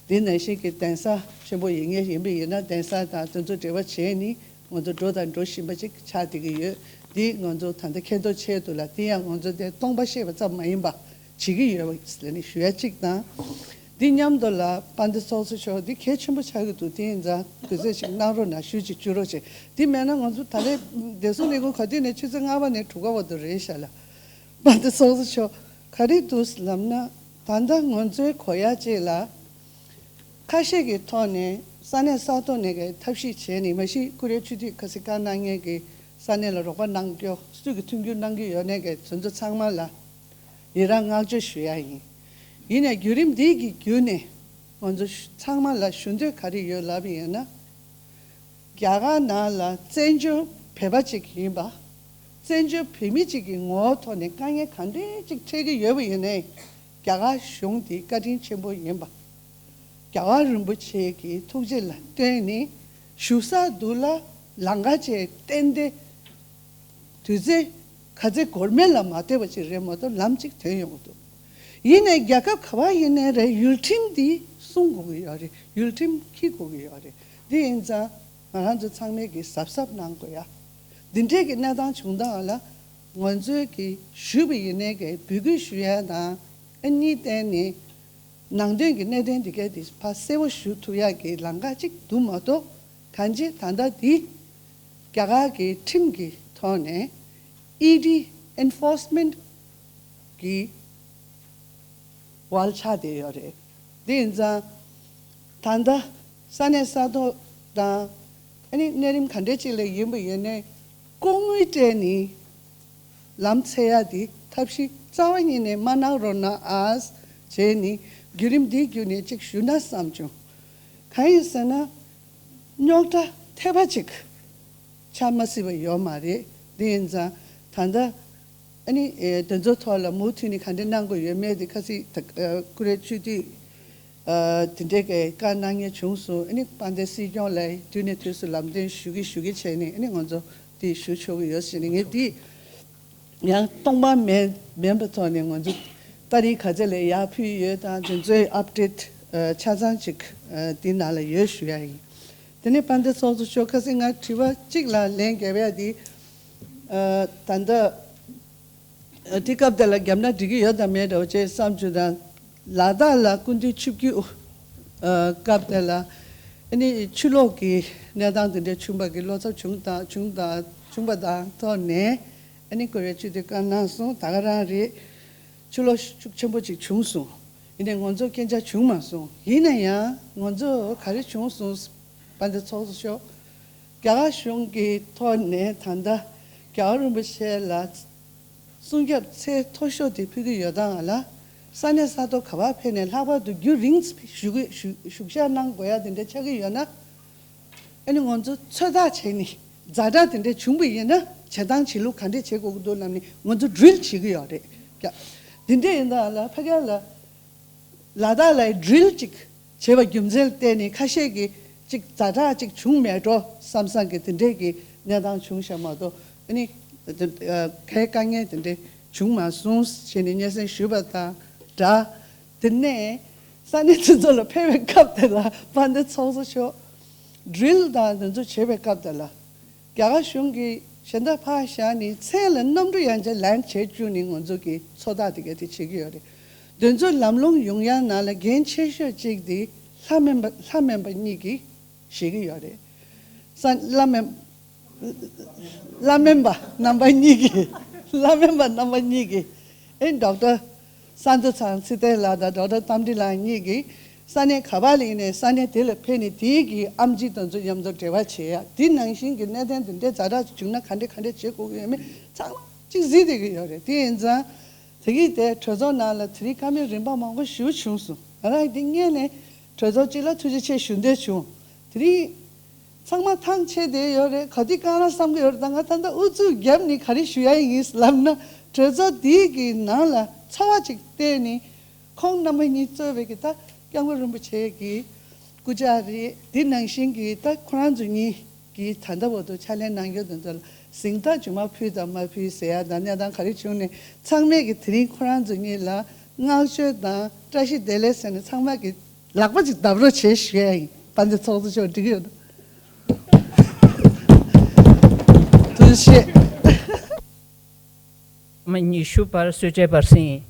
འདི་ནང་བཞིན་གྱི་གདན་ས་ཆེན་པོ་ཡིན་ངེས་ཡིན་པ་ཡིན་ན་གདན་ས་དང་དེ་ཚོ་འབྲེལ་བ་བྱས་ནས་ང་ཚོ་འགྲོ་དང་འགྲོ་བཞིན་པ་ཅིག་ཆགས་བསྡད་ཀྱི་ཡོད། འདི་ང་ཚོ་ད་ལྟ་མཁྱེན་རྟོགས་ཆེད་དུ་ལ་དེ་ཡང་ང་ཚོ་དེ་སྟོང་པ་བཤད་པ་ཙམ་མ་ཡིན་པ་བྱེད་ཀྱི་ཡོད་པ་ལ་ནི་ཞུ་ཡ་གཅིག་དང་། འདི་མཉམ་དུ་ལ་དཔལ་ལྡན་ཚོགས་གཙོ་མཆོག་འདི་གལ་ཆེན་པོ་ཆགས་ཀྱི་འདུག་དེ་ཡིན་ཙང་དུས་ཚོད་ཅིག་གནང་རོགས་གནང་། ཞུ་ཅིག་བཅུག་རོགས་བྱེད། འདི་མེད་ན་ང་ཚོ་ད་རེས་བདེ་སྲུང་ལས་ཁུངས་ག་དུས་ནས་ཆུ་ཚོད་ལྔ་པ་ནས་དྲུག་པ་བར་དུ་རེད་ཤག་ལ། དཔལ་ལྡན་ཚོགས་གཙོ་མཆོག་ག་རེ་འདུག་ལབ་ན། ད་ལྟ་ང་ཚོའི་གོ་ཡ་གཅིག་ལ་ཁ་ཤས་ཀྱི་ཐོག་ནས་ས་གནས་ས་ཐོག་ནས་ཀྱི་ཐབས་ཤེས་བྱས་ནས་མ་གཞི་ཀུ་རེ་ཆུ་ཐིགས་ཁ་སིག་བཀའ་གནང་མཁན་གྱི་ས་གནས་ལ་རོགས་པ་གནང་རྒྱུ་སུས་ཀྱི་མཐུན་འགྱུར་གནང་གི་ཡོད་ནས་ཀྱི་དེ་ཚོ་ཚང་མ་ལ་ཡི་རང་བསྔགས་བརྗོད་ཞུ་ཡ་ཡིན། ཡིན་ནའི་བརྒྱུད་རིམ་འདི་གི་བརྒྱུད་ནས་ང་ཚོ་ཚང་མ་ལ་ཞུ་འདོད་ག་རེ་ཡོད་ལབ་ཡིན་ན། རྒྱ་གར་ནང་ལ་བཙན་བྱོལ་བོད་པ་ཅིག་ཡིན་པ། བཙན་བྱོལ་བོད་མི་ཅིག་གི་ངོ་བོ་ཐོག་ནས་དཀའ་ངལ་གང་འདྲས་ཅིག་འཕྲད་ཀྱི་ཡོད་པ་ཡིན་ནའི། རྒྱ་གར་གཞུང་འདི་བཀའ་དྲིན་ཆེན་པོ་ཡིན་པ། རྒྱལ་བ་རིན་པོ་ཆེ་གི་ཐུགས་རྗེ་ལ་བརྟེན་ནས་བཞུགས་ས་འདི་ལ་ལམ་ཁ་ཅིག་བསྟན་ཏེ། དུས་ཚོད་ག་ཚོད་འགོར་མེད་ལ་མ་ལྟོས་པ་ཅིག་རེད་མ་གཏོགས་ལམ་ཅིག་ཐོན་ཡོང་གི་འདུག་ཡིན་ནའི་རྒྱལ་ཁབ་ག་པར་ཡིན་ནའི་རེད། ཡུལ་ཁྲིམས་འདི་སྲུང་དགོས་ཀྱི་ཡོད་རེད། ཡུལ་ཁྲིམས་འཁྱེར་དགོས་ཀྱི་ཡོད་རེད། འདི་ཡིན་ཙང་ང་རང་ཚོ་ཚང་མས་ཀྱི་གཟབ་གཟབ་གནང་དགོས་ཡ། འདི་འདྲས་ཀྱི་གནས་སྟངས་བྱུང་སྟངས་ལ་ང་ཚོས་ཀྱི་ཞུས་པ་ཡིན་ནའི་ཀྱི་འབོད་སྐུལ་ཞུ་ཡ་དང་། ཨ་ནི་བརྟེན་ནས་ནང་དོན་གྱི་གནད་དོན་འདི་གའི་དེ་ཕར་གསལ་པོ་ཞུ་ཐུབ་ཡག་གི་ལམ་ཁ་གཅིག་འདུག་མ་གཏོགས། གང་ཅི་ད་ལྟ་འདི་རྒྱ་གར་གྱི་ཁྲིམས་ཀྱི་ཐོག་ནས་ཨི་ཌི་ཨེན་ཕོར་སི་མེན་ཊི་གི་འོག་ལ་ཆགས་བསྡད་ཡོད་རེད། དེ་ཡིན་ཙང་ད་ལྟ་ས་གནས་ས་ཐོག་དང་ཨ་ནི་གནས་རིམ་ག་འདྲས་ཅིག་ལ་ཡིན་པ་ཡིན་ནའི་སྐུ་ངོ་སྤྲད་ནས། ལམ་འཚོལ་ཡ་དེ་ཐབས་ཤེས་རྩ་བ་ཉིད་ནས་མ་གནང་རོགས་གནང་ཨ། བྱས་ནས་བརྒྱུད་རིམ་འདིའི་བརྒྱུད་ནས་ཅིག་ཞུ་ན་བསམ་བྱུང་། གང་ཡིན་ཟེར་ན། རྙོག་དྲ་ཐེབས་པ་ཅིག་ཆགས་མ་སྲིད་པ་ཡོད་མ་རེད། དེ་ཡིན་ཙང་ད་ལྟ་ཨ་ནི་ཨེ་དེ་ཚོ་ཐོག་ལ་མུ་མཐུད་ནས་ག་འདྲ་གནང་དགོས་ཡོད་མེད་དེ་ཁ་སང་ད་ཨ་ཀུ་རེ་སྤྱི་འཐུས། ཨ་དེ་འདྲའི་གི་བཀའ་གནང་མཁན་བྱུང་སོང་། ཨ་ནི་དཔལ་ལྡན་སྲིད་སྐྱོང་ལ་དུས་ནས་དུས་སུ་ལམ་སྟོན་ཞུ་གི་ཞུ་གི་བྱས་ནས། ཨ་ནི་ང་ཚོ་དེ་ཞུ་ཆོག་གི་ཡོད་ཟེར་ནས། ངས་དེ་ཡང་སྟོང་པ་མེད་མིན་པའི་ཐོག་ནས་ང་ཚོ་ཏ་རིག་ག་ཚད་ལ་ཡར་ཕུལ་ཡོད་དང་། དེ་ཚོའི་ཨབ་ཌེཊ་ཨ་ཆ་ཚང་ཅིག་ཨ་དེ་ནང་ལ་ཡོད་ཞུ་ཡ་ཡིན། དེ་ནས་དཔལ་ལྡན་ཚོགས་གཙོ་མཆོག་ཁ་སང་ང་དྲི་བ་གཅིག་ལ་ལན་རྒྱབ་ཡ་དེ། ཨ་ད་ལྟ། དེ་སྐབས་དེ་ལ་རྒྱབ་ན་འགྲིག་གི་ཡོད་དམ་མེད་འདྲ་བོ་བྱས་བསམ་བྱུང་དང་། ལ་དྭགས་ལ་སྐུ་མདུན་ཆིབས་བསྒྱུར་སྐབས་དེ་ལ་ཨ་ནི་ཆུ་ལོག་གི་གནས་སྟངས་དེ་འདྲ་བྱུང་བ་གི་བློ་འཚབ་བྱུང་དང་བྱུང་དང་བྱུང་བ་དང་ཐོག་ནས། ཨ་ནི་ཀུ་རེ་སྤྱི་འཐུས་བཀའ་གནང་སོང་། ད་ག་རང་རེད། ཆུ་ལོག་ཤུགས་ཆེན་པོ་ཅིག་བྱུང་སོང་། ཡིན་ནའི་ང་ཚོ་རྐྱེན་ཆག་བྱུང་མ་སོང་། ཡིན་ན་ཡང་ང་ཚོ་ག་རེ་བྱུང་སོང་། དཔལ་ལྡན་ཚོགས་གཙོ་མཆོག་རྒྱ་གར་གཞུང་གི་ཐོག་ནས་ད་ལྟ་རྒྱལ་བ་རིན་པོ་ཆེ་ལ་སྲུང་སྐྱོབ་ཚད་མཐོ་ཤོས་དེ་ཕུལ་གྱི་ཡོད་སྟངས་ལ། ས་གནས་ས་ཐོག་ག་པར་ཕེབས་ནས་ལྷག་པར་དུ་རྒྱུན་རིང་བཞུགས་བཞུགས་བཞུགས་ཞག་གནང་དགོས་ཡ་དེ་འདྲ་ཆགས་ཀྱི་ཡོད་ན། ཨ་ནི་ང་ཚོ་ཚོད་ལྟ་བྱས་ནས་ཛ་དྲག་དེ་འདྲ་བྱུང་བ་ཡིན་ན་བྱེད་སྟངས་བྱེད་ལུགས་ག་འདྲ་བྱེད་དགོས་ཀྱི་འདུག་ལབ་ནས་ང་ཚོ་ཌི་རིལ་བྱེད་ཀྱི་ཡོད་རེད། རྒྱ་དེ་འདྲ་ཡིན་སྟངས་ལ་ཕ་གི་ལ། ལ་དྭགས་ལ་ཌི་རིལ་ཅིག་བྱས་པ་རྒྱུ་མཚན་ལ་བརྟེན་ནས་ཁ་ཤས་ཀྱིས་ཅིག་ཛ་དྲག་ཅིག་བྱུང་མེད་འགྲོ་བསམ་བསམ་གྱི་དེ་འདྲས་ཀྱི་གནས་སྟངས་བྱུང་ཤག་མ་གཏོགས། ཨ་ནི་གའི་དཀའ་ངལ་དེ་འདྲས་བྱུང་མ་སོང་ཞེས་ནས་སྙན་སེང་ཞུས་པ་དང་སྦྲགས། དེ་ནས་ས་གནས་དེ་ཚོ་ལ་ཕེབས་པའི་སྐབས་དེ་ལ་དཔལ་ལྡན་ཚོགས་གཙོ་མཆོག་ཌི་རིལ་དང་དེ་ཚོ་བྱེད་པའི་སྐབས་དེ་ལ། རྒྱ་གར་གཞུང་གིས་གཞན་དག་ཕར་བཞག་ནས་མཚན་ལ་གནམ་གྲུ་ཡང་ཅིག་ལན་བྱེད་བཅུག་ནས་ང་ཚོ་གི་ཚོད་ལྟ་དེ་ག་དེ་བྱེད་ཀྱི་ཡོད་རེད། དེ་ཚོ་ལམ་ལྷོང་ཡོང་ཡ་ནང་ལ་འགན་ཆེ་ཤོས་གཅིག་དེ་ལྷ་སྨན་པ་ལྷ་སྨན་པ་གཉིས་ཀྱིས་བཞེས་ཀྱི་ཡོད་རེད། ས་བླ་སྨན་བླ་སྨན་པ་རྣམ་པ་གཉིས་ཀྱིས་བླ་སྨན་པ་རྣམ་པ་གཉིས་ཀྱིས་ཨེ་ཌོག་ཊར་ས་འདུ་ཚང་ཚེ་བརྟན་ལགས་དང་ཌོག་ཊར་རྟ་མགྲིན་ལགས་གཉིས་ཀྱིས་ས་གནས་ག་པ་ལ་ཡིན་ནའི་ས་གནས་དེ་ལ་ཕེབས་ནས་དེའི་གི་ཨེམ་ཆི་དེ་ཚོ་མཉམ་དུ་འབྲེལ་བ་བྱེད་ཡ། དེ་ནང་བཞིན་གྱི་གནད་དོན་དེ་འདྲའི་ཛ་དྲག་བྱུང་ན་ག་འདྲ་ག་འདྲ་བྱེད་དགོས་ཀྱི་ཡོད་མེད་ཚང་མ་གཅིག་གཟིགས་བསྡད་ཀྱི་ཡོད་རེད། དེ་ཡིན་ཙང་དེ་གི་དེ་གྲོས་ཚོགས་ནང་ལ་དེ་རིང་བཀའ་མོལ་རིམ་པ་མང་པོ་ཞེ་པོ་བྱུང་སོང་། ང་རང་འདི་སྔོན་ནས་གྲོས་ཚོགས་སྤྱི་ལ་ཐུགས་རྗེ་ཆེ་ཞུ་འདོད་བྱུང་། དེ་རིང་ཚང་མ་ཐང་ཆད་བསྡད་ཡོད་རེད། ག་དུས་བཀའ་གནང་བསམ་གྱི་ཡོད་རེད། ད་ང་ད་ལྟ་ཨུ་ཚུགས་བརྒྱབ་ནས་ག་རེ་ཞུ་ཡ་ཡིན་ལབ་ན། གྲོས་ཚོགས་འདིའི་གི་ནང་ལ་ཚོར་བ་ཅིག་བསྟན་ནས། ཁོང་རྣམ་པ་གཉིས་གཙོས་པའི་གི་ད་སྐྱབས་མགོན་རིན་པོ་ཆེ་གི་སྐུ་ཕྱྭ་རེད། དེ་ནང་བཞིན་གྱི་ད་ཁོ་རང་ཚོ་གཉིས་ཀྱིས་ད་ལྟ་བར་དུ་ཕྱག་ལས་གནང་མཁན་དེ་ཚོ་ལ་གཟེངས་རྟགས་རྗེས་མ་ཕུལ་དང་མ་ཕུལ་ཟེར་ཡ་དང་གནས་སྟངས་ག་རེ་བྱུང་ནས། ཚང་མས་ཀྱི་དེ་རིང་ཁོ་རང་ཚོ་གཉིས་ལ་བསྔགས་བརྗོད་དང་བཀྲ་ཤིས་བདེ་ལེགས་ཟེར་ནས་ཚང་མ་གི་ལག་པ་ཅིག་བརྡབ་རོགས་བྱེད་ཞུ་ཡ་ཡིན། དཔལ་ལྡན་ཚོགས་གཙོ་མཆོག་འགྲིག་གི་ཡོད་ན། ཐུགས་རྗེ་ཆེ། མ་ཉི་ཤུ་པར་གསོལ་ཇའི་བར་གསེང་